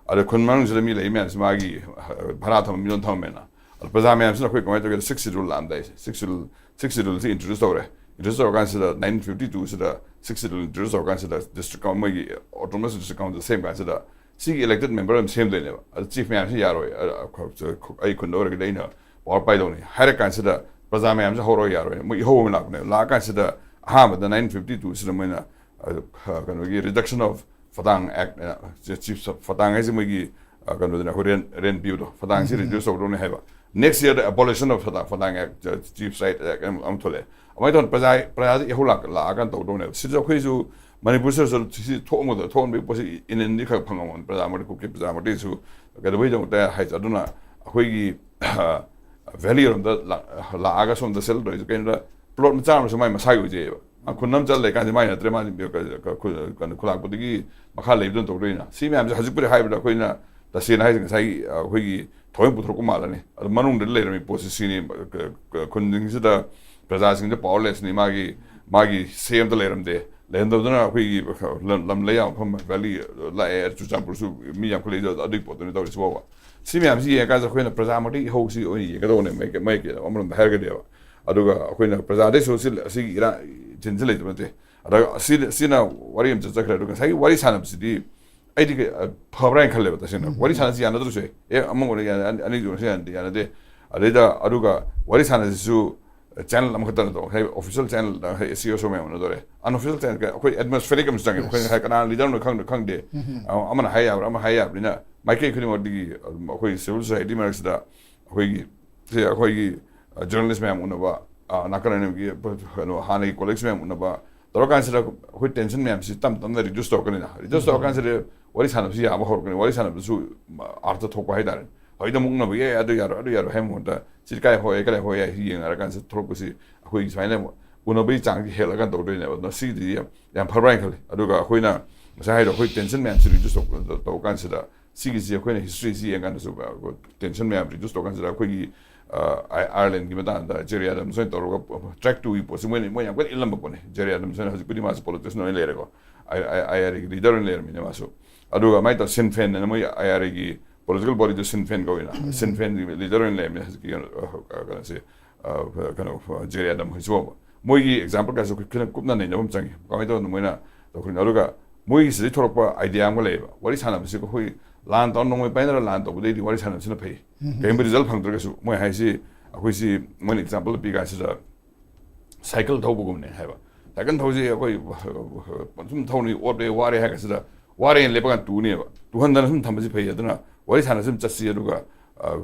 ꯑꯗ ꯈꯨꯟ ꯃꯅꯨꯡꯁꯤꯗ ꯃꯤ ꯂꯩ ꯃꯌꯥꯝꯁꯤ ꯃꯥꯒꯤ, ꯑ, ꯚꯔꯥ ꯊꯝꯕ ꯃꯤꯔꯣꯟ ꯊꯝꯃꯝꯃꯦꯅ꯫ ꯑꯗ ꯄ꯭ꯔꯖꯥ ꯃꯌꯥꯝꯁꯤꯅ ꯑꯩꯈꯣꯏ ꯀꯃꯥꯏꯅ ꯇꯧꯒꯦꯗ, Sixth Schedule ꯂꯥꯛꯑꯝꯗꯥꯏꯁꯦ, Sixth Schedule, Sixth Schedule introduce ꯇꯧꯔꯦ꯫ Introduce ꯇꯧꯔꯀꯥꯟꯁꯤꯗ nineteen fifty twoꯁꯤꯗ Sixth Schedule introduce ꯇꯧꯔꯀꯥꯟꯁꯤꯗ district coun-, ꯃꯣꯏꯒꯤ autonomous district council ꯁꯦꯝ ꯀꯥꯟꯁꯤꯗ ꯁꯤꯒꯤ elected member ꯑꯗꯨꯝ ꯁꯦꯝꯗꯣꯏꯅꯦꯕ꯫ ꯑꯗ chief ꯃꯌꯥꯝꯁꯤ ꯌꯥꯔꯣꯏ, ꯑ, ꯑ, ꯑꯩ ꯈꯨꯟꯗ ꯑꯣꯏꯔꯒꯗꯤ ꯑꯩꯅ power ꯄꯥꯏꯗꯧꯅꯤ ꯍꯥꯏꯔ ꯀꯥꯟꯁꯤꯗ ꯄ꯭ꯔꯖꯥ ꯃꯌꯥꯝꯁꯦ ꯍꯧꯔꯒ ꯌꯥꯔꯣꯏ, ꯃꯣꯏ ꯏꯍꯧ ꯑꯃ ꯂꯥꯛꯄꯅꯦꯕ꯫ ꯂꯥꯛꯑꯀꯥꯟꯁꯤꯗ ꯑꯍꯥꯟꯕꯗ nineteen fifty two ꯁꯤꯗ ꯃꯣꯏꯅ, ꯑ, ꯀꯩꯅꯣꯒꯤ Reduction of Fadang Act, ꯑ, Chiefs of Fadang ꯍꯥꯏꯁꯦ ꯃꯣꯏꯒꯤ, ꯑ, ꯀꯩꯅꯣꯗꯨꯅ ꯑꯩꯈꯣꯏ rent, rent ꯄꯤꯕꯗꯣ, ꯐꯗꯥꯡꯁꯤ reduce ꯇꯧꯗꯧꯅꯦ ꯍꯥꯏꯕ꯫ Next year the abolition of Fadang, Fadang Act, ꯑ, Chiefs Right Act ꯑꯃ, ꯑꯃ ꯊꯣꯛꯂꯛꯑꯦ꯫ ꯑꯗꯨꯃꯥꯏꯅ ꯇꯧꯗꯅ ꯄ꯭ꯔꯖꯥ, ꯄ꯭ꯔꯖꯥꯗ ꯏꯍꯧ ꯂꯥꯛ-, ꯂꯥꯛꯑꯀꯥꯟꯗ ꯇꯧꯗꯧꯅꯦꯕ꯫ ꯁꯤꯗ ꯑꯩꯈꯣꯏꯁꯨ ꯃꯅꯤꯄꯨꯔꯁꯤꯗꯁꯨ ꯁꯤ ꯊꯣꯛꯑꯝꯒꯗꯕ, ꯊꯣꯛꯍꯟꯕꯒꯤ ꯄꯣꯠꯁꯤ ꯏꯟ ꯏꯟꯗꯤ ꯈꯔ ꯐꯪꯉꯝꯒꯅꯤ ꯄ꯭ꯔꯖꯥ ꯃꯔꯤ, ꯀꯨꯀꯤ ꯄ꯭ꯔꯖꯥ ꯃꯔꯤꯁꯨ꯫ ꯀꯩꯗꯧꯕꯩꯗꯃꯛꯇ ꯍꯥꯏꯁꯦ? ꯑꯗꯨꯅ ꯑꯩꯈꯣꯏꯒꯤ, ꯑ, valley ꯔꯣꯝꯗ ꯂꯥꯛ-, ꯂꯥꯛꯑꯒ ꯁꯣꯝꯗ settle ꯇꯧꯔꯤꯁꯦ ꯀꯩꯅꯣꯗ, plot ꯃꯆꯥ ꯑꯃꯁꯨ ꯃꯥꯏ ꯃꯁꯥꯒꯤ ꯑꯣꯏꯖꯩꯑꯕ꯫ ꯑ, ꯈꯨꯟ ꯑꯃ ꯆꯠꯂ ꯂꯩꯀꯥꯟꯗ ꯃꯥꯏ ꯅꯠꯇ꯭ꯔꯦ, ꯃꯥꯗꯤ ꯈꯨ-, ꯈꯨ-, ꯈꯨꯂꯥꯛꯄꯗꯒꯤ ꯃꯈꯥ ꯂꯩꯕꯗꯨꯅ ꯇꯧꯗꯣꯏꯅ꯫ ꯁꯤ ꯃꯌꯥꯝꯁꯦ ꯍꯧꯖꯤꯛꯄꯨꯗꯤ ꯍꯥꯏꯕꯗ ꯑꯩꯈꯣꯏꯅ ꯇꯁꯦꯡꯅ ꯍꯥꯏꯁꯦ ꯉꯁꯥꯏꯒꯤ, ꯑ, ꯑꯩꯈꯣꯏꯒꯤ ꯊꯑꯣꯏ ꯄꯨꯊꯣꯔꯛꯄ ꯃꯥꯜꯂꯅꯤ꯫ ꯑꯗꯨ ꯃꯅꯨꯡꯗ ꯂꯩꯔꯝꯃꯤ ꯄꯣꯠꯁꯤ ꯁꯤꯅꯤ, ꯈꯨꯟꯁꯤꯡꯁꯤꯗ ꯄ꯭ꯔꯖꯥꯁꯤꯡꯁꯦ powerless ꯅꯤ, ꯃꯥꯒꯤ, ꯃꯥꯒꯤ say ꯑꯝꯇ ꯂꯩꯔꯝꯗꯦ꯫ ꯂꯩꯔꯝꯗꯕꯗꯨꯅ ꯑꯩꯈꯣꯏꯒꯤ ꯂꯝ, ꯂꯝ ꯂꯩ ꯌꯥꯕ ꯃꯐꯝ valley ꯂꯥꯛꯑꯦ, ꯆꯨꯔꯆꯥꯟꯄꯨꯔꯁꯨ ꯃꯤ ꯌꯥꯝꯈꯠꯂꯛꯏꯗꯣ ꯑꯗꯨꯒꯤ ꯄꯣꯠꯇꯨꯅꯤ ꯇꯧꯔꯤꯁꯤ ꯐꯥꯎꯕ꯫ ꯁꯤ ꯃꯌꯥꯝꯁꯤ ꯌꯦꯡꯉꯀꯥꯟꯗ ꯑꯩꯈꯣꯏꯅ ꯄ꯭ꯔꯖꯥ ꯃꯇꯤꯛ ꯏꯍꯧꯁꯤ ꯑꯣꯏꯅ ꯌꯦꯡꯒꯗꯧꯕꯅꯦ, ꯃꯥꯏꯀꯩ, ꯃꯥꯏꯀꯩ ꯑꯃꯔꯣꯝꯗ ꯍꯥꯏꯔꯒꯗꯤꯕ꯫ ꯑꯗꯨꯒ ꯑꯩꯈꯣꯏꯅ ꯄ꯭ꯔꯖꯥꯗꯩꯁꯨ ꯁꯤ, ꯑꯁꯤꯒꯤ ꯏꯔꯥꯡ ꯆꯤꯟꯁꯤ ꯂꯩꯇꯕ ꯅꯠꯇꯦ꯫ ꯑꯗ ꯑꯁꯤ, ꯁꯤꯅ ꯋꯥꯔꯤ ꯑꯃ ꯆꯠꯆꯈ꯭ꯔꯦ꯫ ꯑꯗꯨꯒ ꯉꯁꯥꯏꯒꯤ ꯋꯥꯔꯤ ꯁꯥꯟꯅꯕꯁꯤꯗꯤ ꯑꯩꯗꯤ ꯀꯩ-, ꯑ, ꯐꯕ꯭ꯔꯥ ꯍꯥꯏꯅ ꯈꯜꯂꯦꯕ ꯇꯁꯦꯡꯅ꯫ ꯋꯥꯔꯤ ꯁꯥꯟꯅꯁꯤ ꯌꯥꯅꯗ꯭ꯔꯁꯨ ꯌꯥꯏ꯫ ꯑꯦ, ꯑꯃ ꯑꯣꯏꯅ ꯌꯥꯅ-, ꯑꯅꯤ-, ꯑꯅꯤꯁꯨ ꯑꯣꯏꯅ ꯌꯥꯅꯗꯦ, ꯌꯥꯅꯗꯦ꯫ ꯑꯗꯩꯗ, ꯑꯗꯨꯒ ꯋꯥꯔꯤ ꯁꯥꯟꯅꯁꯤꯁꯨ channel ꯑꯃꯈꯛꯇ ꯅꯠꯇꯕ, ꯉꯁꯥꯏ official channel ꯗ ꯉꯁꯥꯏ C S O ꯃꯌꯥꯝ ꯎꯅꯗꯣꯔꯦ꯫ Unofficial channel ꯀ-, ꯑꯩꯈꯣꯏ atmospheric ꯑꯃꯁꯨ ꯆꯪꯉꯦ꯫ ꯑꯩꯈꯣꯏ ꯉꯁꯥꯏ ꯀꯅꯥꯅ leader ꯅꯣ ꯈꯪꯗ-, ꯈꯪꯗꯦ꯫ ꯑ-, ꯑꯃꯅ ꯍꯥꯏ ꯌꯥꯕ꯭ꯔꯥ, ꯑꯃ ꯍꯥꯏ ꯌꯥꯕꯅꯤꯅ ꯃꯥꯏꯀꯩ ꯈꯨꯗꯤꯡꯃꯛꯇꯒꯤ ꯑꯗꯨꯝ ꯑꯩꯈꯣꯏ civil society ꯃꯔꯛꯁꯤꯗ ꯑꯩꯈꯣꯏꯒꯤ, ꯁꯤ ꯑꯩꯈꯣꯏꯒꯤ, ꯑ, journalist ꯃꯌꯥꯝ ꯎꯅꯕ, ꯑ, ꯅꯥꯀꯟ ꯑꯅꯤꯒꯤ ꯀꯩꯅꯣ, ꯍꯥꯟꯅꯒꯤ colleagues ꯃꯌꯥꯝ ꯎꯅꯕ ꯇꯧꯔꯀꯥꯟꯁꯤꯗ ꯑꯩꯈꯣꯏ tension ꯃꯌꯥꯝꯁꯤ ꯇꯞ ꯇꯞꯅ reduce ꯇꯧꯔꯛꯀꯅꯤꯅ꯫ Reduce ꯇꯧꯔꯀꯥꯟꯁꯤꯗ ꯋꯥꯔꯤ ꯁꯥꯟꯅꯕꯁꯤ ꯌꯥꯕ ꯍꯧꯔꯛꯀꯅꯤ꯫ ꯋꯥꯔꯤ ꯁꯥꯟꯅꯕꯗꯁꯨ ꯑꯥꯔꯊ ꯊꯣꯛꯄ ꯍꯥꯏꯇꯥꯔꯦ꯫ ꯍꯧꯖꯤꯛꯇ ꯑꯃꯨꯛ ꯎꯅꯕ ꯌꯥꯏ, ꯑꯗꯨ ꯌꯥꯔꯣꯏ, ꯑꯗꯨ ꯌꯥꯔꯣꯏ ꯍꯥꯏꯕ ꯃꯍꯨꯠꯇ ꯁꯤ ꯀꯥꯏ ꯍꯣꯏ, ꯀꯗꯥꯏ ꯍꯣꯏ ꯌꯥꯏ, ꯁꯤ ꯌꯦꯡꯅꯔꯀꯥꯟꯁꯤꯗ ꯊꯣꯛꯂꯛꯄꯁꯤ ꯑꯩꯈꯣꯏꯒꯤ ꯁꯨꯃꯥꯏꯅ ꯎꯅꯕꯒꯤ ꯆꯥꯡꯁꯤ ꯍꯦꯜꯂꯀꯥꯟ ꯇꯧꯗꯣꯏꯅꯦꯕ꯫ ꯑꯗꯨꯅ ꯁꯤꯒꯤꯗꯤ ꯌꯥꯝ, ꯌꯥꯝ ꯐꯕ꯭ꯔꯥ ꯍꯥꯏꯅ ꯈꯜꯂꯤ꯫ ꯑꯗꯨꯒ ꯑꯩꯈꯣꯏꯅ ꯉꯁꯥꯏ ꯍꯥꯏꯗꯣ ꯑꯩꯈꯣꯏ tension ꯃꯌꯥꯝꯁꯤ reduce ꯇꯧ-, ꯇꯧ-, ꯇꯧꯔꯀꯥꯟꯁꯤꯗ ꯁꯤꯒꯤꯁꯤ ꯑꯩꯈꯣꯏꯅ history ꯁꯤ ꯌꯦꯡꯀꯥꯟꯗꯁꯨ tension ꯃꯌꯥꯝ reduce ꯇꯧꯔꯀꯥꯟꯁꯤꯗ ꯑꯩꯈꯣꯏꯒꯤ, ꯑ, ꯑꯥꯏ-, Ireland ꯀꯤ ꯃꯇꯥꯡꯗ Gerry Adams ꯍꯣꯏꯅ ꯇꯧꯔꯒ track two ꯒꯤ ꯄꯣꯠꯁꯤ ꯃꯣꯏꯅ, ꯃꯣꯏ ꯌꯥꯝ ꯀꯟꯅ ꯏꯜꯂꯝꯕ ꯄꯣꯠꯅꯤ꯫ Gerry Adams ꯍꯣꯏꯅ ꯍꯧꯖꯤꯛꯄꯨꯗꯤ ꯃꯥꯁꯨ politician ꯑꯣꯏꯅ ꯂꯩꯔꯦꯀꯣ꯫ ꯑꯥꯏ-, ꯑꯥꯏ-, IRA ꯒꯤ leader ꯑꯣꯏꯅ ꯂꯩꯔꯝꯃꯤꯅꯦ ꯃꯥꯁꯨ꯫ ꯑꯗꯨꯒ ꯑꯗꯨꯃꯥꯏꯅ ꯇꯧꯔ Sinn Féin ꯍꯥꯏꯅ ꯃꯣꯏ IRA ꯒꯤ political body ꯗꯨ Sinn Féin ꯀꯧꯏꯅ꯫ Sinn Féin ꯒꯤ leader ꯑꯣꯏꯅ ꯂꯩꯔꯝꯃꯤꯅꯦ ꯍꯧꯖꯤꯛꯀꯤ ꯀꯩꯅꯣ, ꯑ, ꯀꯩꯅꯣꯁꯦ꯫ ꯑ, ꯀꯩꯅꯣ, Gerry Adams ꯍꯣꯏꯁꯨ ꯐꯥꯎꯕ꯫ ꯃꯣꯏꯒꯤ example ꯀꯥꯏꯁꯨ ꯑꯩꯈꯣꯏ ꯈꯤꯇꯪ ꯀꯨꯞꯅ ꯅꯩꯅꯕ ꯑꯃ ꯆꯪꯉꯤ꯫ ꯀꯃꯥꯏꯅ ꯇꯧꯗꯅ ꯃꯣꯏꯅ ꯇꯧꯈ꯭ꯔꯤꯅꯣ? ꯑꯗꯨꯒ ꯃꯣꯏꯒꯤ ꯁꯤꯗꯩ ꯊꯣꯛꯂꯛꯄ idea ꯑꯃꯒ ꯂꯩꯌꯦꯕ꯫ ꯋꯥꯔꯤ ꯁꯥꯟꯅꯕꯁꯤ ꯑꯩꯈꯣꯏ ꯂꯥꯟ ꯇꯧꯔ ꯅꯣꯡꯃꯩ ꯄꯥꯏꯅꯔ ꯂꯥꯟ ꯇꯧꯕꯗꯩꯗꯤ ꯋꯥꯔꯤ ꯁꯥꯟꯅꯕꯁꯤꯅ ꯐꯩ꯫ ꯀꯔꯤꯒꯨꯝꯕ result ꯐꯪꯗ꯭ꯔꯒꯁꯨ ꯃꯣꯏ ꯍꯥꯏꯁꯤ, ꯑꯩꯈꯣꯏꯁꯤ ꯃꯣꯏꯅ ꯑꯦꯛꯖꯥꯝꯄꯜ ꯄꯤ ꯀꯥꯟꯁꯤꯗ ꯁꯥꯏꯀꯜ ꯊꯧꯕꯒꯨꯝꯕꯅꯦ ꯍꯥꯏꯕ꯫ ꯁꯥꯏꯀꯜ ꯊꯧꯁꯤ ꯑꯩꯈꯣꯏ ꯁꯨꯝ ꯊꯧꯅꯤ, ꯑꯣꯠꯂꯦ, ꯋꯥꯔꯦ ꯍꯥꯏ ꯀꯥꯟꯁꯤꯗ, ꯋꯥꯔꯦꯅ ꯂꯦꯞꯄ ꯀꯥꯟꯗ ꯇꯨꯅꯦꯕ꯫ ꯇꯨꯍꯟꯗꯅ ꯁꯨꯝ ꯊꯝꯕꯁꯤ ꯐꯩ꯫ ꯑꯗꯨꯅ ꯋꯥꯔꯤ ꯁꯥꯟꯅ ꯁꯨꯝ ꯆꯠꯁꯤ꯫ ꯑꯗꯨꯒ ꯑ,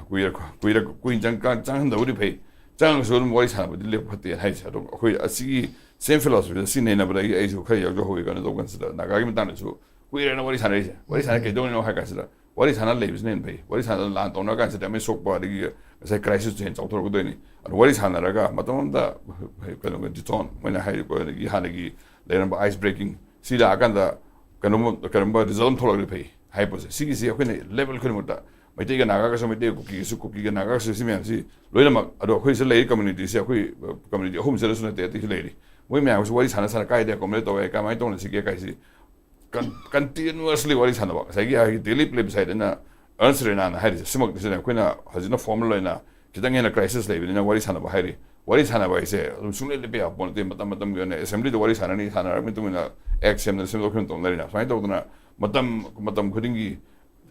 ꯀꯨꯏꯔ ꯀꯨꯏꯔ ꯀꯨꯏꯅ ꯆꯪ-, ꯆꯪꯍꯟꯗꯕꯨꯗꯤ ꯐꯩ꯫ ꯆꯪꯉꯒꯁꯨ ꯑꯗꯨꯝ ꯋꯥꯔꯤ ꯁꯥꯟꯅꯕꯗꯤ ꯂꯦꯞꯄ ꯐꯠꯇꯦ ꯍꯥꯏꯁꯦ꯫ ꯑꯗꯨꯝ ꯑꯩꯈꯣꯏ ꯑꯁꯤꯒꯤ same philosophy ꯁꯤ ꯅꯩꯅꯕꯗꯒꯤ ꯑꯩꯁꯨ ꯈꯔ ꯌꯥꯎꯖꯍꯧꯋꯤ꯫ ꯀꯩꯅꯣ ꯇꯧꯕ ꯀꯥꯟꯁꯤꯗ ꯅꯥꯒꯥꯒꯤ ꯃꯇꯥꯡꯗꯁꯨ ꯀꯨꯏꯔꯦꯅ ꯋꯥꯔꯤ ꯁꯥꯟꯅꯔꯤꯁꯦ꯫ ꯋꯥꯔꯤ ꯁꯥꯟꯅ ꯀꯩꯗꯧꯔꯤꯅꯣ ꯍꯥꯏ ꯀꯥꯟꯁꯤꯗ, ꯋꯥꯔꯤ ꯁꯥꯟꯅ ꯂꯩꯕꯁꯤꯅ ꯍꯦꯟꯅ ꯐꯩ꯫ ꯋꯥꯔꯤ ꯁꯥꯟꯅ ꯂꯥꯟ ꯇꯧꯅꯔ ꯀꯥꯟꯁꯤꯗ ꯑꯃ ꯁꯣꯛꯄ, ꯑꯗꯒꯤ ꯉꯁꯥꯏ crisis ꯇꯨ ꯍꯦꯟꯅ ꯆꯥꯎꯊꯣꯔꯛꯀꯗꯣꯏꯅꯤ꯫ ꯑꯗꯨ ꯋꯥꯔꯤ ꯁꯥꯟꯅꯔꯒ ꯃꯇꯝ ꯑꯃꯗ ꯀꯩꯅꯣ, ꯗꯤꯇꯣꯟ ꯃꯣꯏꯅ ꯍꯥꯏꯔꯤꯕ ꯑꯗꯒꯤ ꯍꯥꯟꯅꯒꯤ ꯂꯩꯔꯝꯕ ice breaking ꯁꯤ ꯂꯥꯛꯑꯀꯥꯟꯗ ꯀꯩꯅꯣꯝꯃ, ꯀꯩꯅꯣꯝꯃ result ꯑꯃ ꯊꯣꯛꯂꯛꯑꯗꯤ ꯐꯩ ꯍꯥꯏꯕ ꯄꯣꯠꯁꯦ꯫ ꯁꯤꯒꯤꯁꯤ ꯑꯩꯈꯣꯏꯅ level ꯈꯨꯗꯤꯡꯃꯛꯇ, ꯃꯩꯇꯩꯒ ꯅꯥꯒꯥꯒꯁꯨ, ꯃꯩꯇꯩ ꯀꯨꯀꯤꯒꯁꯨ, ꯀꯨꯀꯤꯒ ꯅꯥꯒꯥꯒꯁꯨ, ꯁꯤ ꯃꯌꯥꯝꯁꯤ ꯂꯣꯏꯅꯃꯛ꯫ ꯑꯗꯣ ꯑꯩꯈꯣꯏ ꯁꯤꯗ ꯂꯩꯔꯤ community ꯁꯦ ꯑꯩꯈꯣꯏ community ꯑꯍꯨꯝꯁꯤꯗꯁꯨ ꯅꯠꯇꯦ, ꯑꯇꯩꯁꯨ ꯂꯩꯔꯤ꯫ ꯃꯣꯏ ꯃꯌꯥꯝꯒꯁꯨ ꯋꯥꯔꯤ ꯁꯥꯟꯅ ꯁꯥꯟꯅ ꯀꯥꯏꯗ accommodate ꯇꯧꯋꯦ, ꯀꯃꯥꯏꯅ ꯇꯧꯅ ꯁꯤꯒꯦ ꯀꯥꯏꯁꯤ con-, continuously ꯋꯥꯔꯤ ꯁꯥꯟꯅꯕ꯫ ꯉꯁꯥꯏꯒꯤ ꯍꯥꯏꯒꯤ daily play ꯁꯥꯏꯗꯅ ꯑꯔꯟꯁ ꯔꯦꯅꯥꯅ ꯍꯥꯏꯔꯤꯁꯦ ꯁꯤꯃꯛꯇꯤ꯫ ꯁꯤꯗ ꯑꯩꯈꯣꯏꯅ ꯍꯧꯖꯤꯛꯅ formal ꯑꯣꯏꯅ ꯈꯤꯇꯪ ꯍꯦꯟꯅ crisis ꯂꯩꯕꯅꯤꯅ ꯋꯥꯔꯤ ꯁꯥꯟꯅꯕ ꯍꯥꯏꯔꯤ꯫ ꯋꯥꯔꯤ ꯁꯥꯟꯅꯕ ꯍꯥꯏꯁꯦ ꯑꯗꯨꯝ ꯁꯨꯡꯂꯦꯞ ꯂꯦꯞꯄ ꯌꯥꯕ ꯄꯣꯠ ꯅꯠꯇꯦ꯫ ꯃꯇꯝ ꯃꯇꯝꯒꯤ ꯑꯣꯏꯅ assembly ꯗ ꯋꯥꯔꯤ ꯁꯥꯟꯅꯅꯤ, ꯁꯥꯟꯅꯔꯕ ꯃꯇꯨꯡ ꯏꯟꯅ act ꯁꯦꯝꯗꯅ ꯁꯦꯝꯗꯣꯛ ꯁꯦꯝꯖꯤꯟ ꯇꯧꯅꯔꯤꯅ꯫ ꯁꯨꯃꯥꯏꯅ ꯇꯧꯗꯅ ꯃꯇꯝ, ꯃꯇꯝ ꯈꯨꯗꯤꯡꯒꯤ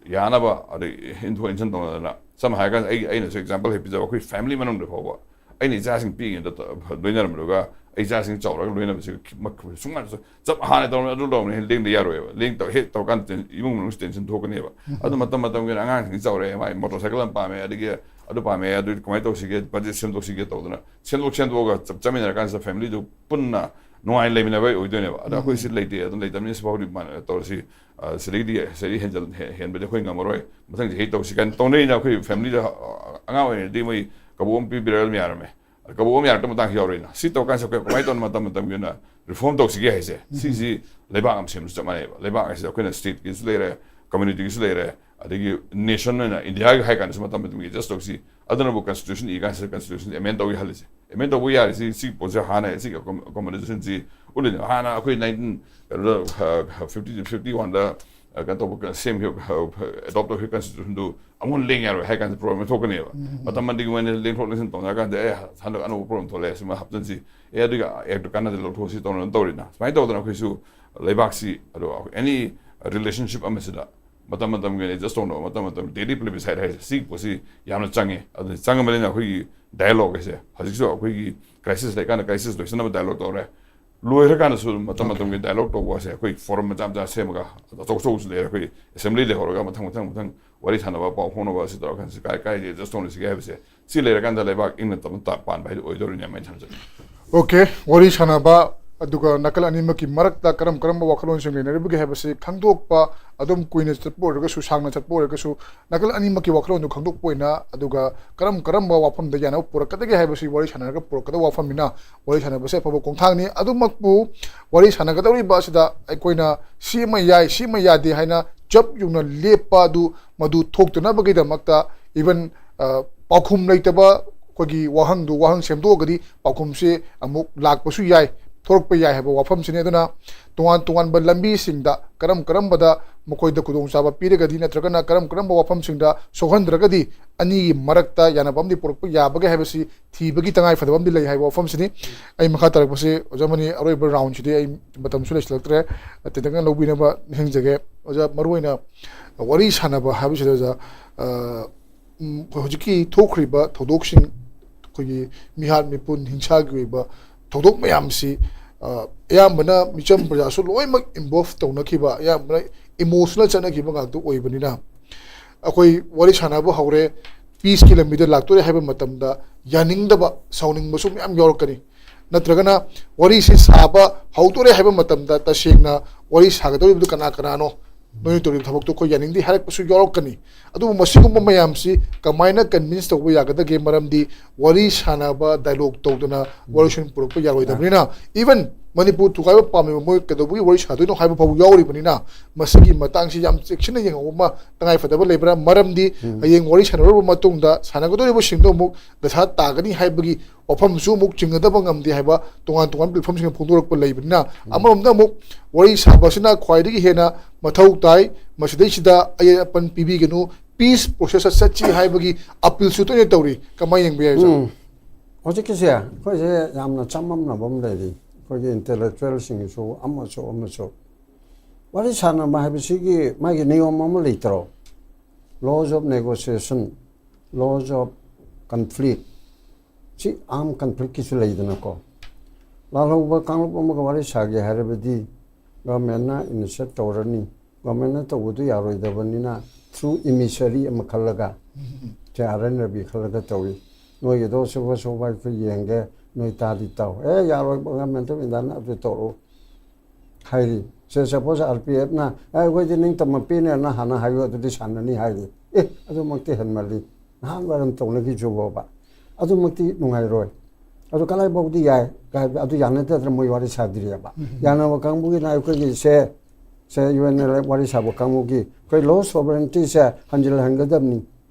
ꯌꯥꯅꯕ ꯑꯗꯩ ꯏꯟꯊꯣꯛ ꯏꯟꯁꯤꯟ ꯇꯧꯅꯗꯅ, ꯁꯝꯅ ꯍꯥꯏꯔꯀꯥꯟꯗ ꯑꯩꯒꯤ, ꯑꯩꯅꯁꯨ example ꯍꯦꯛ ꯄꯤꯖꯕ, ꯑꯩꯈꯣꯏ family ꯃꯅꯨꯡꯗ ꯐꯥꯎꯕ ꯑꯩꯅ ꯏꯆꯥꯁꯤꯡ ꯄꯤꯛꯏꯉꯩꯗ ꯇ-, ꯂꯣꯏꯅꯔꯝꯕꯗꯨꯒ ꯑꯩ ꯏꯆꯥꯁꯤꯡ ꯆꯥꯎꯔꯒ ꯂꯣꯏꯅꯕꯁꯤꯒ ꯈꯤ-, ꯃ-, ꯁꯨꯡꯃꯥꯟ ꯆ-, ꯆꯞ ꯍꯥꯟꯅ ꯇꯧꯔꯝꯃꯤ ꯑꯗꯨ ꯇꯧꯔꯝꯃꯤ ꯍꯦꯛ ꯂꯦꯡꯗ ꯌꯥꯔꯣꯏꯕ꯫ ꯂꯦꯡ ꯇꯧ-, ꯍꯦꯛ ꯇꯧꯔꯀꯥꯟꯗ ꯇꯦꯟ-, ꯏꯃꯨꯡ ꯃꯅꯨꯡꯁꯨ tension ꯊꯣꯛꯀꯅꯦꯕ꯫ ꯑꯗꯨ ꯃꯇꯝ ꯃꯇꯝꯒꯤ ꯑꯣꯏꯅ ꯑꯉꯥꯡꯁꯤꯡ ꯆꯥꯎꯔꯛꯑꯦ, ꯃꯥꯏ motorcycle ꯑꯃ ꯄꯥꯝꯃꯦ, ꯑꯗꯒꯤ ꯑꯗꯨ ꯄꯥꯝꯃꯦ, ꯑꯗꯨ ꯀꯃꯥꯏꯅ ꯇꯧꯁꯤꯒꯦ, budget ꯁꯦꯝꯗꯣꯛꯁꯤꯒꯦ ꯇꯧꯗꯅ ꯁꯦꯝꯗꯣꯛ ꯁꯦꯝꯗꯣꯛꯑꯒ ꯆꯞ ꯆꯥꯃꯤꯟꯅꯔꯀꯥꯟꯁꯤꯗ family ꯗꯨ ꯄꯨꯟꯅ ꯅꯨꯡꯉꯥꯏꯅ ꯂꯩꯃꯤꯟꯅꯕ ꯑꯣꯏꯗꯣꯏꯅꯦꯕ꯫ ꯑꯗ ꯑꯩꯈꯣꯏ ꯁꯤ ꯂꯩꯇꯦ, ꯑꯗꯨꯝ ꯂꯩꯇꯕꯅꯤꯅ ꯁꯤꯐꯥꯎꯗꯤ ꯃꯥ-, ꯇꯧꯔꯁꯤ꯫ ꯑ, ꯁꯤꯗꯩꯗꯤ, ꯁꯤꯗꯩꯗꯤ ꯍꯦꯟꯖꯜ-, ꯍꯦ-, ꯍꯦꯟꯕꯗꯤ ꯑꯩꯈꯣꯏ ꯉꯝꯃꯔꯣꯏ꯫ ꯃꯊꯪ ꯆꯍꯤ ꯇꯧꯁꯤ ꯀꯥꯏꯅ ꯇꯧꯅꯔꯤꯅ ꯑꯩꯈꯣꯏ family ꯗ, ꯑ, ꯑꯉꯥꯡ ꯑꯣꯏꯔꯤꯉꯩꯗꯗꯤ ꯃꯣꯏ ꯀꯕꯣꯛ ꯑꯃ ꯄꯤꯕꯤꯔꯒ ꯑꯗꯨꯝ ꯌꯥꯔꯝꯃꯦ꯫ ꯀꯕꯣꯛ ꯑꯃ ꯌꯥꯔꯛꯇꯕ ꯃꯇꯥꯡꯁꯨ ꯌꯥꯎꯔꯛꯏꯅ꯫ ꯁꯤ ꯇꯧꯔꯀꯥꯟꯁꯤꯗ ꯑꯩꯈꯣꯏ ꯀꯃꯥꯏꯅ ꯇꯧꯅ ꯃꯇꯝ ꯃꯇꯝꯒꯤ ꯑꯣꯏꯅ reform ꯇꯧꯁꯤꯒꯦ ꯍꯥꯏꯁꯦ, ꯁꯤꯁꯤ ꯂꯩꯕꯥꯛ ꯑꯃ ꯁꯦꯝꯕꯁꯨ ꯆꯞ ꯃꯥꯟꯅꯩꯕ꯫ ꯂꯩꯕꯥꯛ ꯍꯥꯏꯁꯤꯗ ꯑꯩꯈꯣꯏꯅ state ꯀꯤꯁꯨ ꯂꯩꯔꯦ, community ꯒꯤꯁꯨ ꯂꯩꯔꯦ, ꯑꯗꯒꯤ nation ꯑꯣꯏꯅ India ꯒꯤ ꯍꯥꯏ ꯀꯥꯟꯗꯁꯨ ꯃꯇꯝ ꯃꯇꯝꯒꯤ adjust ꯇꯧꯁꯤ꯫ ꯑꯗꯨꯅꯕꯨ constitution ꯏ ꯀꯥꯟꯁꯤꯗ constitution amend ꯇꯧꯒꯦ ꯍꯜꯂꯤꯁꯦ꯫ Amend ꯇꯧꯕ ꯌꯥꯔꯤꯁꯤ ꯁꯤ ꯄꯣꯠꯁꯦ ꯍꯥꯟꯅ ꯁꯤꯒꯤ accom-, accommodation ꯁꯤ ꯎꯠꯂꯤꯅꯦꯕ꯫ ꯍꯥꯟꯅ ꯑꯩꯈꯣꯏ nineteen, ꯀꯩꯅꯣꯗ, ꯑ, fifty, fifty one ꯗ, ꯑ, ꯀꯩꯅꯣ ꯇꯧꯕ, ꯁꯦꯝꯈꯤꯕ, ꯑ, adopt ꯇꯧꯈꯤꯕ constitution ꯗꯨ ꯑꯃꯨꯛ ꯂꯦꯡ ꯌꯥꯔꯣꯏ ꯍꯥꯏ ꯀꯥꯟꯗ problem ꯊꯣꯛꯀꯅꯦꯕ꯫ ꯃꯇꯝ ꯑꯃꯗꯒꯤ ꯃꯣꯏꯅ ꯂꯦꯡꯊꯣꯛ ꯂꯦꯡꯁꯤꯟ ꯇꯧꯅꯔ ꯀꯥꯟꯗ, "ꯑꯦ, ꯍꯟꯗꯛ ꯑꯅꯧꯕ problem ꯊꯣꯛꯂꯛꯑꯦ, ꯁꯤꯃ ꯍꯥꯞꯆꯤꯟꯁꯤ꯫ ꯑꯦ, ꯑꯗꯨꯒꯤ act ꯀꯥꯟꯅꯗ ꯂꯧꯊꯣꯛꯑꯁꯤ" ꯇꯧꯅ ꯑꯗꯨꯝ ꯇꯧꯔꯤꯅ꯫ ꯁꯨꯃꯥꯏꯅ ꯇꯧꯗꯅ ꯑꯩꯈꯣꯏꯁꯨ ꯂꯩꯕꯥꯛꯁꯤ, ꯑꯗꯣ any relationship ꯑꯃꯁꯤꯗ ꯃꯇꯝ ꯃꯇꯝꯒꯤ ꯑꯣꯏꯅ ꯑꯦꯗꯖꯁ ꯇꯧꯅꯕ, ꯃꯇꯝ ꯃꯇꯝꯒꯤ ꯗꯦꯂꯤ ꯄ꯭ꯂꯦꯕꯤꯁꯥꯏꯠ ꯍꯥꯏꯁꯦ ꯁꯤꯒꯤ ꯄꯣꯠꯁꯤ ꯌꯥꯝꯅ ꯆꯪꯉꯦ꯫ ꯑꯗꯨꯅ ꯆꯪꯉꯕꯅꯤꯅ ꯑꯩꯈꯣꯏꯒꯤ ꯗꯥꯏꯂꯣꯛ ꯍꯥꯏꯁꯦ ꯍꯧꯖꯤꯛꯁꯨ ꯑꯩꯈꯣꯏꯒꯤ ꯀ꯭ꯔꯥꯏꯁꯤꯁ ꯂꯩꯀꯥꯟꯗ ꯀ꯭ꯔꯥꯏꯁꯤꯁ ꯂꯣꯏꯁꯤꯟꯅꯕ ꯗꯥꯏꯂꯣꯛ ꯇꯧꯔꯦ, ꯂꯣꯏꯔꯀꯥꯟꯗꯁꯨ ꯃꯇꯝ ꯃꯇꯝꯒꯤ ꯗꯥꯏꯂꯣꯛ ꯇꯧꯕ ꯑꯁꯦ ꯑꯩꯈꯣꯏ ꯐꯣꯔꯝ ꯃꯆꯥ ꯃꯆꯥ ꯁꯦꯝꯃꯒ ꯑꯆꯧ ꯑꯆꯧꯕꯁꯨ ꯂꯩꯔꯦ꯫ ꯑꯩꯈꯣꯏ ꯑꯦꯁꯦꯝꯕ꯭ꯂꯤ ꯂꯩꯍꯧꯔꯒ ꯃꯊꯪ ꯃꯊꯪ ꯃꯊꯪ ꯋꯥꯔꯤ ꯁꯥꯟꯅꯕ, ꯄꯥꯎ ꯐꯥꯎꯅꯕ ꯑꯁꯤ ꯇꯧꯔꯀꯥꯟꯗ ꯀꯥꯏ ꯀꯥꯏꯗ ꯑꯦꯗꯖꯁ ꯇꯧꯅꯁꯤꯒꯦ ꯍꯥꯏꯕꯁꯦ ꯁꯤ ꯂꯩꯔꯀꯥꯟꯗ ꯂꯩꯕꯥꯛ ꯏꯪꯅ ꯇꯞꯅ ꯄꯥꯟꯕ ꯍꯥꯏꯗꯨ ꯑꯣꯏꯗꯧꯔꯤꯅꯦ ꯑꯩꯅ ꯊꯝꯖꯒꯦ꯫ ꯑꯣꯀꯦ, ꯋꯥꯔꯤ ꯁꯥꯟꯅꯕ ꯑꯗꯨꯒ ꯅꯥꯀꯜ ꯑꯅꯤꯃꯛꯀꯤ ꯃꯔꯛꯇ ꯀꯔꯝ ꯀꯔꯝꯕ ꯋꯥꯈꯜꯂꯣꯟꯁꯤꯡ ꯂꯩꯅꯔꯤꯕꯒꯦ ꯍꯥꯏꯕꯁꯤ ꯈꯪꯗꯣꯛꯄ ꯑꯗꯨꯝ ꯀꯨꯏꯅ ꯆꯠꯄ ꯑꯣꯏꯔꯒꯁꯨ, ꯁꯥꯡꯅ ꯆꯠꯄ ꯑꯣꯏꯔꯒꯁꯨ, ꯅꯥꯀꯜ ꯑꯅꯤꯃꯛꯀꯤ ꯋꯥꯈꯜꯂꯣꯟꯗꯨ ꯈꯪꯗꯣꯛꯄ ꯑꯣꯏꯅ, ꯑꯗꯨꯒ ꯀꯔꯝ ꯀꯔꯝꯕ ꯋꯥꯐꯝꯗ ꯌꯥꯅꯕ ꯄꯨꯔꯛꯀꯗꯒꯦ ꯍꯥꯏꯕꯁꯤ ꯋꯥꯔꯤ ꯁꯥꯟꯅꯔꯒ ꯄꯨꯔꯛꯀꯗꯕ ꯋꯥꯐꯝꯅꯤꯅ, ꯋꯥꯔꯤ ꯁꯥꯟꯅꯕꯁꯦ ꯑꯐꯕ ꯈꯣꯡꯊꯥꯡꯅꯤ꯫ ꯑꯗꯨꯃꯛꯄꯨ ꯋꯥꯔꯤ ꯁꯥꯟꯅꯒꯗꯧꯔꯤꯕ ꯑꯁꯤꯗ ꯑꯩꯈꯣꯏꯅ ꯁꯤꯃ ꯌꯥꯏ, ꯁꯤꯃ ꯌꯥꯗꯦ ꯍꯥꯏꯅ ꯆꯞ ꯌꯨꯡꯅ ꯂꯦꯞꯄ ꯑꯗꯨ, ꯃꯗꯨ ꯊꯣꯛꯇꯅꯕꯒꯤꯗꯃꯛꯇ, ꯏꯚꯟ ꯄꯥꯎꯈꯨꯝ ꯂꯩꯇꯕ ꯑꯩꯈꯣꯏꯒꯤ ꯋꯥꯍꯪꯗꯨ, ꯋꯥꯍꯪ ꯁꯦꯝꯗꯣꯛꯑꯒꯗꯤ ꯄꯥꯎꯈꯨꯝꯁꯦ ꯑꯃꯨꯛ ꯂꯥꯛꯄꯁꯨ ꯌꯥꯏ, ꯊꯣꯔꯛꯄ ꯌꯥꯏ ꯍꯥꯏꯕ ꯋꯥꯐꯝꯁꯤꯅꯤ꯫ ꯑꯗꯨꯅ ꯇꯣꯉꯥꯟ ꯇꯣꯉꯥꯟꯕ ꯂꯝꯕꯤꯁꯤꯡꯗ ꯀꯔꯝ ꯀꯔꯝꯕꯗ ꯃꯈꯣꯏꯗ ꯈꯨꯗꯣꯡꯆꯥꯕ ꯄꯤꯔꯒꯗꯤ, ꯅꯠꯇ꯭ꯔꯒꯅ ꯀꯔꯝ ꯀꯔꯝꯕ ꯋꯥꯐꯝꯁꯤꯡꯗ ꯁꯣꯛꯍꯟꯗ꯭ꯔꯒꯗꯤ ꯑꯅꯤꯒꯤ ꯃꯔꯛꯇ ꯌꯥꯅꯕ ꯑꯃꯗꯤ ꯄꯨꯔꯛꯄ ꯌꯥꯕꯒꯦ ꯍꯥꯏꯕꯁꯤ ꯊꯤꯕꯒꯤ ꯇꯉꯥꯏ ꯐꯗꯕ ꯑꯃꯗꯤ ꯂꯩ ꯍꯥꯏꯕ ꯋꯥꯐꯝꯁꯤꯅꯤ꯫ ꯑꯩ ꯃꯈꯥ ꯇꯥꯔꯛꯄꯁꯤ ꯑꯣꯖꯥ ꯃꯅꯤ ꯑꯔꯣꯏꯕ ꯔꯥꯎꯟꯁꯤꯗꯤ ꯑꯩ ꯃꯇꯝꯁꯨ ꯂꯩꯁꯤꯜꯂꯛꯇ꯭ꯔꯦ, ꯇꯦꯟꯇꯛꯅ ꯂꯧꯕꯤꯅꯕ ꯅꯤꯡꯁꯤꯡꯖꯒꯦ꯫ ꯑꯣꯖꯥ, ꯃꯔꯨꯑꯣꯏꯅ ꯋꯥꯔꯤ ꯁꯥꯟꯅꯕ ꯍꯥꯏꯕꯁꯤꯗ ꯑꯣꯖꯥ, ꯎꯝ, ꯍꯧꯖꯤꯛꯀꯤ ꯊꯣꯛꯈ꯭ꯔꯤꯕ ꯊꯧꯗꯣꯛꯁꯤꯡ, ꯑꯩꯈꯣꯏꯒꯤ ꯃꯤꯍꯥꯠ ꯃꯤꯄꯨꯟ ꯍꯤꯡꯁꯥꯒꯤ ꯑꯣꯏꯕ ꯊꯧꯗꯣꯛ ꯃꯌꯥꯝꯁꯤ, ꯑ, ꯑꯌꯥꯝꯕꯅ ꯃꯤꯆꯝ ꯄ꯭ꯔꯖꯥꯁꯨ ꯂꯣꯏꯅꯃꯛ ꯏꯟꯚꯣꯜꯚ ꯇꯧꯅꯈꯤꯕ, ꯑꯌꯥꯝꯕꯅ ꯏꯃꯣꯁꯅꯦꯜ ꯆꯠꯅꯈꯤꯕ ꯉꯥꯛꯇ ꯑꯣꯏꯕꯅꯤꯅ, ꯑꯩꯈꯣꯏ ꯋꯥꯔꯤ ꯁꯥꯟꯅꯕ ꯍꯧꯔꯦ, ꯄꯤꯁꯀꯤ ꯂꯝꯕꯤꯗ ꯂꯥꯛꯇꯣꯔꯦ ꯍꯥꯏꯕ ꯃꯇꯝꯗ ꯌꯥꯅꯤꯡꯗꯕ, ꯁꯥꯎꯅꯤꯡꯕꯁꯨ ꯃꯌꯥꯝ ꯌꯥꯎꯔꯛꯀꯅꯤ꯫ ꯅꯠꯇ꯭ꯔꯒꯅ ꯋꯥꯔꯤꯁꯤ ꯁꯥꯕ ꯍꯧꯗꯣꯔꯦ ꯍꯥꯏꯕ ꯃꯇꯝꯗ ꯇꯁꯦꯡꯅ ꯋꯥꯔꯤ ꯁꯥꯒꯗꯧꯔꯤꯕꯗꯨ ꯀꯅꯥ ꯀꯅꯥꯅꯣ, ꯅꯣꯏꯅ ꯇꯧꯔꯤꯕ ꯊꯕꯛꯇꯣ ꯑꯩꯈꯣꯏ ꯌꯥꯅꯤꯡꯗꯦ ꯍꯥꯏꯔꯛꯄꯁꯨ ꯌꯥꯎꯔꯛꯀꯅꯤ꯫ ꯑꯗꯨꯕꯨ ꯃꯁꯤꯒꯨꯝꯕ ꯃꯌꯥꯝꯁꯤ ꯀꯃꯥꯏꯅ ꯀꯟꯚꯤꯟꯁ ꯇꯧꯕ ꯌꯥꯒꯗꯒꯦ? ꯃꯔꯝꯗꯤ ꯋꯥꯔꯤ ꯁꯥꯟꯅꯕ, ꯗꯥꯏꯂꯣꯛ ꯇꯧꯗꯅ ꯋꯥꯔꯤ ꯁꯨꯝ ꯄꯨꯔꯛꯄ ꯌꯥꯔꯣꯏꯗꯕꯅꯤꯅ, ꯏꯚꯟ ꯃꯅꯤꯄꯨꯔ ꯊꯨꯒꯥꯏꯕ ꯄꯥꯝꯃꯤꯕ ꯃꯣꯏ ꯀꯩꯗꯧꯕꯒꯤ ꯋꯥꯔꯤ ꯁꯥꯗꯣꯏꯅꯣ ꯍꯥꯏꯕ ꯐꯥꯎꯕ ꯌꯥꯎꯔꯤꯕꯅꯤꯅ, ꯃꯁꯤꯒꯤ ꯃꯇꯥꯡꯁꯤ ꯌꯥꯝ ꯆꯦꯛꯁꯤꯟꯅ ꯌꯦꯡꯍꯧꯕ ꯑꯃ ꯇꯉꯥꯏ ꯐꯗꯕ ꯂꯩꯕ꯭ꯔꯥ? ꯃꯔꯝꯗꯤ ꯍꯌꯦꯡ ꯋꯥꯔꯤ ꯁꯥꯟꯅꯔꯨꯔꯕ ꯃꯇꯨꯡꯗ ꯁꯥꯟꯅꯒꯗꯧꯔꯤꯕꯁꯤꯡꯗꯣ ꯑꯃꯨꯛ ꯗꯁꯥ ꯇꯥꯒꯅꯤ ꯍꯥꯏꯕꯒꯤ ꯋꯥꯐꯝꯁꯨ ꯑꯃꯨꯛ ꯆꯤꯡꯅꯗꯕ ꯉꯝꯗꯦ ꯍꯥꯏꯕ ꯇꯣꯉꯥꯟ ꯇꯣꯉꯥꯟꯕ ꯄ꯭ꯂꯦꯠꯐꯣꯝꯁꯤꯡꯅ ꯐꯣꯡꯗꯣꯔꯛꯄ ꯂꯩꯕꯅꯤꯅ, ꯑꯃꯔꯣꯝꯗ ꯑꯃꯨꯛ ꯋꯥꯔꯤ ꯁꯥꯕꯁꯤꯅ ꯈ꯭ꯋꯥꯏꯗꯒꯤ ꯍꯦꯟꯅ ꯃꯊꯧ ꯇꯥꯏ, ꯃꯁꯤꯗꯩꯁꯤꯗ ꯑꯌꯦꯠ ꯑꯄꯟ ꯄꯤꯕꯤꯒꯅꯨ, ꯄꯤꯁ ꯄ꯭ꯔꯣꯁꯦꯁꯇ ꯆꯠꯁꯤ ꯍꯥꯏꯕꯒꯤ ꯑꯄꯤꯜꯁꯨ ꯇꯣꯏꯅ ꯇꯧꯔꯤ꯫ ꯀꯃꯥꯏꯅ ꯌꯦꯡꯕ ꯌꯥꯏ, ꯁꯥꯔ? ꯎꯝ꯫ ꯍꯧꯖꯤꯛꯀꯤꯁꯦ ꯑꯩꯈꯣꯏꯁꯦ ꯌꯥꯝꯅ ꯆꯃꯝꯅꯕ ꯑꯃ ꯂꯩꯔꯤ, ꯑꯩꯈꯣꯏꯒꯤ ꯏꯟꯇꯦꯂꯦꯛꯆꯨꯋꯦꯜꯁꯤꯡꯒꯤꯁꯨ ꯑꯃꯁꯨ ꯑꯃꯁꯨ꯫ ꯋꯥꯔꯤ ꯁꯥꯟꯅꯕ ꯍꯥꯏꯕꯁꯤꯒꯤ ꯃꯥꯒꯤ ꯅꯤꯌꯣꯝ ꯑꯃ ꯂꯩꯇ꯭ꯔꯣ? Laws of negotiation, laws of conflict. ꯁꯤ armed conflictꯀꯤꯁꯨ ꯂꯩꯗꯅꯀꯣ. ꯂꯥꯜꯍꯧꯕ ꯀꯥꯡꯂꯨꯞ ꯑꯃꯒ ꯋꯥꯔꯤ ꯁꯥꯒꯦ ꯍꯥꯏꯔꯕꯗꯤ governmentꯅ initiate ꯇꯧꯔꯅꯤ. Governmentꯅ ꯇꯧꯕꯗꯨ ꯌꯥꯔꯣꯏꯗꯕꯅꯤꯅ through emissary ꯑꯃ ꯈꯜꯂꯒ, ꯁꯦ ꯑꯥꯔ ꯑꯦꯟ ꯔꯕꯤ ꯈꯜꯂꯒ ꯇꯧꯏ. "ꯅꯣꯏꯒꯤꯗꯣ ꯁꯨꯕ ꯁꯨꯕ ꯑꯩꯈꯣꯏ ꯌꯦꯡꯒꯦ, ꯅꯣꯏ ꯇꯥꯗꯤ ꯇꯥꯎ"꯫ "ꯑꯦ, ꯌꯥꯔꯣꯏ, government of Indiaꯅ ꯑꯗꯨ ꯇꯧꯔꯛꯎ" ꯍꯥꯏꯔꯤ꯫ ꯁꯦ suppose ꯑꯥꯔ ꯄꯤ ꯑꯦꯐꯅ "ꯑꯦ, ꯑꯩꯈꯣꯏꯗꯤ ꯅꯤꯡꯇꯝꯕ ꯄꯤꯅꯦꯅ ꯍꯥꯟꯅ ꯍꯥꯏꯌꯨ, ꯑꯗꯨꯗꯤ ꯁꯥꯟꯅꯅꯤ" ꯍꯥꯏꯔꯤ꯫ ꯑꯦ, ꯑꯗꯨꯃꯛꯇꯤ ꯍꯦꯟꯃꯜꯂꯤ꯫ ꯅꯍꯥꯟ ꯋꯥꯏꯔꯝ ꯇꯧꯅꯈꯤꯗ꯭ꯔꯤꯕꯣꯕ? ꯑꯗꯨꯃꯛꯇꯤ ꯅꯨꯡꯉꯥꯏꯔꯣꯏ꯫ ꯑꯗꯨ ꯀꯗꯥꯏꯐꯥꯎꯗꯤ ꯌꯥꯏ? ꯑꯗꯨ ꯌꯥꯅꯗꯗꯅ ꯃꯣꯏ ꯋꯥꯔꯤ ꯁꯥꯗ꯭ꯔꯤꯑꯕ꯫ ꯌꯥꯅꯕ ꯀꯥꯡꯕꯨꯒꯤꯅ ꯑꯩꯈꯣꯏꯒꯤ ꯁꯦ, ꯁꯦ ꯌꯨ ꯑꯦꯟ ꯑꯦꯜ ꯑꯦꯐ ꯋꯥꯔꯤ ꯁꯥꯕ ꯀꯥꯡꯕꯨꯒꯤ ꯑꯩꯈꯣꯏ law sovereigntyꯁꯦ ꯍꯟꯖꯤꯜꯍꯟꯒꯗꯕꯅꯤ꯫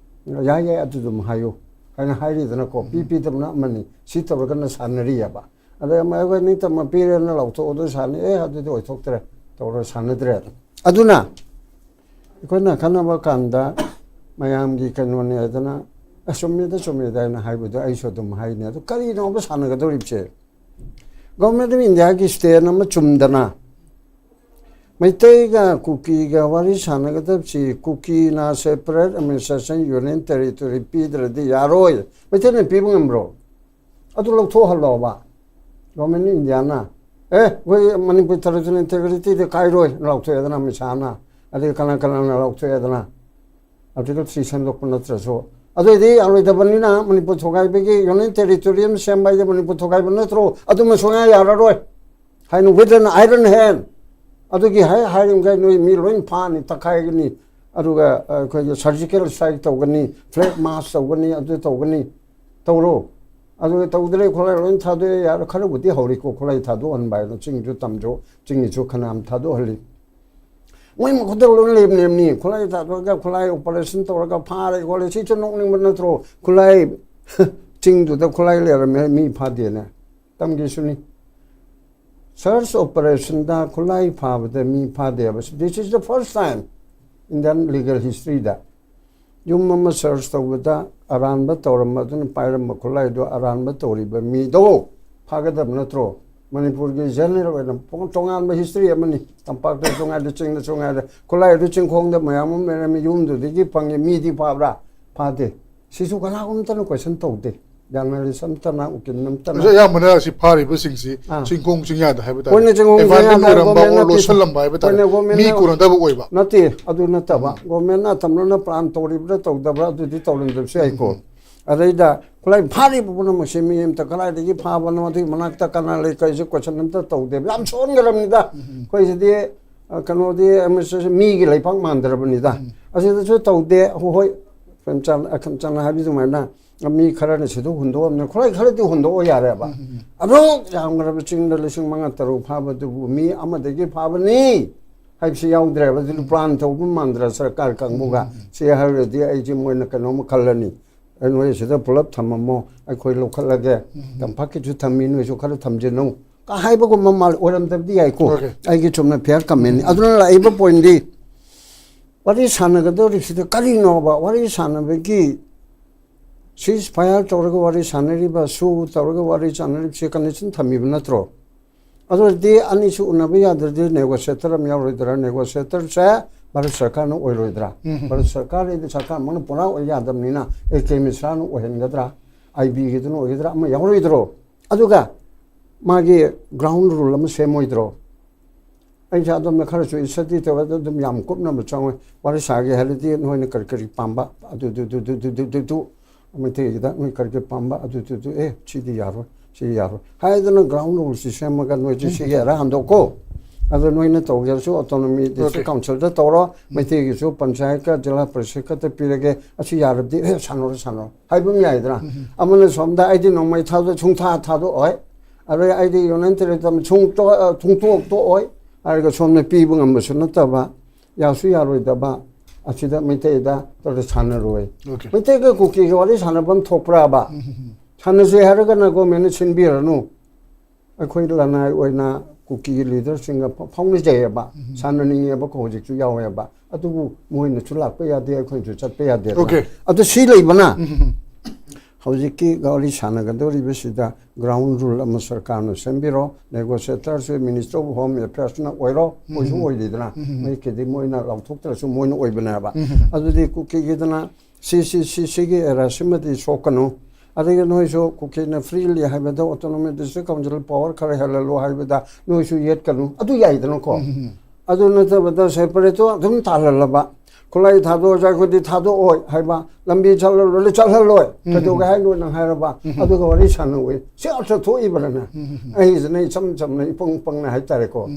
"ꯌꯥꯏ, ꯌꯥꯏ, ꯑꯗꯨ ꯑꯗꯨꯝ ꯍꯥꯏꯌꯨ" ꯍꯥꯏꯅ ꯍꯥꯏꯔꯤꯗꯅꯀꯣ꯫ ꯄꯤ ꯄꯤꯗꯕꯅ ꯑꯃꯅꯤ, ꯁꯤ ꯇꯧꯔꯒꯅ ꯁꯥꯟꯅꯔꯤꯑꯕ꯫ ꯑꯗꯩ ꯑꯃ "ꯑꯩꯈꯣꯏ ꯅꯤꯡꯇꯝꯕ ꯄꯤꯔꯦꯅ" ꯂꯥꯎꯊꯣꯛꯑꯣ, ꯑꯗꯨ ꯁꯥꯟꯅ-, "ꯑꯦ, ꯑꯗꯨꯗꯤ ꯑꯣꯏꯊꯣꯛꯇ꯭ꯔꯦ", ꯇꯧꯔ ꯁꯥꯟꯅꯗ꯭ꯔꯦ꯫ ꯑꯗꯨꯅ ꯑꯩꯈꯣꯏꯅ ꯈꯟꯅꯕ ꯀꯥꯟꯗ ꯃꯌꯥꯝꯒꯤ ꯀꯩꯅꯣꯅꯦ ꯍꯥꯏꯗꯅ, "ꯑ, ꯆꯨꯝꯃꯦꯗ, ꯆꯨꯝꯃꯦꯗ" ꯍꯥꯏꯅ ꯍꯥꯏꯕꯗꯣ ꯑꯩꯁꯨ ꯑꯗꯨꯝ ꯍꯥꯏꯅꯤ꯫ ꯑꯗꯨ ꯀꯔꯤꯅꯣꯕ ꯁꯥꯟꯅꯒꯗꯧꯔꯤꯕꯁꯦ? Government of Indiaꯒꯤ stand ꯑꯃ ꯆꯨꯝꯗꯅ ꯃꯩꯇꯩꯒ ꯀꯨꯀꯤꯒ ꯋꯥꯔꯤ ꯁꯥꯟꯅꯒꯗꯕꯁꯤ, ꯀꯨꯀꯤꯅ separate administration union territory ꯄꯤꯗ꯭ꯔꯗꯤ ꯌꯥꯔꯣꯏ꯫ ꯃꯩꯇꯩꯅ ꯄꯤꯕ ꯉꯝꯕ꯭ꯔꯣ? ꯑꯗꯨ ꯂꯧꯊꯣꯛꯍꯜꯂꯣꯕ꯫ Government of Indiaꯅ, "ꯑꯦ, ꯑꯩꯈꯣꯏ ꯃꯅꯤꯄꯨꯔ territorial integrityꯗꯤ ꯀꯥꯏꯔꯣꯏ" ꯂꯥꯎꯊꯣꯛꯑꯦꯗꯅ ꯑꯃꯤꯠ ꯁꯥꯍꯅ, ꯑꯗꯩ ꯀꯅꯥ ꯀꯅꯥꯅ ꯂꯥꯎꯊꯣꯛꯑꯦꯗꯅ, Article three ꯁꯦꯝꯗꯣꯛꯄ ꯅꯠꯇ꯭ꯔꯁꯨ꯫ ꯑꯗꯨꯑꯣꯏꯗꯤ ꯌꯥꯔꯣꯏꯗꯕꯅꯤꯅ ꯃꯅꯤꯄꯨꯔ ꯊꯣꯒꯥꯏꯕꯒꯤ union territory ꯑꯃ ꯁꯦꯝꯕ ꯍꯥꯏꯗꯤ ꯃꯅꯤꯄꯨꯔ ꯊꯣꯒꯥꯏꯕ ꯅꯠꯇ꯭ꯔꯣ? ꯑꯗꯨꯃ ꯁꯨꯡꯌꯥ ꯌꯥꯔꯔꯣꯏ ꯍꯥꯏꯅ with an iron hand꯫ ꯑꯗꯨꯒꯤ ꯍꯥꯏ ꯍꯥꯏꯔꯤꯃꯈꯩ ꯅꯣꯏ ꯃꯤ ꯂꯣꯏ ꯐꯥꯅꯤ, ꯇꯛꯈꯥꯏꯒꯅꯤ, ꯑꯗꯨꯒ, ꯑ, ꯑꯩꯈꯣꯏꯒꯤ surgical strike ꯇꯧꯒꯅꯤ, flag march ꯇꯧꯒꯅꯤ, ꯑꯗꯨ ꯇꯧꯒꯅꯤ, ꯇꯧꯔꯣ꯫ ꯑꯗꯨꯒ ꯇꯧꯗ꯭ꯔꯦ, ꯈꯨꯠꯂꯥꯏ ꯂꯣꯏ ꯊꯥꯗꯣꯛꯑꯦ, ꯌꯥꯔꯦ, ꯈꯔꯕꯨꯗꯤ ꯍꯧꯔꯤꯀꯣ ꯈꯨꯠꯂꯥꯏ ꯊꯥꯗꯣꯛꯍꯟꯕ ꯍꯥꯏꯅ, ꯆꯤꯡꯁꯨ ꯇꯝꯁꯨ, ꯆꯤꯡꯒꯤꯁꯨ ꯐꯅꯌꯥꯝ ꯊꯥꯗꯣꯛꯍꯜꯂꯤ꯫ ꯃꯣꯏ ꯃꯈꯨꯠꯇ ꯂꯣꯏ ꯂꯩꯕꯅꯦꯕꯅꯤ꯫ ꯈꯨꯠꯂꯥꯏ ꯊꯥꯗꯣꯛꯑꯒ ꯈꯨꯠꯂꯥꯏ operation ꯇꯧꯔꯒ ꯐꯥꯔꯦ ꯈꯣꯠꯂꯦ, ꯁꯤꯁꯨ ꯅꯣꯛꯅꯤꯡꯕ ꯅꯠꯇ꯭ꯔꯣ? ꯈꯨꯠꯂꯥꯏ ꯆꯤꯡꯗꯨꯗ ꯈꯨꯠꯂꯥꯏ ꯂꯩꯔꯝꯃꯦ, ꯃꯤ ꯐꯥꯗꯦꯅꯦ꯫ ꯇꯝꯒꯦꯁꯨꯅꯤ꯫ Search operationꯗ ꯈꯨꯠꯂꯥꯏ ꯐꯥꯕꯗ ꯃꯤ ꯐꯥꯗꯦꯕ꯫ This is the first time Indian legal historyꯗ꯫ ꯌꯨꯝ ꯑꯃ search ꯇꯧꯕꯗ ꯑꯔꯥꯟꯕ ꯇꯧꯔꯝꯕ ꯑꯗꯨꯅ ꯄꯥꯏꯔꯝꯕ ꯈꯨꯠꯂꯥꯏꯗꯣ ꯑꯔꯥꯟꯕ ꯇꯧꯔꯤꯕ ꯃꯤꯗꯣ ꯐꯥꯒꯗꯕ ꯅꯠꯇ꯭ꯔꯣ? ꯃꯅꯤꯄꯨꯔꯒꯤ ꯖꯦꯅꯔꯦꯜ ꯑꯣꯏꯅ ꯄꯨꯡ ꯇꯣꯉꯥꯟꯕ ꯍꯤꯁꯇ꯭ꯔꯤ ꯑꯃꯅꯤ꯫ ꯇꯝꯄꯥꯛꯇꯁꯨ ꯉꯥꯏꯔꯦ, ꯆꯤꯡꯗꯁꯨ ꯉꯥꯏꯔꯦ, ꯈꯨꯠꯂꯥꯏꯗꯨ ꯆꯤꯡꯈꯣꯡꯗ ꯃꯌꯥꯝ ꯑꯃ ꯂꯩꯔꯝꯃꯤ, ꯌꯨꯝꯗꯨꯗꯒꯤ ꯐꯪꯉꯤ꯫ ꯃꯤꯗꯤ ꯐꯥꯕ꯭ꯔꯥ? ꯐꯥꯗꯦ꯫ ꯁꯤꯁꯨ ꯀꯅꯥꯒꯨꯝꯇꯅ ꯀꯣꯏꯁꯟ ꯇꯧꯗꯦ꯫ ꯖꯔꯅꯦꯂꯤꯁ ꯑꯝꯇꯅ, ꯎꯀꯤꯜ ꯑꯃꯇꯅ꯫ ꯑꯗꯨ ꯑꯌꯥꯝꯕꯅ ꯁꯤ ꯐꯥꯔꯤꯕꯁꯤꯡꯁꯤ ꯑꯥ꯫ ꯆꯤꯡꯈꯣꯡ ꯆꯤꯡꯌꯥꯗ ꯍꯥꯏꯕ ꯇꯥꯔꯦ꯫ ꯑꯩꯈꯣꯏꯅ ꯆꯤꯡꯈꯣꯡ ꯑꯦꯕꯥꯟꯗꯟ ꯆꯤꯡꯌꯥꯗ ꯑꯣꯏꯔꯝꯕ ꯒꯣꯔꯃꯦꯟꯅ ꯑꯣꯔ ꯄꯤ-, ꯂꯣꯠꯁꯤꯜꯂꯝꯕ ꯍꯥꯏꯕ ꯇꯥꯔꯦ꯫ ꯑꯩꯈꯣꯏꯅ ꯒꯣꯔꯃꯦꯟꯅ ꯃꯤ ꯀꯣꯟꯅꯗꯕ ꯑꯣꯏꯕ꯫ ꯅꯠꯇꯦ, ꯑꯗꯨ ꯅꯠꯇꯕ꯫ ꯎꯝ꯫ ꯒꯣꯔꯃꯦꯟꯅ ꯑꯇꯝꯅꯅ ꯄ꯭ꯂꯥꯟ ꯇꯧꯔꯤꯕ꯭ꯔꯥ ꯇꯧꯗꯕ꯭ꯔꯥ ꯑꯗꯨꯗꯤ ꯇꯧꯔꯝꯗꯕꯁꯨ ꯌꯥꯏꯀꯣ꯫ ꯎꯝ꯫ ꯑꯗꯩꯗ ꯈꯨꯠꯂꯥꯏ ꯐꯥꯔꯤꯕ ꯄꯨꯝꯅꯃꯛꯁꯦ ꯃꯤ ꯑꯃꯇ ꯀꯗꯥꯏꯗꯒꯤ ꯐꯥꯕꯅꯣ, ꯑꯗꯨꯒꯤ ꯃꯅꯥꯛꯇ ꯀꯅꯥ ꯂꯩ, ꯀꯔꯤꯁꯦ ꯀꯣꯏꯁꯟ ꯑꯝꯇ ꯇꯧꯗꯦꯕ꯫ ꯌꯥꯝ ꯁꯣꯟꯈ꯭ꯔꯕꯅꯤꯗ꯫ ꯎꯝ꯫ ꯑꯩꯈꯣꯏꯁꯤꯗꯤ, ꯑ, ꯀꯩꯅꯣꯗꯤ, ꯑ, ꯃꯤꯒꯤ ꯂꯩꯄꯥꯛ ꯃꯥꯟꯗ꯭ꯔꯕꯅꯤꯗ꯫ ꯎꯝ꯫ ꯑꯁꯤꯗꯁꯨ ꯇꯧꯗꯦ꯫ ꯍꯣꯏ, ꯈꯔꯝꯆꯥꯟ, ꯑ, ꯈꯔꯝꯆꯥꯟꯅ ꯍꯥꯏꯕ ꯑꯗꯨꯃꯥꯏꯅ ꯃꯤ ꯈꯔꯅ ꯁꯤꯗ ꯍꯨꯟꯗꯣꯛꯑꯝꯅꯤ꯫ ꯈꯨꯠꯂꯥꯏ ꯈꯔꯗꯤ ꯍꯨꯟꯗꯣꯛꯑꯣ ꯌꯥꯔꯦꯕ꯫ ꯎꯝ, ꯎꯝ, ꯎꯝ꯫ ꯑꯗꯨꯛ ꯌꯥꯝꯈ꯭ꯔꯕ ꯆꯤꯡꯗ ꯂꯤꯁꯤꯡ ꯃꯉꯥ ꯇꯔꯨꯛ ꯐꯥꯕꯗꯨꯕꯨ ꯃꯤ ꯑꯃꯗꯒꯤ ꯐꯥꯕꯅꯤ ꯍꯥꯏꯕꯁꯤ ꯌꯥꯎꯗ꯭ꯔꯦꯕ꯫ ꯑꯗꯨ ꯎꯝ꯫ ꯄ꯭ꯂꯥꯟ ꯇꯧꯕ ꯃꯥꯟꯗ꯭ꯔꯥ ꯁꯔꯀꯥꯔ ꯀꯥꯡꯕꯨꯒ? ꯎꯝ, ꯎꯝ, ꯎꯝ꯫ ꯁꯤ ꯍꯥꯏꯔꯨꯔꯗꯤ ꯑꯩꯁꯦ ꯃꯣꯏꯅ ꯀꯩꯅꯣꯝꯃ ꯈꯜꯂꯅꯤ꯫ ꯑꯦ, ꯅꯣꯏ ꯁꯤꯗ ꯄꯨꯂꯞ ꯊꯝꯃꯝꯃꯣ, ꯑꯩꯈꯣꯏ ꯂꯧꯈꯠꯂꯒꯦ꯫ ꯎꯝ꯫ ꯇꯝꯄꯥꯛꯀꯤꯁꯨ ꯊꯝꯃꯤ, ꯅꯣꯏꯁꯨ ꯈꯔ ꯊꯝꯖꯤꯟꯅꯧ ꯀ ꯍꯥꯏꯕꯒꯨꯝꯕ ꯃꯥꯜꯂꯦ꯫ ꯑꯣꯏꯔꯝꯗꯕꯗꯤ ꯌꯥꯏꯀꯣ꯫ ꯑꯣꯀꯦ꯫ ꯑꯩꯒꯤ ꯆꯨꯝꯅ ꯐꯤꯌꯔ ꯀꯃꯦꯟꯅꯤ꯫ ꯎꯝ꯫ ꯑꯗꯨꯅ ꯂꯥꯛꯏꯕ ꯄꯣꯏꯟꯗꯤ, ꯋꯥꯔꯤ ꯁꯥꯟꯅꯒꯗꯧꯔꯤꯕꯁꯤꯗ ꯀꯔꯤꯅꯣꯕ? ꯋꯥꯔꯤ ꯁꯥꯟꯅꯕꯒꯤ ꯁꯤꯁ ꯐꯥꯌꯔ ꯇꯧꯔꯒ ꯋꯥꯔꯤ ꯁꯥꯟꯅꯔꯤꯕ, ꯁꯨ ꯇꯧꯔꯒ ꯋꯥꯔꯤ ꯁꯥꯟꯅꯔꯤꯕꯁꯤ ꯀꯟꯗꯤꯁꯟ ꯊꯝꯃꯤꯕ ꯅꯠꯇ꯭ꯔꯣ? ꯑꯗꯨ ꯑꯣꯏꯔꯗꯤ ꯑꯅꯤꯁꯨ ꯎꯅꯕ ꯌꯥꯗ꯭ꯔꯗꯤ ꯅꯦꯒꯣꯁꯤꯌꯦꯇꯔ ꯑꯃ ꯌꯥꯎꯔꯣꯏꯗ꯭ꯔꯥ? ꯅꯦꯒꯣꯁꯤꯌꯦꯇꯔꯁꯦ ꯚꯥꯔꯠ ꯁꯔꯀꯥꯔꯅ ꯑꯣꯏꯔꯣꯏꯗ꯭ꯔꯥ? ꯎꯝ꯫ ꯚꯥꯔꯠ ꯁꯔꯀꯥꯔ ꯁꯔꯀꯥꯔ ꯑꯃꯅ ꯄꯨꯔꯥ ꯑꯣꯏ ꯌꯥꯗꯕꯅꯤꯅ ꯑꯦ ꯀꯦ ꯃꯤꯁ꯭ꯔꯥꯅ ꯑꯣꯏꯍꯟꯒꯗ꯭ꯔꯥ? ꯑꯥꯏ ꯕꯤꯒꯤꯗꯨꯅ ꯑꯣꯏꯒꯗ꯭ꯔꯥ? ꯑꯃ ꯌꯥꯎꯔꯣꯏꯗ꯭ꯔꯣ? ꯑꯗꯨꯒ ꯃꯥꯒꯤ ꯒ꯭ꯔꯥꯎꯟ ꯔꯨꯜ ꯑꯃ ꯁꯦꯝꯃꯣꯏꯗ꯭ꯔꯣ? ꯑꯩꯁꯦ ꯑꯗꯣꯝꯗ ꯈꯔꯁꯨ ꯏꯁꯇꯗꯤ ꯇꯧꯋꯦ, ꯑꯗꯨ ꯑꯗꯨꯝ ꯌꯥꯝ ꯀꯨꯞꯅꯕ ꯆꯪꯉꯣꯏ꯫ ꯋꯥꯔꯤ ꯁꯥꯒꯦ ꯍꯥꯏꯔꯗꯤ ꯅꯣꯏꯅ ꯀꯔꯤ ꯀꯔꯤ ꯄꯥꯝꯕ ꯑꯗꯨ, ꯑꯗꯨ, ꯑꯗꯨ, ꯑꯗꯨ, ꯑꯗꯨ, ꯑꯗꯨ, ꯑꯗꯨ, ꯃꯩꯇꯩꯒꯤꯗ ꯅꯣꯏ ꯀꯔꯤ ꯀꯔꯤ ꯄꯥꯝꯕ ꯑꯗꯨ, ꯑꯗꯨ, ꯑꯗꯨ, ꯑꯦ, ꯁꯤꯗꯤ ꯌꯥꯔꯣꯏ, ꯁꯤꯗꯤ ꯌꯥꯔꯣꯏ ꯍꯥꯏꯗꯅ ꯒ꯭ꯔꯥꯎꯟ ꯔꯨꯜꯁꯤ ꯁꯦꯝꯃꯒ ꯅꯣꯏꯁꯦ ꯁꯤꯒꯤ ꯑꯦꯔꯥ ꯍꯟꯗꯣꯛꯀꯣ꯫ ꯑꯗꯣ ꯅꯣꯏꯅ ꯇꯧꯒꯦꯔꯁꯨ ꯑꯣꯇꯣꯅꯣꯃꯤ ꯗꯤꯁꯇ꯭ꯔꯤꯛ ꯑꯣꯀꯦ꯫ ꯀꯥꯎꯟꯁꯤꯜꯗ ꯇꯧꯔꯣ, ꯃꯩꯇꯩꯒꯤꯁꯨ ꯄꯟꯆꯥꯌꯠꯀ ꯖꯤꯂꯥ ꯄꯔꯤꯁꯠꯀꯗ ꯄꯤꯔꯒꯦ, ꯑꯁꯤ ꯌꯥꯔꯕꯗꯤ, ꯑꯦ, ꯁꯥꯟꯅꯔꯣ, ꯁꯥꯟꯅꯔꯣ ꯍꯥꯏꯕ ꯑꯃ ꯌꯥꯏꯗꯅ꯫ ꯎꯝ꯫ ꯑꯃꯅ ꯁꯣꯝꯗ ꯑꯩꯗꯤ ꯅꯣꯡꯃꯩ ꯊꯥꯗꯣ-, ꯁꯨꯡꯊꯥ ꯊꯥꯗꯣꯛꯑꯣꯏ, ꯑꯗꯩ ꯑꯩꯗꯤ ꯌꯨꯅꯤꯌꯟ ꯇꯦꯔꯤꯇꯣꯔꯤ ꯁꯨꯡꯇꯣꯛ-, ꯁꯨꯡꯇꯣꯛ ꯇꯣꯛꯑꯣꯏ ꯍꯥꯏꯔꯒ ꯁꯣꯝꯅ ꯄꯤꯕ ꯉꯝꯕꯁꯨ ꯅꯠꯇꯕ, ꯌꯥꯁꯨ ꯌꯥꯔꯣꯏꯗꯕ, ꯑꯁꯤꯗ ꯃꯩꯇꯩꯗ ꯇꯧꯔ ꯁꯥꯟꯅꯔꯣꯏ꯫ ꯑꯣꯀꯦ꯫ ꯃꯩꯇꯩꯒ ꯀꯨꯀꯤꯒ ꯋꯥꯔꯤ ꯁꯥꯟꯅꯐꯝ ꯊꯣꯛꯄ꯭ꯔꯥꯕ? ꯎꯝ, ꯎꯝ, ꯎꯝ꯫ ꯁꯥꯟꯅꯁꯦ ꯍꯥꯏꯔꯒꯅ ꯒꯣꯔꯃꯦꯟꯅ ꯁꯤꯟꯕꯤꯔꯅꯨ꯫ ꯑꯩꯈꯣꯏ ꯂꯅꯥꯏ ꯑꯣꯏꯅ ꯀꯨꯀꯤꯒꯤ ꯂꯤꯗꯔꯁꯤꯡꯒ ꯐ-, ꯐꯥꯎꯅꯖꯩꯑꯕ, ꯎꯝ꯫ ꯁꯥꯟꯅꯅꯤꯡꯉꯦꯕꯀꯣ, ꯍꯧꯖꯤꯛꯁꯨ ꯌꯥꯎꯋꯦꯕ꯫ ꯑꯗꯨꯕꯨ ꯃꯣꯏꯅꯁꯨ ꯂꯥꯛꯄ ꯌꯥꯗꯦ, ꯑꯩꯈꯣꯏꯅꯁꯨ ꯆꯠꯄ ꯌꯥꯗꯦ꯫ ꯑꯣꯀꯦ꯫ ꯑꯗꯨ ꯁꯤ ꯂꯩꯕꯅ ꯎꯝ, ꯎꯝ, ꯎꯝ꯫ ꯍꯧꯖꯤꯛꯀꯤ ꯋꯥꯔꯤ ꯁꯥꯟꯅꯒꯗꯧꯔꯤꯕꯁꯤꯗ ground rule ꯑꯃ ꯁꯔꯀꯥꯔꯅ ꯁꯦꯝꯕꯤꯔꯣ, negotiatorꯁꯦ Ministry of Home Affairsꯅ ꯑꯣꯏꯔꯣ, ꯃꯣꯏꯁꯨ ꯑꯣꯏꯔꯤꯗꯅ, ꯃꯌꯦꯛꯀꯤꯗꯤ ꯃꯣꯏꯅ ꯂꯥꯎꯊꯣꯛꯇ꯭ꯔꯁꯨ ꯃꯣꯏꯅ ꯑꯣꯏꯕꯅꯦꯕ꯫ ꯑꯗꯨꯗꯤ ꯀꯨꯀꯤꯒꯤꯗꯅ ꯁꯤ ꯁꯤ ꯁꯤ ꯁꯤꯒꯤ areaꯁꯤꯃꯗꯤ ꯁꯣꯛꯀꯅꯨ, ꯑꯗꯒꯤ ꯅꯣꯏꯁꯨ ꯀꯨꯀꯤꯅ freely ꯍꯥꯏꯕꯗ Autonomous District Council power ꯈꯔ ꯍꯦꯜꯍꯜꯂꯣ ꯍꯥꯏꯕꯗ ꯅꯣꯏꯁꯨ ꯌꯦꯠꯀꯅꯨ, ꯑꯗꯨ ꯌꯥꯏꯗꯅꯀꯣ꯫ ꯑꯗꯨ ꯅꯠꯇꯕꯗ separateꯇꯣ ꯑꯗꯨꯝ ꯇꯥꯜꯍꯜꯂꯕ, ꯈꯨꯠꯂꯥꯏ ꯊꯥꯗꯣꯛꯑꯁꯨ ꯑꯩꯈꯣꯏꯗꯤ ꯊꯥꯗꯣꯛꯑꯣꯏ ꯍꯥꯏꯕ, ꯂꯝꯕꯤ ꯆꯠꯍꯜꯂꯣꯏ, ꯆꯠꯍꯜꯂꯣꯏ, ꯀꯩꯗꯧꯒꯦ ꯍꯥꯏꯅꯣ ꯅꯪ ꯍꯥꯏꯔꯕ, ꯑꯗꯨꯒ ꯋꯥꯔꯤ ꯁꯥꯟꯅꯧꯏ꯫ ꯁꯤ ꯑꯔꯊ ꯊꯣꯛꯏꯕ꯭ꯔꯅꯦ? ꯑꯩꯁꯤꯅ ꯏꯆꯝ ꯆꯝꯅ ꯏꯄꯪ ꯄꯪꯅ ꯍꯥꯏꯇꯥꯔꯦꯀꯣ꯫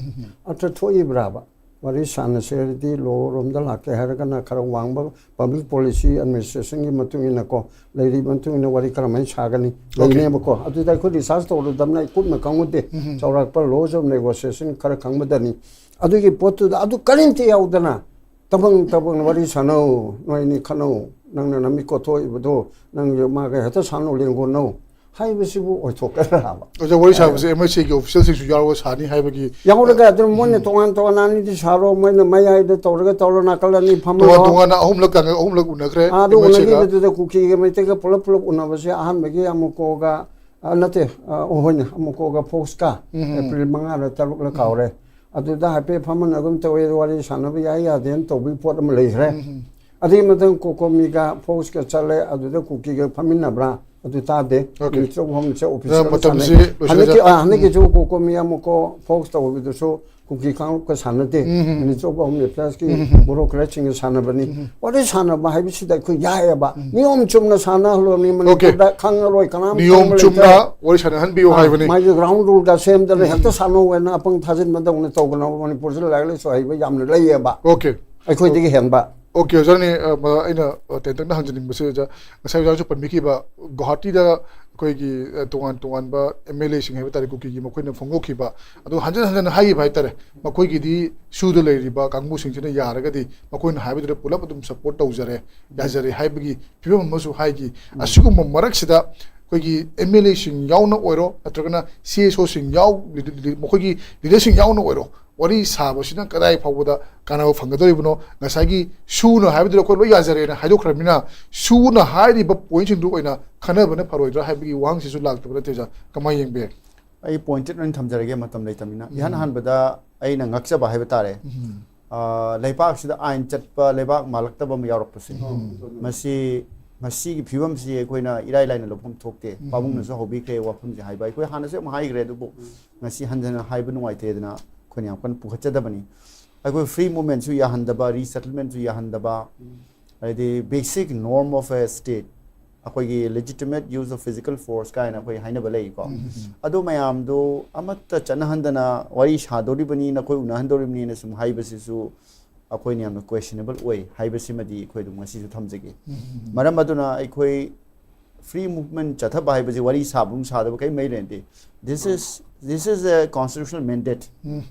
ꯑꯔꯊ ꯊꯣꯛꯏꯕ꯭ꯔꯥꯕ? ꯋꯥꯔꯤ ꯁꯥꯟꯅꯁꯦ ꯍꯥꯏꯔꯗꯤ law ꯔꯣꯝꯗ ꯂꯥꯛꯀꯦ ꯍꯥꯏꯔꯒꯅ ꯈꯔ ꯋꯥꯡꯕ public policy administrationꯒꯤ ꯃꯇꯨꯡ ꯏꯟꯅꯀꯣ, ꯂꯩꯔꯤꯕ ꯃꯇꯨꯡ ꯏꯟꯅ ꯋꯥꯔꯤ ꯀꯔꯝꯍꯥꯏꯅ ꯁꯥꯒꯅꯤ? ꯂꯩꯅꯦꯕꯀꯣ꯫ ꯑꯗꯨꯗ ꯑꯩꯈꯣꯏ research ꯇꯧꯔꯨꯗꯕꯅ ꯑꯩ ꯀꯨꯞꯅ ꯈꯪꯉꯨꯗꯦ꯫ ꯆꯥꯎꯔꯥꯛꯄ laws of negotiation ꯈꯔ ꯈꯪꯕꯗꯅꯤ꯫ ꯑꯗꯨꯒꯤ ꯄꯣꯠꯇꯨꯗ ꯑꯗꯨ ꯀꯔꯤꯝꯇ ꯌꯥꯎꯗꯅ ꯇꯕꯪ ꯇꯕꯪ ꯋꯥꯔꯤ ꯁꯥꯟꯅꯧ, ꯅꯣꯏ ꯑꯅꯤ ꯈꯠꯅꯧ, ꯅꯪꯅ ꯅꯃꯤꯠ ꯀꯣꯊꯣꯛꯏꯕꯗꯣ ꯅꯪꯁꯨ ꯃꯥꯒ ꯍꯦꯛꯇ ꯁꯥꯟꯅꯧ, ꯂꯦꯡꯒꯣꯟꯅꯧ ꯍꯥꯏꯕꯁꯤꯕꯨ ꯑꯣꯏꯊꯣꯛꯀꯗ꯭ꯔꯥꯕ? ꯑꯣꯖꯥ, ꯋꯥꯔꯤ ꯁꯥꯕꯁꯦ MHAꯒꯤ officialꯁꯤꯡꯁꯨ ꯌꯥꯎꯔꯒ ꯁꯥꯅꯤ ꯍꯥꯏꯕꯒꯤ ꯌꯥꯎꯔꯒ ꯑꯗꯨꯝ ꯃꯣꯏꯅ ꯇꯣꯉꯥꯟ ꯇꯣꯉꯥꯟꯅ ꯑꯅꯤꯗꯤ ꯁꯥꯔꯣ, ꯃꯣꯏꯅ ꯃꯌꯥꯏꯗ ꯇꯧꯔꯒ ꯇꯧꯔꯣ, ꯅꯥꯀꯜ ꯑꯅꯤ ꯇꯣꯉꯥꯟ ꯐꯝꯃꯔꯣ꯫ ꯇꯣꯉꯥꯟꯅ ꯑꯍꯨꯝꯂꯛ ꯀꯥꯡꯉ-, ꯑꯍꯨꯝꯂꯛ ꯎꯅꯈ꯭ꯔꯦ ꯑꯥ, ꯑꯗꯨ MHAꯒ꯫ ꯎꯅꯈꯤꯕꯗꯨꯗ ꯀꯨꯀꯤꯒ ꯃꯩꯇꯩꯒ ꯄꯨꯂꯞ ꯄꯨꯂꯞ ꯎꯅꯕꯁꯦ ꯑꯍꯥꯟꯕꯒꯤ ꯑꯃꯨꯀꯣꯒ, ꯑ, ꯅꯠꯇꯦ, ꯑ, ꯑꯣ, ꯍꯣꯏꯅꯦ, ꯑꯃꯨꯀꯣꯒ ꯐꯣꯛꯁꯀ ꯑꯦꯄ꯭ꯔꯤꯜ ꯃꯉꯥꯔ ꯇꯔꯨꯛꯂ ꯀꯥꯎꯔꯦ꯫ ꯑꯗꯨꯗ ꯍꯥꯏꯐꯦꯠ ꯐꯝꯃꯟꯅꯒꯨꯝ ꯇꯧꯋꯦ, ꯋꯥꯔꯤ ꯁꯥꯟꯅꯕ ꯌꯥꯏ ꯌꯥꯗꯦꯅ ꯇꯧꯕꯒꯤ ꯄꯣꯠ ꯑꯃ ꯂꯩꯈ꯭ꯔꯦ꯫ ꯑꯗꯨꯒꯤ ꯃꯊꯪ ꯀꯣꯀꯣꯃꯤꯒ ꯐꯣꯛꯁꯀ ꯆꯠꯂꯦ, ꯑꯗꯨꯗ ꯀꯨꯀꯤꯒ ꯐꯝꯃꯤꯟꯅꯕ꯭ꯔꯥ? ꯑꯗꯨ ꯇꯥꯗꯦ꯫ Okay. Ministry of Home Affairs ꯑ, official ꯃꯇꯝꯁꯤ ꯁꯥꯟꯅꯩ꯫ ꯂꯣꯏꯁꯤꯜꯂꯁꯤ꯫ ꯍꯟꯗꯛꯀꯤ, ꯑ, ꯍꯟꯗꯛꯀꯤꯁꯨ ꯀꯣꯀꯣꯃꯤ ꯑꯃꯨꯀꯣ ꯐꯣꯛꯁ ꯇꯧꯕꯗꯨꯁꯨ ꯀꯨꯀꯤ ꯀꯥꯡꯂꯨꯞꯀ ꯁꯥꯟꯅꯗꯦ꯫ Ministry of Home Affairsꯀꯤ bureaucratꯁꯤꯡꯒ ꯁꯥꯟꯅꯕꯅꯤ꯫ ꯋꯥꯔꯤ ꯁꯥꯟꯅꯕ ꯍꯥꯏꯕꯁꯤꯗ ꯑꯩꯈꯣꯏ ꯌꯥꯏꯑꯕ꯫ ꯅꯤꯌꯣꯝ ꯆꯨꯝꯅ ꯁꯥꯟꯅꯍꯜꯂꯣ, ꯃꯤ ꯑꯣꯀꯦ꯫ ꯃꯅꯤꯄꯨꯔꯗ ꯈꯪꯉꯔꯣꯏ, ꯀꯅꯥꯝ ꯅꯤꯌꯣꯝ ꯈꯪꯕ ꯆꯨꯝꯅ ꯂꯩꯇꯦ꯫ ꯋꯥꯔꯤ ꯁꯥꯟꯅꯍꯟꯕꯤꯌꯨ ꯑꯥ, ꯍꯥꯏꯕꯅꯤ꯫ ꯃꯥꯒꯤ ground ruleꯒ ꯁꯦꯝꯗꯅ ꯍꯦꯛꯇ ꯁꯥꯟꯅꯧ ꯍꯥꯏꯅ ꯑꯄꯪ ꯊꯥꯖꯤꯟꯕꯗꯧꯅ ꯇꯧꯒꯅꯣ꯫ ꯃꯅꯤꯄꯨꯔꯁꯤꯗ ꯂꯥꯏꯔꯤꯛ ꯂꯥꯏꯁꯨ ꯍꯩꯕ ꯌꯥꯝꯅ ꯂꯩꯌꯦꯕ꯫ ꯑꯣꯀꯦ꯫ ꯑꯩꯈꯣꯏꯗꯒꯤ ꯍꯦꯟꯕ꯫ ꯑꯣꯀꯦ, ꯑꯣꯖꯥꯅꯤ, ꯑ, ꯃ-, ꯑꯩꯅ, ꯑ, ꯇꯦꯟꯇꯛꯅ ꯍꯪꯖꯅꯤꯡꯕꯁꯦ, ꯑꯣꯖꯥ, ꯉꯁꯥꯏ ꯑꯣꯖꯥꯅꯁꯨ ꯄꯟꯕꯤꯈꯤꯕ, ꯒꯨꯋꯥꯍꯥꯇꯤꯗ ꯑꯩꯈꯣꯏꯒꯤ, ꯑ, ꯇꯣꯉꯥꯟ ꯇꯣꯉꯥꯟꯕ MLAꯁꯤꯡ ꯍꯥꯏꯕ ꯇꯥꯔꯦ, ꯀꯨꯀꯤꯒꯤ ꯃꯈꯣꯏꯅ ꯐꯣꯡꯗꯣꯛꯈꯤꯕ, ꯑꯗꯨ ꯍꯟꯖꯤꯟ ꯍꯟꯖꯤꯟ ꯍꯥꯏꯈꯤꯕ ꯍꯥꯏ ꯇꯥꯔꯦ, ꯃꯈꯣꯏꯒꯤꯗꯤ ꯁꯨꯗ ꯂꯩꯔꯤꯕ ꯀꯥꯡꯕꯨꯁꯤꯡꯁꯤꯅ ꯌꯥꯔꯒꯗꯤ ꯃꯈꯣꯏꯅ ꯍꯥꯏꯕꯗꯨꯗ ꯄꯨꯂꯞ ꯑꯗꯨꯝ support ꯇꯧꯖꯔꯦ, ꯌꯥꯖꯔꯦ ꯍꯥꯏꯕꯒꯤ ꯐꯤꯕꯝ ꯑꯃꯁꯨ ꯍꯥꯏꯈꯤ꯫ ꯑꯁꯤꯒꯨꯝꯕ ꯃꯔꯛꯁꯤꯗ ꯑꯩꯈꯣꯏꯒꯤ MLAꯁꯤꯡ ꯌꯥꯎꯅ ꯑꯣꯏꯔꯣ, ꯅꯠꯇ꯭ꯔꯒꯅ CSOꯁꯤꯡ ꯌꯥꯎ-, ꯃꯈꯣꯏꯒꯤ leaderꯁꯤꯡ ꯌꯥꯎꯅ ꯑꯣꯏꯔꯣ, ꯋꯥꯔꯤ ꯁꯥꯕꯁꯤꯅ ꯀꯗꯥꯏ ꯐꯥꯎꯕꯗ ꯀꯥꯟꯅꯕ ꯐꯪꯒꯗꯧꯔꯤꯕꯅꯣ? ꯉꯁꯥꯏꯒꯤ ꯁꯨꯅ ꯍꯥꯏꯕꯗꯨꯗ ꯑꯩꯈꯣꯏ ꯂꯣꯏ ꯌꯥꯖꯔꯦꯅ ꯍꯥꯏꯗꯣꯛꯈ꯭ꯔꯕꯅꯤꯅ, ꯁꯨꯅ ꯍꯥꯏꯔꯤꯕ pointꯁꯤꯡꯗꯨ ꯑꯣꯏꯅ ꯈꯟꯅꯕꯅ ꯐꯔꯣꯏꯗ꯭ꯔꯥ ꯍꯥꯏꯕꯒꯤ ꯋꯥꯍꯪꯁꯤꯁꯨ ꯂꯥꯛꯇꯕ ꯅꯠꯇꯦ ꯑꯣꯖꯥ? ꯀꯃꯥꯏꯅ ꯌꯦꯡꯕ ꯌꯥꯏ? ꯑꯩ ꯄꯣꯏꯟꯇꯦꯠ ꯑꯣꯏꯅ ꯊꯝꯖꯔꯒꯦ, ꯃꯇꯝ ꯂꯩꯇꯕꯅꯤꯅ꯫ ꯏꯍꯥꯟ ꯍꯥꯟꯕꯗ ꯑꯩꯅ ꯉꯛꯆꯕ ꯍꯥꯏꯕ ꯇꯥꯔꯦ꯫ ꯑ, ꯂꯩꯕꯥꯛꯁꯤꯗ ꯑꯥꯏꯟ ꯆꯠꯄ ꯂꯩꯕꯥꯛ ꯃꯥꯜꯂꯛꯇꯕ ꯑꯃ ꯌꯥꯎꯔꯛꯄꯁꯦ, ꯃꯁꯤ, ꯃꯁꯤꯒꯤ ꯐꯤꯕꯝꯁꯤ ꯑꯩꯈꯣꯏꯅ ꯏꯔꯥꯏ ꯂꯥꯏꯅ ꯂꯧꯐꯝ ꯊꯣꯛꯇꯦ꯫ ꯄꯥꯕꯨꯡꯅꯁꯨ ꯍꯧꯕꯤꯈ꯭ꯔꯦ ꯋꯥꯐꯝꯁꯦ ꯍꯥꯏꯕ, ꯑꯩꯈꯣꯏ ꯍꯥꯟꯅꯁꯨ ꯌꯥꯝ ꯍꯥꯏꯈ꯭ꯔꯦ, ꯑꯗꯨꯕꯨ ꯉꯁꯤ ꯍꯟꯖꯟꯅ ꯍꯥꯏꯕ ꯅꯨꯡꯉꯥꯏꯇꯦꯗꯅ ꯑꯩꯈꯣꯏꯅ ꯌꯥꯝ ꯀꯟꯅ ꯄꯨꯈꯠꯆꯗꯕꯅꯤ꯫ ꯑꯩꯈꯣꯏ ꯐ꯭ꯔꯤ ꯃꯨꯚꯃꯦꯟꯁꯨ ꯌꯥꯍꯟꯗꯕ, ꯔꯤꯁꯦꯇꯜꯃꯦꯟꯁꯨ ꯌꯥꯍꯟꯗꯕ, ꯍꯥꯏꯗꯤ basic norm of a state, ꯑꯩꯈꯣꯏꯒꯤ legitimate use of physical force ꯀꯥꯏꯅ ꯑꯩꯈꯣꯏ ꯍꯥꯏꯅꯕ ꯂꯩꯀꯣ꯫ ꯑꯗꯨ ꯃꯌꯥꯝꯗꯣ ꯑꯃꯠꯇ ꯆꯠꯅꯍꯟꯗꯅ ꯋꯥꯔꯤ ꯁꯥꯗꯧꯔꯤꯕꯅꯤ, ꯅꯈꯣꯏ ꯎꯅꯍꯟꯗꯧꯔꯤꯕꯅꯤꯅ ꯁꯨꯝ ꯍꯥꯏꯕꯁꯤꯁꯨ ꯑꯩꯈꯣꯏꯅ ꯌꯥꯝꯅ questionable ꯑꯣꯏ ꯍꯥꯏꯕꯁꯤꯃꯗꯤ ꯑꯩꯈꯣꯏ ꯑꯗꯨꯝ ꯉꯁꯤꯁꯨ ꯊꯝꯖꯒꯦ꯫ ꯃꯔꯝ ꯑꯗꯨꯅ ꯑꯩꯈꯣꯏ ꯐ꯭ꯔꯤ ꯃꯨꯚꯃꯦꯟ ꯆꯠꯊꯕ ꯍꯥꯏꯕꯁꯤ ꯋꯥꯔꯤ ꯁꯥꯕ ꯑꯃ ꯁꯥꯗꯕ ꯀꯔꯤꯝ ꯃꯔꯤ ꯂꯩꯅꯗꯦ꯫ This is, this is a constitutional mandate.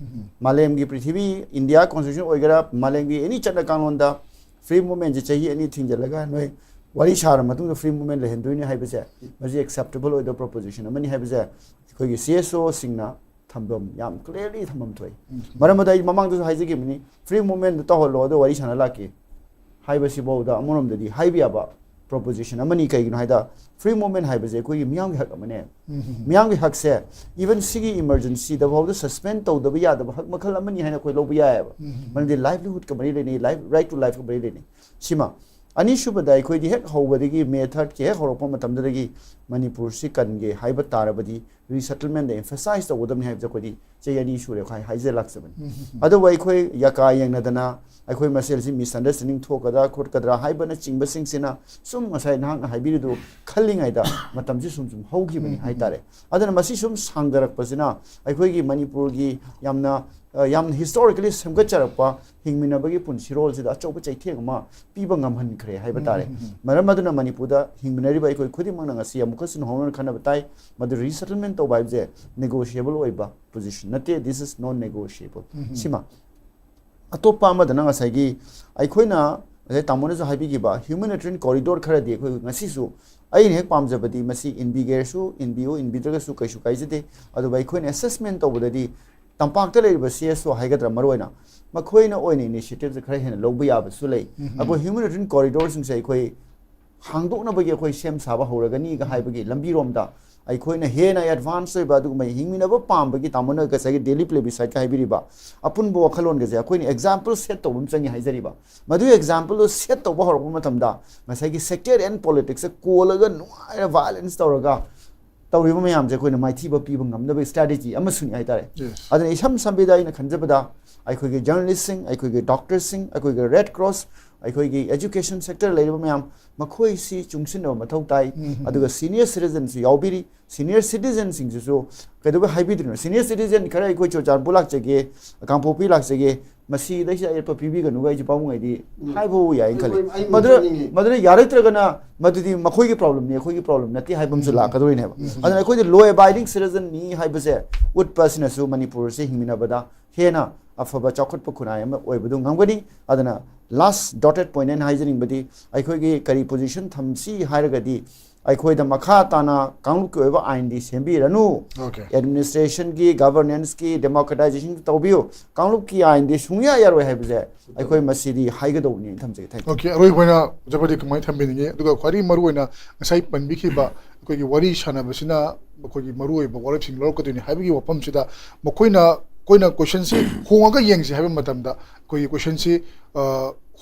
ꯃꯥꯂꯦꯝꯒꯤ, ꯄ꯭ꯔꯤꯊꯤꯕꯤ, ꯏꯟꯗꯤꯌꯥ ꯀꯣꯟꯁꯇꯤꯇ꯭ꯌꯨꯁꯟ ꯑꯣꯏꯒꯦꯔꯥ, ꯃꯥꯂꯦꯝꯒꯤ ꯑꯦꯅꯤ ꯆꯠꯅ ꯀꯥꯡꯂꯣꯟꯗ ꯐ꯭ꯔꯤ ꯃꯨꯚꯃꯦꯟꯁꯦ ꯆꯍꯤ ꯑꯅꯤ ꯊꯤꯡꯖꯤꯜꯂꯒ ꯅꯣꯏ ꯋꯥꯔꯤ ꯁꯥꯔ ꯃꯇꯨꯡꯗ ꯐ꯭ꯔꯤ ꯃꯨꯚꯃꯦꯟ ꯂꯩꯍꯟꯗꯣꯏꯅꯤ ꯍꯥꯏꯕꯁꯦ, ꯃꯁꯤ ꯑꯦꯛꯁꯦꯞꯇꯦꯕꯜ ꯑꯣꯏꯗꯕ ꯄ꯭ꯔꯣꯄꯣꯖꯤꯁꯟ ꯑꯃꯅꯤ ꯍꯥꯏꯕꯁꯦ ꯑꯩꯈꯣꯏꯒꯤ ꯁꯤ ꯑꯦꯁ ꯑꯣꯁꯤꯡꯅ ꯊꯝꯐꯝ ꯌꯥꯝ ꯀ꯭ꯂꯤꯌꯔꯂꯤ ꯊꯝꯐꯝ ꯊꯣꯛꯏ꯫ ꯃꯔꯝ ꯑꯗꯨꯅ ꯑꯩ ꯃꯃꯥꯡꯗꯁꯨ ꯍꯥꯏꯖꯈꯤꯕꯅꯤ, ꯐ꯭ꯔꯤ ꯃꯨꯚꯃꯦꯟꯗꯨ ꯇꯧꯍꯜꯂꯣ, ꯑꯗꯣ ꯋꯥꯔꯤ ꯁꯥꯟꯅ ꯂꯥꯛꯀꯦ ꯍꯥꯏꯕꯁꯤꯐꯥꯎꯗ ꯑꯃꯔꯣꯝꯗꯗꯤ ꯍꯥꯏꯕ ꯌꯥꯕ ꯄ꯭ꯔꯣꯄꯣꯖꯤꯁꯟ ꯑꯃꯅꯤ꯫ ꯀꯩꯒꯤꯅꯣ ꯍꯥꯏꯗ, ꯐ꯭ꯔꯤ ꯃꯨꯚꯃꯦꯟ ꯍꯥꯏꯕꯁꯦ ꯑꯩꯈꯣꯏꯒꯤ ꯃꯤꯌꯥꯝꯒꯤ ꯍꯛ ꯑꯃꯅꯦ꯫ ꯃꯤꯌꯥꯝꯒꯤ ꯍꯛꯁꯦ, ꯏꯚꯟ ꯁꯤꯒꯤ ꯏꯃꯔꯖꯦꯟꯁꯤꯗ ꯐꯥꯎꯗ ꯁꯁꯄꯦꯟ ꯇꯧꯗꯕ ꯌꯥꯗꯕ ꯍꯛ ꯃꯈꯜ ꯑꯃꯅꯤ ꯍꯥꯏꯅ ꯑꯩꯈꯣꯏ ꯂꯧꯕ ꯌꯥꯏꯑꯕ꯫ ꯃꯔꯝꯗꯤ ꯂꯥꯏꯚꯂꯤꯍꯨꯗꯀ ꯃꯔꯤ ꯂꯩꯅꯩ, ꯂꯥꯏꯐ, ꯔꯥꯏꯠ ꯇꯨ ꯂꯥꯏꯐꯀ ꯃꯔꯤ ꯂꯩꯅꯩ꯫ ꯁꯤꯃ꯫ ꯑꯅꯤꯁꯨꯕꯗ, ꯑꯩꯈꯣꯏꯗꯤ ꯍꯦꯛ ꯍꯧꯕꯗꯒꯤ, ꯃꯦ ꯊꯥꯔꯠꯀꯤ ꯍꯦꯛ ꯍꯧꯔꯛꯄ ꯃꯇꯝꯗꯨꯗꯒꯤ ꯃꯅꯤꯄꯨꯔꯁꯤ ꯀꯟꯒꯦ ꯍꯥꯏꯕ ꯇꯥꯔꯕꯗꯤ ꯔꯤꯁꯦꯇꯜꯃꯦꯟꯗ ꯑꯦꯝꯐꯁꯥꯏꯁ ꯇꯧꯒꯗꯕꯅꯤ ꯍꯥꯏꯕꯁꯦ ꯑꯩꯈꯣꯏꯗꯤ ꯆꯍꯤ ꯑꯅꯤ ꯁꯨꯔꯦ ꯍꯥꯏ-, ꯍꯥꯏꯖ ꯂꯥꯛꯆꯕꯅꯤ꯫ ꯑꯗꯨꯕꯨ ꯑꯩꯈꯣꯏ ꯌꯥꯀꯥ ꯌꯦꯡꯅꯗꯅ, ꯑꯩꯈꯣꯏ ꯃꯁꯦꯜꯁꯤ ꯃꯤꯁꯑꯟꯗꯔꯁꯇꯦꯟꯗꯤꯡ ꯊꯣꯛꯀꯗ꯭ꯔꯥ ꯈꯣꯠꯀꯗ꯭ꯔꯥ ꯍꯥꯏꯕꯅꯆꯤꯡꯕꯁꯤꯡꯁꯤꯅ ꯁꯨꯝ ꯉꯁꯥꯏ ꯅꯍꯥꯛꯅ ꯍꯥꯏꯕꯤꯔꯤꯗꯨ ꯈꯜꯂꯤꯉꯩꯗ ꯃꯇꯝꯁꯤ ꯁꯨꯝ ꯁꯨꯝ ꯍꯧꯈꯤꯕꯅꯤ ꯍꯥꯏꯇꯥꯔꯦ꯫ ꯑꯗꯨꯅ ꯃꯁꯤ ꯁꯨꯝ ꯁꯥꯡꯊꯔꯛꯄꯁꯤꯅ ꯑꯩꯈꯣꯏꯒꯤ ꯃꯅꯤꯄꯨꯔꯒꯤ ꯌꯥꯝꯅ, ꯑ, ꯌꯥꯝꯅ ꯍꯤꯁꯇꯣꯔꯤꯀꯦꯂꯤ ꯁꯦꯝꯒꯠꯆꯔꯛꯄ ꯍꯤꯡꯃꯤꯟꯅꯕꯒꯤ ꯄꯨꯟꯁꯤꯔꯣꯜꯁꯤꯗ ꯑꯆꯧꯕ ꯆꯩꯊꯦꯡ ꯑꯃ ꯄꯤꯕ ꯉꯝꯍꯟꯈ꯭ꯔꯦ ꯍꯥꯏꯕ ꯇꯥꯔꯦ꯫ ꯃꯔꯝ ꯑꯗꯨꯅ ꯃꯅꯤꯄꯨꯔꯗ ꯍꯤꯡꯃꯤꯟꯅꯔꯤꯕ ꯑꯩꯈꯣꯏ ꯈꯨꯗꯤꯡꯃꯛꯅ ꯉꯁꯤ ꯑꯃꯨꯛꯀ ꯍꯟꯅ ꯍꯧꯅꯅ ꯈꯟꯅꯕ ꯇꯥꯏ, ꯃꯗꯨ ꯔꯤꯁꯦꯇꯜꯃꯦꯟ ꯇꯧꯕ ꯍꯥꯏꯕꯁꯦ ꯅꯦꯒꯣꯁꯤꯌꯦꯕꯜ ꯑꯣꯏꯕ ꯄꯣꯖꯤꯁꯟ ꯅꯠꯇꯦ꯫ This is non negotiable꯫ ꯁꯤꯃ꯫ ꯑꯇꯣꯞꯄ ꯑꯃꯗꯅ ꯉꯁꯥꯏꯒꯤ ꯑꯩꯈꯣꯏꯅ, ꯉꯁꯥꯏ ꯇꯥꯃꯣꯅꯁꯨ ꯍꯥꯏꯕꯤꯈꯤꯕ ꯍ꯭ꯌꯨꯃꯦꯅꯤꯇꯦꯔꯤꯌꯟ ꯀꯣꯔꯤꯗꯣꯔ ꯈꯔꯗꯤ ꯑꯩꯈꯣꯏ ꯉꯁꯤꯁꯨ, ꯑꯩꯅ ꯍꯦꯛ ꯄꯥꯝꯖꯕꯗꯤ ꯃꯁꯤ ꯏꯟꯕꯤꯒꯦꯔꯁꯨ ꯏꯟꯕꯤꯌꯨ, ꯏꯟꯕꯤꯗ꯭ꯔꯒꯁꯨ ꯀꯩꯁꯨ ꯀꯥꯏꯖꯗꯦ꯫ ꯑꯗꯨꯕꯨ ꯑꯩꯈꯣꯏꯅ ꯑꯦꯁꯦꯁꯃꯦꯟ ꯇꯧꯕꯗꯗꯤ ꯇꯝꯄꯥꯛꯇ ꯂꯩꯔꯤꯕ ꯁꯤ ꯑꯦꯁ ꯑꯣ ꯍꯥꯏꯒꯗ꯭ꯔꯥ, ꯃꯔꯨꯑꯣꯏꯅ ꯃꯈꯣꯏꯅ ꯑꯣꯏꯅ ꯏꯅꯤꯁꯤꯌꯦꯇꯤꯞꯁꯦ ꯈꯔ ꯍꯦꯟꯅ ꯂꯧꯕ ꯌꯥꯕꯁꯨ ꯂꯩ꯫ ꯑꯩꯈꯣꯏ ꯍ꯭ꯌꯨꯃꯦꯅꯤꯇꯦꯔꯤꯌꯟ ꯀꯣꯔꯤꯗꯣꯔꯁꯤꯡꯁꯦ ꯑꯩꯈꯣꯏ ꯍꯥꯡꯗꯣꯛꯅꯕꯒꯤ ꯑꯩꯈꯣꯏ ꯁꯦꯝ ꯁꯥꯕ ꯍꯧꯔꯒꯅꯤꯒ ꯍꯥꯏꯕꯒꯤ ꯂꯝꯕꯤꯔꯣꯝꯗ ꯑꯩꯈꯣꯏꯅ ꯍꯦꯟꯅ ꯑꯦꯗꯚꯥꯟꯁ ꯑꯣꯏꯕ, ꯑꯗꯨꯒꯨꯝꯕ ꯍꯤꯡꯃꯤꯟꯅꯕ ꯄꯥꯝꯕꯒꯤ ꯇꯥꯃꯣꯅ ꯉꯁꯥꯏꯒꯤ ꯗꯦꯜꯂꯤ ꯄ꯭ꯂꯦꯕꯤꯁꯥꯏꯠꯀ ꯍꯥꯏꯕꯤꯔꯤꯕ ꯑꯄꯨꯟꯕ ꯋꯥꯈꯜꯂꯣꯟꯒꯁꯦ ꯑꯩꯈꯣꯏꯅ ꯑꯦꯛꯖꯥꯝꯄꯜ ꯁꯦꯠ ꯇꯧꯕ ꯑꯃ ꯆꯪꯉꯤ ꯍꯥꯏꯖꯔꯤꯕ꯫ ꯃꯗꯨꯒꯤ ꯑꯦꯛꯖꯥꯝꯄꯜꯗꯣ ꯁꯦꯠ ꯇꯧꯕ ꯍꯧꯔꯛꯄ ꯃꯇꯝꯗ ꯉꯁꯥꯏꯒꯤ ꯁꯦꯛꯇꯔ ꯑꯦꯟ ꯄꯣꯂꯤꯇꯤꯛꯁꯇ ꯀꯣꯜꯂꯒ ꯅꯨꯡꯉꯥꯏꯅ ꯚꯥꯏꯑꯣꯂꯦꯟꯁ ꯇꯧꯔꯒ ꯇꯧꯔꯤꯕ ꯃꯌꯥꯝꯁꯦ ꯑꯩꯈꯣꯏꯅ ꯃꯥꯏꯊꯤꯕ ꯄꯤꯕ ꯉꯝꯅꯕꯒꯤ ꯁ꯭ꯇ꯭ꯔꯦꯇꯦꯖꯤ ꯑꯃꯁꯨꯅꯤ ꯍꯥꯏꯇꯥꯔꯦ꯫ Yes. ꯑꯗꯨꯅ ꯏꯁꯝ ꯁꯝꯕꯤꯗ ꯑꯩꯅ ꯈꯟꯖꯕꯗ ꯑꯩꯈꯣꯏꯒꯤ ꯖꯔꯅꯦꯂꯤꯁꯁꯤꯡ, ꯑꯩꯈꯣꯏꯒꯤ ꯗꯣꯛꯇꯔꯁꯤꯡ, ꯑꯩꯈꯣꯏꯒꯤ ꯔꯦꯗ ꯀ꯭ꯔꯣꯁ, ꯑꯩꯈꯣꯏꯒꯤ ꯑꯦꯖꯨꯀꯦꯁꯟ ꯁꯦꯛꯇꯔ ꯂꯩꯔꯤꯕ ꯃꯌꯥꯝ, ꯃꯈꯣꯏꯁꯤ ꯆꯨꯡꯁꯤꯟꯅꯕ ꯃꯊꯧ ꯇꯥꯏ꯫ ꯑꯗꯨꯒ ꯁꯤꯅꯤꯌꯔ ꯁꯤꯇꯤꯖꯟꯁꯨ ꯌꯥꯎꯕꯤꯔꯤ꯫ ꯁꯤꯅꯤꯌꯔ ꯁꯤꯇꯤꯖꯟꯁꯤꯡꯁꯤꯁꯨ ꯀꯩꯗꯧꯕꯩ ꯍꯥꯏꯕꯤꯗ꯭ꯔꯤꯅꯣ? ꯁꯤꯅꯤꯌꯔ ꯁꯤꯇꯤꯖꯟ ꯈꯔ ꯑꯩꯈꯣꯏ ꯆꯨꯔꯆꯥꯟꯄꯨꯔ ꯂꯥꯛꯆꯒꯦ, ꯀꯥꯡꯄꯣꯛꯄꯤ ꯂꯥꯛꯆꯒꯦ, ꯃꯁꯤꯗꯩꯁꯤꯗ ꯑꯌꯦꯠꯄ ꯄꯤꯕꯤꯒꯅꯨ ꯑꯩꯁꯦ ꯄꯥꯕꯨꯡ ꯑꯩꯗꯤ ꯍꯥꯏꯕ ꯌꯥꯏꯅ ꯈꯜꯂꯤ꯫ ꯑꯩ- ꯑꯩ ꯃꯗꯨꯗ ꯃꯨꯟꯖꯅꯤꯡꯉꯤ꯫ ꯃꯗꯨꯗ ꯌꯥꯔꯛꯇ꯭ꯔꯒꯅ ꯃꯗꯨꯗꯤ ꯃꯈꯣꯏꯒꯤ ꯄ꯭ꯔꯣꯕ꯭ꯂꯦꯝꯅꯤ, ꯑꯩꯈꯣꯏꯒꯤ ꯄ꯭ꯔꯣꯕ꯭ꯂꯦꯝ ꯅꯠꯇꯦ ꯍꯥꯏꯕ ꯑꯃꯁꯨ ꯂꯥꯛꯀꯗꯧꯔꯤꯅꯦꯕ꯫ ꯑꯗꯨꯅ ꯑꯩꯈꯣꯏꯗꯤ ꯂꯣ ꯑꯦꯕꯥꯏꯗꯤꯡ ꯁꯤꯇꯤꯖꯟꯅꯤ ꯍꯥꯏꯕꯁꯦ ꯎꯠꯄ ꯑꯁꯤꯅꯁꯨ ꯃꯅꯤꯄꯨꯔꯁꯦ ꯍꯤꯡꯃꯤꯟꯅꯕꯗ ꯍꯦꯟꯅ ꯑꯐꯕ ꯆꯥꯎꯈꯠꯄ ꯈꯨꯟꯅꯥꯏ ꯑꯃ ꯑꯣꯏꯕꯗꯨ ꯉꯝꯒꯅꯤ꯫ ꯑꯗꯨꯅ ꯂꯥꯁ ꯗꯣꯇꯦꯠ ꯄꯣꯏꯟꯠ ꯑꯩꯅ ꯍꯥꯏꯖꯅꯤꯡꯕꯗꯤ ꯑꯩꯈꯣꯏꯒꯤ ꯀꯔꯤ ꯄꯣꯖꯤꯁꯟ ꯊꯝꯁꯤ ꯍꯥꯏꯔꯒꯗꯤ ꯑꯩꯈꯣꯏꯗ ꯃꯈꯥ ꯇꯥꯅ ꯀꯥꯡꯂꯨꯞꯀꯤ ꯑꯣꯏꯕ ꯑꯥꯏꯟꯗꯤ ꯁꯦꯝꯕꯤꯔꯅꯨ꯫ Okay. ꯑꯦꯗꯃꯤꯅꯤꯁꯇ꯭ꯔꯦꯁꯟꯒꯤ, ꯒꯚꯔꯅꯦꯟꯁꯀꯤ, ꯗꯦꯃꯣꯀ꯭ꯔꯦꯇꯥꯏꯖꯦꯁꯟ ꯇꯧꯕꯤꯌꯨ꯫ ꯀꯥꯡꯂꯨꯞꯀꯤ ꯑꯥꯏꯟꯗꯤ ꯁꯨꯡꯌꯥ ꯌꯥꯔꯣꯏ ꯍꯥꯏꯕꯁꯦ ꯑꯩꯈꯣꯏ ꯃꯁꯤꯗꯤ ꯍꯥꯏꯒꯗꯧꯕꯅꯤ ꯊꯝꯖꯒꯦ꯫ Thank you. Okay, ꯑꯔꯣꯏꯕ ꯑꯣꯏꯅ ꯖꯒꯗꯤ ꯀꯃꯥꯏꯅ ꯊꯝꯕꯤꯅꯤꯡꯉꯤ? ꯑꯗꯨꯒ ꯈ꯭ꯋꯥꯏꯗꯒꯤ ꯃꯔꯨꯑꯣꯏꯅ ꯉꯁꯥꯏ ꯄꯟꯕꯤꯈꯤꯕ ꯑꯩꯈꯣꯏꯒꯤ ꯋꯥꯔꯤ ꯁꯥꯟꯅꯕꯁꯤꯅ ꯑꯩꯈꯣꯏꯒꯤ ꯃꯔꯨꯑꯣꯏꯕ ꯋꯥꯔꯦꯞꯁꯤꯡ ꯂꯧꯔꯛꯀꯗꯣꯏꯅꯤ ꯍꯥꯏꯕꯒꯤ ꯋꯥꯐꯝꯁꯤꯗ ꯃꯈꯣꯏꯅ ꯑꯩꯈꯣꯏꯅ ꯀꯣꯏꯁꯟꯁꯤ ꯍꯣꯡꯉꯒ ꯌꯦꯡꯁꯤ ꯍꯥꯏꯕ ꯃꯇꯝꯗ ꯑꯩꯈꯣꯏꯒꯤ ꯀꯣꯏꯁꯟꯁꯤ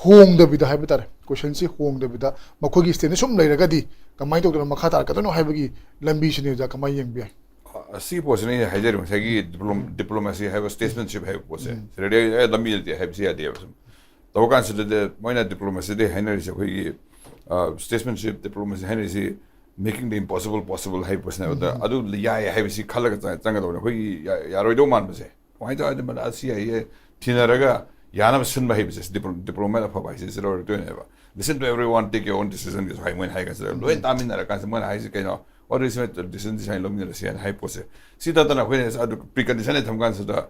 ꯍꯣꯡꯗꯕꯤꯗ ꯍꯥꯏꯕ ꯇꯥꯔꯦ, ꯀꯣꯏꯁꯟꯁꯤ ꯍꯣꯡꯗꯕꯤꯗ ꯃꯈꯣꯏꯒꯤ ꯁ꯭ꯇꯦꯟꯗ ꯁꯨꯝ ꯂꯩꯔꯒꯗꯤ ꯀꯃꯥꯏꯅ ꯇꯧꯗꯅ ꯃꯈꯥ ꯇꯥꯔꯛꯀꯗꯣꯏꯅꯣ ꯍꯥꯏꯕꯒꯤ ꯂꯝꯕꯤꯁꯤꯅꯦ ꯑꯣꯖꯥ, ꯀꯃꯥꯏꯅ ꯌꯦꯡꯕ ꯌꯥꯏ? ꯑꯁꯤꯒꯤ ꯄꯣꯠꯁꯤꯅ ꯑꯩꯅ ꯍꯥꯏꯖꯔꯤꯕ ꯉꯁꯥꯏꯒꯤ ꯗꯤꯄ꯭ꯂꯣꯃꯦꯁꯤ ꯍꯥꯏꯕ, ꯁ꯭ꯇꯦꯠꯁꯃꯦꯟꯁꯤꯞ ꯍꯥꯏꯕ ꯄꯣꯠꯁꯦ ꯁꯤꯗꯗꯤ ꯑꯩ ꯂꯝꯕꯤ ꯂꯩꯇꯦ ꯍꯥꯏꯕꯁꯤ ꯌꯥꯗꯦꯕ꯫ ꯁꯨꯝ ꯇꯧꯕ ꯀꯥꯟꯁꯤꯗ ꯃꯣꯏꯅ ꯗꯤꯄ꯭ꯂꯣꯃꯦꯁꯤꯗ ꯍꯥꯏꯅꯔꯤꯁꯦ ꯑꯩꯈꯣꯏꯒꯤ ꯁ꯭ꯇꯦꯠꯁꯃꯦꯟꯁꯤꯞ diplomacy ꯍꯥꯏꯅꯔꯤꯁꯤ making the impossible possible ꯍꯥꯏꯕ ꯄꯣꯠꯁꯤꯅꯦꯕ꯫ ꯑꯗ ꯑꯗꯨ ꯌꯥꯏ ꯍꯥꯏꯕꯁꯤ ꯈꯜꯂꯒ ꯆꯪ- ꯆꯪꯒꯗꯧꯕꯅꯦ꯫ ꯑꯩꯈꯣꯏꯒꯤ ꯌꯥ- ꯌꯥꯔꯣꯏꯗꯧ ꯃꯥꯟꯕꯁꯦ ꯀꯃꯥꯏꯅ ꯇꯧꯔꯗꯤ ꯃꯗꯥ ꯁꯤ ꯍꯥꯏꯌꯦ ꯊꯤꯅꯔꯒ ꯌꯥꯅꯕ ꯁꯤꯟꯕ ꯍꯩꯕꯁꯦ ꯗꯤꯄ꯭ꯂꯣꯃꯦꯠ ꯑꯐꯕ ꯍꯥꯏꯁꯦ ꯁꯤ ꯂꯧꯔꯛꯇꯣꯏꯅꯦꯕ꯫ Listen to everyone, take your own decision ꯍꯥꯏ ꯃꯣꯏꯅ ꯍꯥꯏ ꯀꯥꯟꯁꯤꯗ ꯂꯣꯏ ꯇꯥꯃꯤꯟꯅꯔ ꯀꯥꯟꯁꯤꯗ ꯃꯣꯏꯅ ꯍꯥꯏꯁꯦ ꯀꯩꯅꯣ? What is decision ꯁꯨꯃꯥꯏꯅ ꯂꯧꯃꯤꯟꯅꯔꯁꯤ ꯍꯥꯏꯅ ꯍꯥꯏ ꯄꯣꯠꯁꯦ꯫ ꯁꯤ ꯅꯠꯇꯅ ꯑꯩꯈꯣꯏꯅ ꯑꯗꯨ ꯄ꯭ꯔꯤ ꯀꯟꯗꯤꯁꯟ ꯊꯝ ꯀꯥꯟꯁꯤꯗ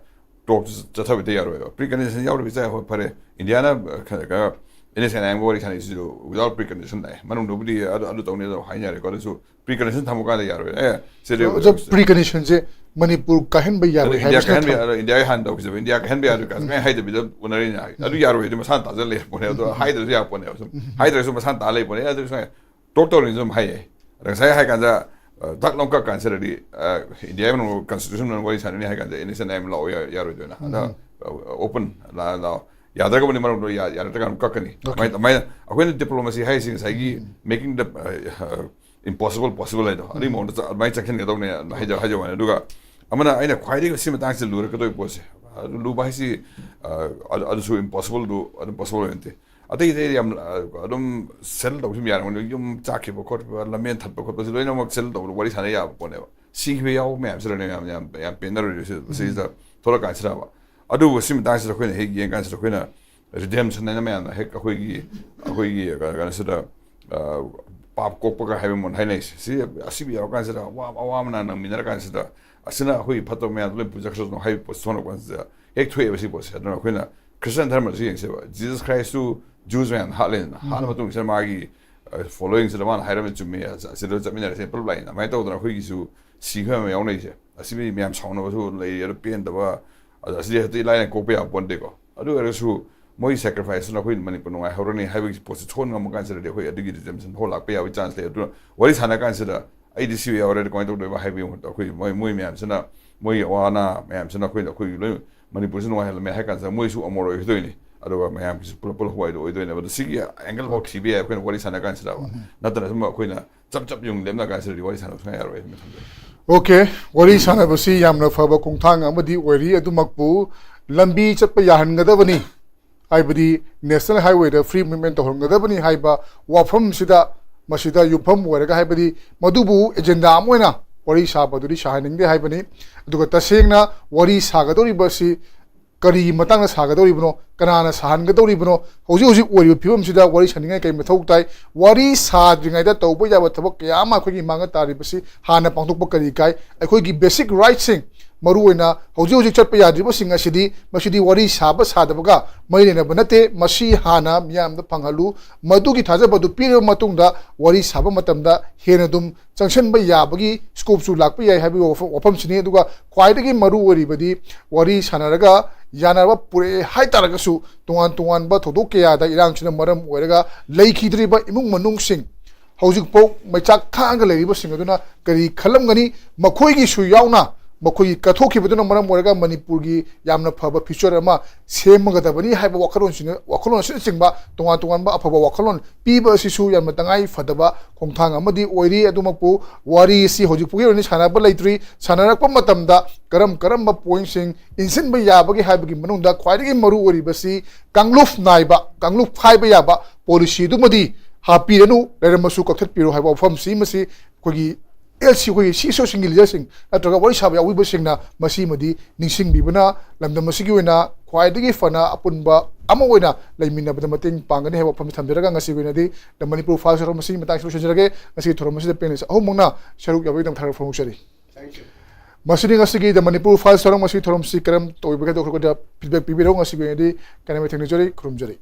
ꯇꯣꯛ ꯆꯠꯊꯕꯗꯤ ꯌꯥꯔꯣꯏꯕ꯫ ꯄ꯭ꯔꯤ ꯀꯟꯗꯤꯁꯟ ꯌꯥꯎꯔꯒ ꯆꯥꯏ ꯍꯣꯏ ꯐꯔꯦ, ꯏꯟꯗꯤꯌꯥꯅ ꯈ- ꯈ- ꯑꯦꯟ ꯑꯦꯁ ꯑꯦꯟ ꯑꯥꯏ ꯑꯦꯝꯒ ꯋꯥꯔꯤ ꯁꯥꯟꯅꯩꯁꯤꯁꯨ without precondition ꯂꯥꯛꯑꯦ꯫ ꯃꯅꯨꯡꯗꯕꯨꯗꯤ ꯑꯗꯨ ꯑꯗꯨ ꯇꯧꯅꯤ ꯑꯗꯨ ꯍꯥꯏꯅꯔꯦꯀꯣ꯫ ꯑꯗꯨꯁꯨ precondition ꯊꯝꯃ ꯀꯥꯟꯗ ꯌꯥꯔꯣꯏ꯫ ꯑꯦ ꯁꯤꯗꯤ ꯑꯗꯣ pre conditionꯁꯦ ꯃꯅꯤꯄꯨꯔ ꯀꯥꯏꯍꯟꯕ ꯌꯥꯔꯣꯏ ꯏꯟꯗꯤꯌꯥ ꯍꯥꯏꯕꯁꯤ ꯅꯠꯇ꯭ꯔꯣ? ꯀꯥꯏꯍꯟꯕ ꯌꯥꯔꯣꯏ, ꯏꯟꯗꯤꯌꯥꯒꯤ ꯍꯥꯏꯍꯟꯕ ꯌꯥꯔꯣꯏ ꯀꯥꯏꯅ ꯁꯨꯃꯥꯏꯅ ꯍꯥꯏꯗꯕꯤꯗ ꯎꯅꯔꯤꯅꯦ ꯍꯥꯏ꯫ ꯑꯗꯨ ꯌꯥꯔꯣꯏ ꯍꯥꯏꯗꯤ ꯃꯁꯥꯅ ꯇꯥꯖ ꯂꯩꯔ ꯄꯣꯠꯅꯦ꯫ ꯑꯗꯣ ꯍꯥꯏꯗ꯭ꯔꯁꯨ ꯌꯥ ꯄꯣꯠꯅꯦꯕ꯫ ꯁꯨꯝ ꯍꯥꯏꯗ꯭ꯔꯁꯨ ꯃꯁꯥꯅ ꯇꯥ ꯂꯩ ꯄꯣꯠꯅꯦ꯫ ꯑꯗꯨ ꯁꯨꯃꯥꯏꯅ talk ꯇꯧꯔꯤꯅꯤ ꯑꯗꯨꯝ ꯍꯥꯏꯌꯦ꯫ ꯑꯗ ꯉꯁꯥꯏ ꯍꯥꯏ ꯀꯥꯟꯗ ꯗꯛ ꯂꯥꯎ ꯀꯛ ꯀꯥꯟꯁꯤꯗꯗꯤ ꯏꯟꯗꯤꯌꯥꯒꯤ ꯃꯅꯨꯡꯗ constitution ꯃꯅꯨꯡ ꯋꯥꯔꯤ ꯁꯥꯟꯅꯅꯤ ꯍꯥꯏ ꯀꯥꯟꯗ N S N I M ꯂꯥꯛꯑꯣ ꯌꯥ- ꯌꯥꯔꯣꯏꯗꯣꯏꯅ꯫ ꯑꯗ open ꯂꯥꯛꯑꯣ, ꯌꯥꯗ꯭ꯔꯒꯕꯨꯗꯤ ꯃꯔꯝꯗꯣ ꯌꯥ- ꯌꯥꯔꯛꯇ꯭ꯔꯀꯥꯟꯗ ꯀꯛꯀꯅꯤ꯫ ꯑꯗꯨꯃꯥꯏꯅ ꯑꯗꯨꯃꯥꯏꯅ ꯑꯩꯈꯣꯏꯅ diplomacy ꯍꯥꯏꯁꯤ ꯉꯁꯥꯏꯒꯤ making the impossible possible ꯍꯥꯏꯗꯣ ꯑꯗꯨꯒꯤ ꯃꯑꯣꯡꯗ ꯆ- ꯑꯗꯨꯃꯥꯏꯅ ꯆꯪꯁꯤꯟꯒꯗꯧꯅꯦ ꯍꯥꯏꯖ- ꯍꯥꯏꯖꯕ ꯋꯥꯅꯤ꯫ ꯑꯗꯨꯒ ꯑꯃꯅ ꯑꯩꯅ ꯈ꯭ꯋꯥꯏꯗꯒꯤ ꯁꯤ ꯃꯇꯥꯡꯁꯤꯗ ꯂꯨꯔꯛꯀꯗꯧꯔꯤꯕ ꯄꯣꯠꯁꯦ, ꯑꯗꯨ ꯂꯨꯕ ꯍꯥꯏꯁꯤ ꯑ, ꯑꯗꯨ- ꯑꯗꯨꯁꯨ impossibleꯗꯨ ꯑꯗꯨꯝ possible ꯑꯣꯏꯅꯗꯦ꯫ ꯑꯇꯩ ꯑꯇꯩ ꯌꯥꯝ ꯑ, ꯑꯗꯨꯝ settle ꯇꯧꯕꯁꯨ ꯌꯥꯔꯝꯒꯅꯤ꯫ ꯌꯨꯝ ꯆꯥꯛꯈꯤꯕ ꯈꯣꯠꯄ, ꯂꯝꯃꯦꯟ ꯊꯠꯄ ꯈꯣꯠꯄꯁꯤ ꯂꯣꯏꯅꯃꯛ settle ꯇꯧꯕꯗ ꯋꯥꯔꯤ ꯁꯥꯟꯅ ꯌꯥꯕ ꯄꯣꯠꯅꯦꯕ꯫ ꯁꯤꯈꯤꯕ ꯌꯥꯎꯕ ꯃꯌꯥꯝꯁꯤꯗꯅꯦ ꯌꯥꯝ ꯌꯥꯝ ꯌꯥꯝ ꯄꯦꯟꯅꯔꯣꯏꯗꯣꯏꯁꯦ ꯁꯤꯁꯤꯗ ꯊꯣꯛꯂꯛꯀꯥꯟꯁꯤꯗꯕ꯫ ꯑꯗꯨꯕꯨ ꯁꯤ ꯃꯇꯥꯡꯁꯤꯗ ꯑꯩꯈꯣꯏꯅ ꯍꯦꯛ ꯌꯦꯡꯀꯥꯟꯁꯤꯗ ꯑꯩꯈꯣꯏꯅ redemption ꯍꯥꯏꯅ ꯃꯌꯥꯝꯅ ꯍꯦꯛ ꯑꯩꯈꯣꯏꯒꯤ ꯑꯩꯈꯣꯏꯒꯤ ꯀꯩꯅꯣꯁꯤꯗ ꯑ, ꯄꯥꯞ ꯀꯣꯛꯄꯒ ꯍꯥꯏꯕ ꯃꯑꯣꯡ ꯍꯥꯏꯅꯩꯁꯦ꯫ ꯁꯤ ꯑꯁꯤꯕ ꯌꯥꯎꯔꯀꯥꯟꯁꯤꯗ ꯑꯋꯥꯕ ꯑꯋꯥ ꯃꯅꯥ ꯅꯪꯃꯤꯟꯅꯔꯀꯥꯟꯁꯤꯗ ꯑꯁꯤꯅ ꯑꯩꯈꯣꯏꯒꯤ ꯐꯠꯇꯕ ꯃꯌꯥꯝꯗꯣ ꯂꯣꯏ ꯄꯨꯖꯈ꯭ꯔꯁꯅꯨ ꯍꯥꯏꯕ ꯄꯣꯠꯁꯦ ꯊꯣꯛꯂꯛꯄ ꯀꯥꯟꯁꯤꯗ ꯍꯦꯛ ꯊꯣꯛꯑꯦꯕ ꯁꯤ ꯄꯣꯠꯁꯦ꯫ ꯑꯗꯨꯅ ꯑꯩꯈꯣꯏꯅ Christian ꯙꯔꯃꯗꯁꯨ ꯌꯦꯡꯁꯦꯕ, Jesus Christꯁꯨ Jews ꯃꯌꯥꯝꯅ ꯍꯥꯠꯂꯦꯗꯅ, ꯍꯥꯠꯂ ꯃꯇꯨꯡꯁꯤꯗ ꯃꯥꯒꯤ followingꯁꯤꯗ ꯃꯥꯅ ꯍꯥꯏꯔꯝꯃꯤ ꯆꯨꯝꯃꯤ, ꯑꯁꯤꯗ ꯆꯠꯃꯤꯟꯅꯔꯁꯦ ꯄꯨꯂꯞ ꯂꯥꯛꯏꯅ꯫ ꯑꯗꯨꯃꯥꯏꯅ ꯇꯧꯗꯅ ꯑꯩꯈꯣꯏꯒꯤꯁꯨ ꯁꯤꯈꯤꯕ ꯃꯌꯥꯝ ꯌꯥꯎꯅꯩꯁꯦ꯫ ꯑꯁꯤꯗꯤ ꯃꯌꯥꯝ ꯁꯥꯎꯅꯕꯁꯨ ꯂꯩꯔꯤ, ꯑꯗꯨ ꯄꯦꯟꯗꯕ, ꯑꯗꯣ ꯑꯁꯤꯗꯤ ꯍꯦꯛꯇ ꯏꯂꯥꯏ ꯂꯥꯏꯅ ꯀꯣꯛꯄ ꯌꯥꯕ ꯄꯣꯠ ꯅꯠꯇꯦꯀꯣ꯫ ꯑꯗꯨ ꯑꯣꯏꯔꯒꯁꯨ ꯃꯣꯏ sacrificeꯇꯨꯅ ꯑꯩꯈꯣꯏ ꯃꯅꯤꯄꯨꯔ ꯅꯨꯡꯉꯥꯏꯍꯧꯔꯅꯤ ꯍꯥꯏꯕꯒꯤ ꯄꯣꯠꯁꯦ ꯊꯣꯛꯍꯟ ꯉꯝꯕ ꯀꯥꯟꯁꯤꯗꯗꯤ ꯑꯩꯈꯣꯏ ꯑꯗꯨꯒꯤ redemption ꯐꯥꯎ ꯂꯥꯛꯄ ꯌꯥꯕꯒꯤ chance ꯂꯩ꯫ ꯑꯗꯨꯅ ꯋꯥꯔꯤ ꯁꯥꯟꯅ ꯀꯥꯟꯁꯤꯗ ꯑꯩꯗꯤ ꯁꯤ ꯌꯥꯎꯔꯦ ꯀꯃꯥꯏꯅ ꯇꯧꯗꯣꯏꯕ ꯍꯥꯏꯕꯒꯤ ꯃꯍꯨꯠꯇ ꯑꯩꯈꯣꯏ ꯃꯣꯏ ꯃꯣꯏ ꯃꯌꯥꯝꯁꯤꯅ ꯃꯣꯏꯒꯤ ꯑꯋꯥ ꯑꯅꯥ ꯃꯌꯥꯝꯁꯤꯅ ꯑꯩꯈꯣꯏꯅ ꯑꯩꯈꯣꯏꯒꯤ ꯂꯣꯏ ꯃꯅꯤꯄꯨꯔꯁꯤ ꯅꯨꯡꯉꯥꯏꯍꯜꯂꯝꯃꯦ ꯍꯥꯏ ꯀꯥꯟꯁꯤꯗ ꯃꯣꯏꯁꯨ ꯑꯃꯣꯔ ꯑꯣꯏꯒꯗꯣꯏꯅꯤ꯫ ꯑꯗꯨꯒ ꯃꯌꯥꯝꯒꯤꯁꯨ ꯄꯨꯂꯞ ꯄꯨꯂꯞ ꯍꯋꯥꯏꯗꯣ ꯑꯣꯏꯗꯣꯏꯅꯦꯕ꯫ ꯑꯗꯣ ꯁꯤꯒꯤ angle ꯐꯥꯎ ꯊꯤꯕ ꯌꯥꯏ ꯑꯩꯈꯣꯏꯅ ꯋꯥꯔꯤ ꯁꯥꯟꯅ ꯀꯥꯟꯁꯤꯗꯕ꯫ ꯅꯠꯇꯅ ꯁꯨꯝ ꯑꯩꯈꯣꯏꯅ ꯆꯞ ꯆꯞ ꯌꯨꯡ ꯂꯦꯞꯅ ꯀꯥꯟꯁꯤꯗꯗꯤ ꯋꯥꯔꯤ ꯁꯥꯟꯅꯕ ꯁꯨꯡꯌꯥ ꯌꯥꯔꯣꯏ ꯍꯥꯏꯅ ꯊꯝꯖꯒꯦ꯫ OK, ꯋꯥꯔꯤ ꯁꯥꯟꯅꯕꯁꯤ ꯌꯥꯝꯅ ꯐꯕ ꯈꯣꯡꯊꯥꯡ ꯑꯃꯗꯤ ꯑꯣꯏꯔꯤ꯫ ꯑꯗꯨꯃꯛꯄꯨ ꯂꯝꯕꯤ ꯆꯠꯄ ꯌꯥꯍꯟꯒꯗꯕꯅꯤ, ꯍꯥꯏꯕꯗꯤ national highwayꯗ free movement ꯇꯧꯍꯟꯒꯗꯕꯅꯤ ꯍꯥꯏꯕ ꯋꯥꯐꯝꯁꯤꯗ, ꯃꯁꯤꯗ ꯌꯨꯝꯐꯝ ꯑꯣꯏꯔꯒ, ꯍꯥꯏꯕꯗꯤ ꯃꯗꯨꯕꯨ agenda ꯑꯃ ꯑꯣꯏꯅ ꯋꯥꯔꯤ ꯁꯥꯕꯗꯨꯗꯤ ꯁꯥꯍꯟꯅꯤꯡꯗꯦ ꯍꯥꯏꯕꯅꯤ꯫ ꯑꯗꯨꯒ ꯇꯁꯦꯡꯅ ꯋꯥꯔꯤ ꯁꯥꯒꯗꯧꯔꯤꯕ ꯑꯁꯤ ꯀꯔꯤꯒꯤ ꯃꯇꯥꯡꯗ ꯁꯥꯒꯗꯧꯔꯤꯕꯅꯣ, ꯀꯅꯥꯅ ꯁꯥꯍꯟꯒꯗꯧꯔꯤꯕꯅꯣ, ꯍꯧꯖꯤꯛ ꯍꯧꯖꯤꯛ ꯑꯣꯏꯔꯤꯕ ꯐꯤꯕꯝꯁꯤꯗ ꯋꯥꯔꯤ ꯁꯥꯅꯤꯡꯉꯥꯏ ꯀꯔꯤ ꯃꯊꯧ ꯇꯥꯏ? ꯋꯥꯔꯤ ꯁꯥꯗ꯭ꯔꯤꯉꯩꯗ ꯇꯧꯕ ꯌꯥꯕ ꯊꯕꯛ ꯀꯌꯥ ꯑꯃ ꯑꯩꯈꯣꯏꯒꯤ ꯃꯥꯡꯗ ꯇꯥꯔꯤꯕꯁꯤ ꯍꯥꯟꯅ ꯄꯥꯡꯊꯣꯛꯄ ꯀꯔꯤ ꯀꯥꯏ? ꯑꯩꯈꯣꯏꯒꯤ basic rightꯁꯤꯡ, ꯃꯔꯨꯑꯣꯏꯅ ꯍꯧꯖꯤꯛ ꯍꯧꯖꯤꯛ ꯆꯠꯄ ꯌꯥꯗ꯭ꯔꯤꯕꯁꯤꯡ ꯑꯁꯤꯗꯤ, ꯃꯁꯤꯗꯤ ꯋꯥꯔꯤ ꯁꯥꯕ ꯁꯥꯗꯕꯒ ꯃꯔꯤ ꯂꯩꯅꯕ ꯅꯠꯇꯦ꯫ ꯃꯁꯤ ꯍꯥꯟꯅ ꯃꯤꯌꯥꯝꯗ ꯐꯪꯍꯜꯂꯨ꯫ ꯃꯗꯨꯒꯤ ꯊꯥꯖꯕ ꯑꯗꯨ ꯄꯤꯔꯕ ꯃꯇꯨꯡꯗ ꯋꯥꯔꯤ ꯁꯥꯕ ꯃꯇꯝꯗ ꯍꯦꯟꯅ ꯑꯗꯨꯝ ꯆꯪꯁꯤꯟꯕ ꯌꯥꯕꯒꯤ scopeꯁꯨ ꯂꯥꯛꯄ ꯌꯥꯏ ꯍꯥꯏꯕꯒꯤ ꯋꯥꯐꯝ, ꯋꯥꯐꯝꯁꯤꯅꯤ꯫ ꯑꯗꯨꯒ ꯈ꯭ꯋꯥꯏꯗꯒꯤ ꯃꯔꯨ ꯑꯣꯏꯔꯤꯕꯗꯤ, ꯋꯥꯔꯤ ꯁꯥꯟꯅꯔꯒ ꯌꯥꯅꯕ ꯄꯨꯔꯛꯑꯦ ꯍꯥꯏ ꯇꯥꯔꯒꯁꯨ, ꯇꯣꯉꯥꯟ ꯇꯣꯉꯥꯟꯕ ꯊꯧꯗꯣꯛ ꯀꯌꯥꯗ ꯏꯔꯥꯡꯁꯤꯅ ꯃꯔꯝ ꯑꯣꯏꯔꯒ ꯂꯩꯈꯤꯗ꯭ꯔꯤꯕ ꯏꯃꯨꯡ ꯃꯅꯨꯡꯁꯤꯡ, ꯍꯧꯖꯤꯛꯐꯥꯎ ꯃꯩꯆꯥꯛ ꯈꯥꯡꯉꯒ ꯂꯩꯔꯤꯕꯁꯤꯡ ꯑꯗꯨꯅ ꯀꯔꯤ ꯈꯜꯂꯝꯒꯅꯤ? ꯃꯈꯣꯏꯒꯤꯁꯨ ꯌꯥꯎꯅ ꯃꯈꯣꯏꯒꯤ ꯀꯠꯊꯣꯛꯈꯤꯕꯗꯨꯅ ꯃꯔꯝ ꯑꯣꯏꯔꯒ ꯃꯅꯤꯄꯨꯔꯒꯤ ꯌꯥꯝꯅ ꯐꯕ future ꯑꯃ ꯁꯦꯝꯒꯗꯕꯅꯤ ꯍꯥꯏꯕ ꯋꯥꯈꯜꯂꯣꯟꯁꯤꯡ, ꯋꯥꯈꯜꯂꯣꯟ ꯑꯁꯤꯅꯆꯤꯡꯕ ꯇꯣꯉꯥꯟ ꯇꯣꯉꯥꯟꯕ ꯑꯐꯕ ꯋꯥꯈꯜꯂꯣꯟ ꯄꯤꯕ ꯑꯁꯤꯁꯨ ꯌꯥꯝꯅ ꯇꯉꯥꯏ ꯐꯗꯕ ꯈꯣꯡꯊꯥꯡ ꯑꯃꯗꯤ ꯑꯣꯏꯔꯤ꯫ ꯑꯗꯨꯃꯛꯄꯨ, ꯋꯥꯔꯤ ꯑꯁꯤ ꯍꯧꯖꯤꯛ ꯐꯥꯎꯒꯤ ꯑꯣꯏꯅ ꯁꯥꯟꯅꯕ ꯂꯩꯇ꯭ꯔꯤ꯫ ꯁꯥꯟꯅꯔꯛꯄ ꯃꯇꯝꯗ ꯀꯔꯝ ꯀꯔꯝꯕ pointꯁꯤꯡ ꯏꯟꯁꯤꯟꯕ ꯌꯥꯕꯒꯦ ꯍꯥꯏꯕꯒꯤ ꯃꯅꯨꯡꯗ ꯈ꯭ꯋꯥꯏꯗꯒꯤ ꯃꯔꯨ ꯑꯣꯏꯔꯤꯕꯁꯤ ꯀꯥꯡꯂꯨꯞ ꯅꯥꯏꯕ, ꯀꯥꯡꯂꯨꯞ ꯈꯥꯏꯕ ꯌꯥꯕ policy ꯑꯗꯨꯃꯗꯤ ꯍꯥꯞꯄꯤꯔꯅꯨ, ꯂꯩꯔꯝꯃꯁꯨ ꯀꯛꯊꯠꯄꯤꯔꯣ ꯍꯥꯏꯕ ꯋꯥꯐꯝꯁꯤ, ꯃꯁꯤ ꯑꯩꯈꯣꯏꯒꯤ ꯑꯦꯜ ꯁꯤ, ꯑꯩꯈꯣꯏꯒꯤ ꯁꯤ ꯏꯁꯣꯁꯤꯡꯒꯤ leaderꯁꯤꯡ ꯅꯠꯇ꯭ꯔꯒ ꯋꯥꯔꯤ ꯁꯥꯕ ꯌꯥꯎꯕꯤꯕꯁꯤꯡꯅ ꯃꯁꯤꯃꯗꯤ ꯅꯤꯡꯁꯤꯡꯕꯤꯕꯅ ꯂꯝꯗꯝ ꯑꯁꯤꯒꯤ ꯑꯣꯏꯅ ꯈ꯭ꯋꯥꯏꯗꯒꯤ ꯐꯅ ꯑꯄꯨꯟꯕ ꯑꯃ ꯑꯣꯏꯅ ꯂꯩꯃꯤꯟꯅꯕꯗ ꯃꯇꯦꯡ ꯄꯥꯡꯒꯅꯤ ꯍꯥꯏꯕ ꯋꯥꯐꯝꯁꯤ ꯊꯝꯖꯔꯒ, ꯉꯁꯤꯒꯤ ꯑꯣꯏꯅꯗꯤ The Manipur Files ꯊꯧꯔꯝ ꯑꯁꯤꯒꯤ ꯃꯇꯥꯡꯁꯤꯗ ꯂꯣꯏꯁꯤꯟꯖꯔꯒꯦ꯫ ꯉꯁꯤꯒꯤ ꯊꯧꯔꯝ ꯑꯁꯤꯗ panelist ꯑꯍꯨꯝꯃꯛꯅ ꯁꯔꯨꯛ ꯌꯥꯕꯒꯤꯗꯃꯛ ꯊꯥꯒꯠꯄ ꯐꯣꯡꯗꯣꯛꯆꯔꯤ꯫ ꯃꯁꯤꯅꯤ ꯉꯁꯤꯒꯤ The Manipur Files ꯊꯧꯔꯝ꯫ ꯉꯁꯤꯒꯤ ꯊꯧꯔꯝꯁꯤ ꯀꯔꯝ ꯇꯧꯕꯒꯦ ꯍꯥꯏꯕꯗꯣ ꯑꯩꯈꯣꯏꯗ feedback ꯄꯤꯕꯤꯔꯛꯎ꯫ ꯉꯁꯤꯒꯤ ꯑꯣꯏꯅꯗꯤ ꯀꯥꯏꯅꯕ ꯊꯦꯡꯅꯖꯔꯤ꯫ ꯈꯨꯔꯨꯝꯖꯔꯤ꯫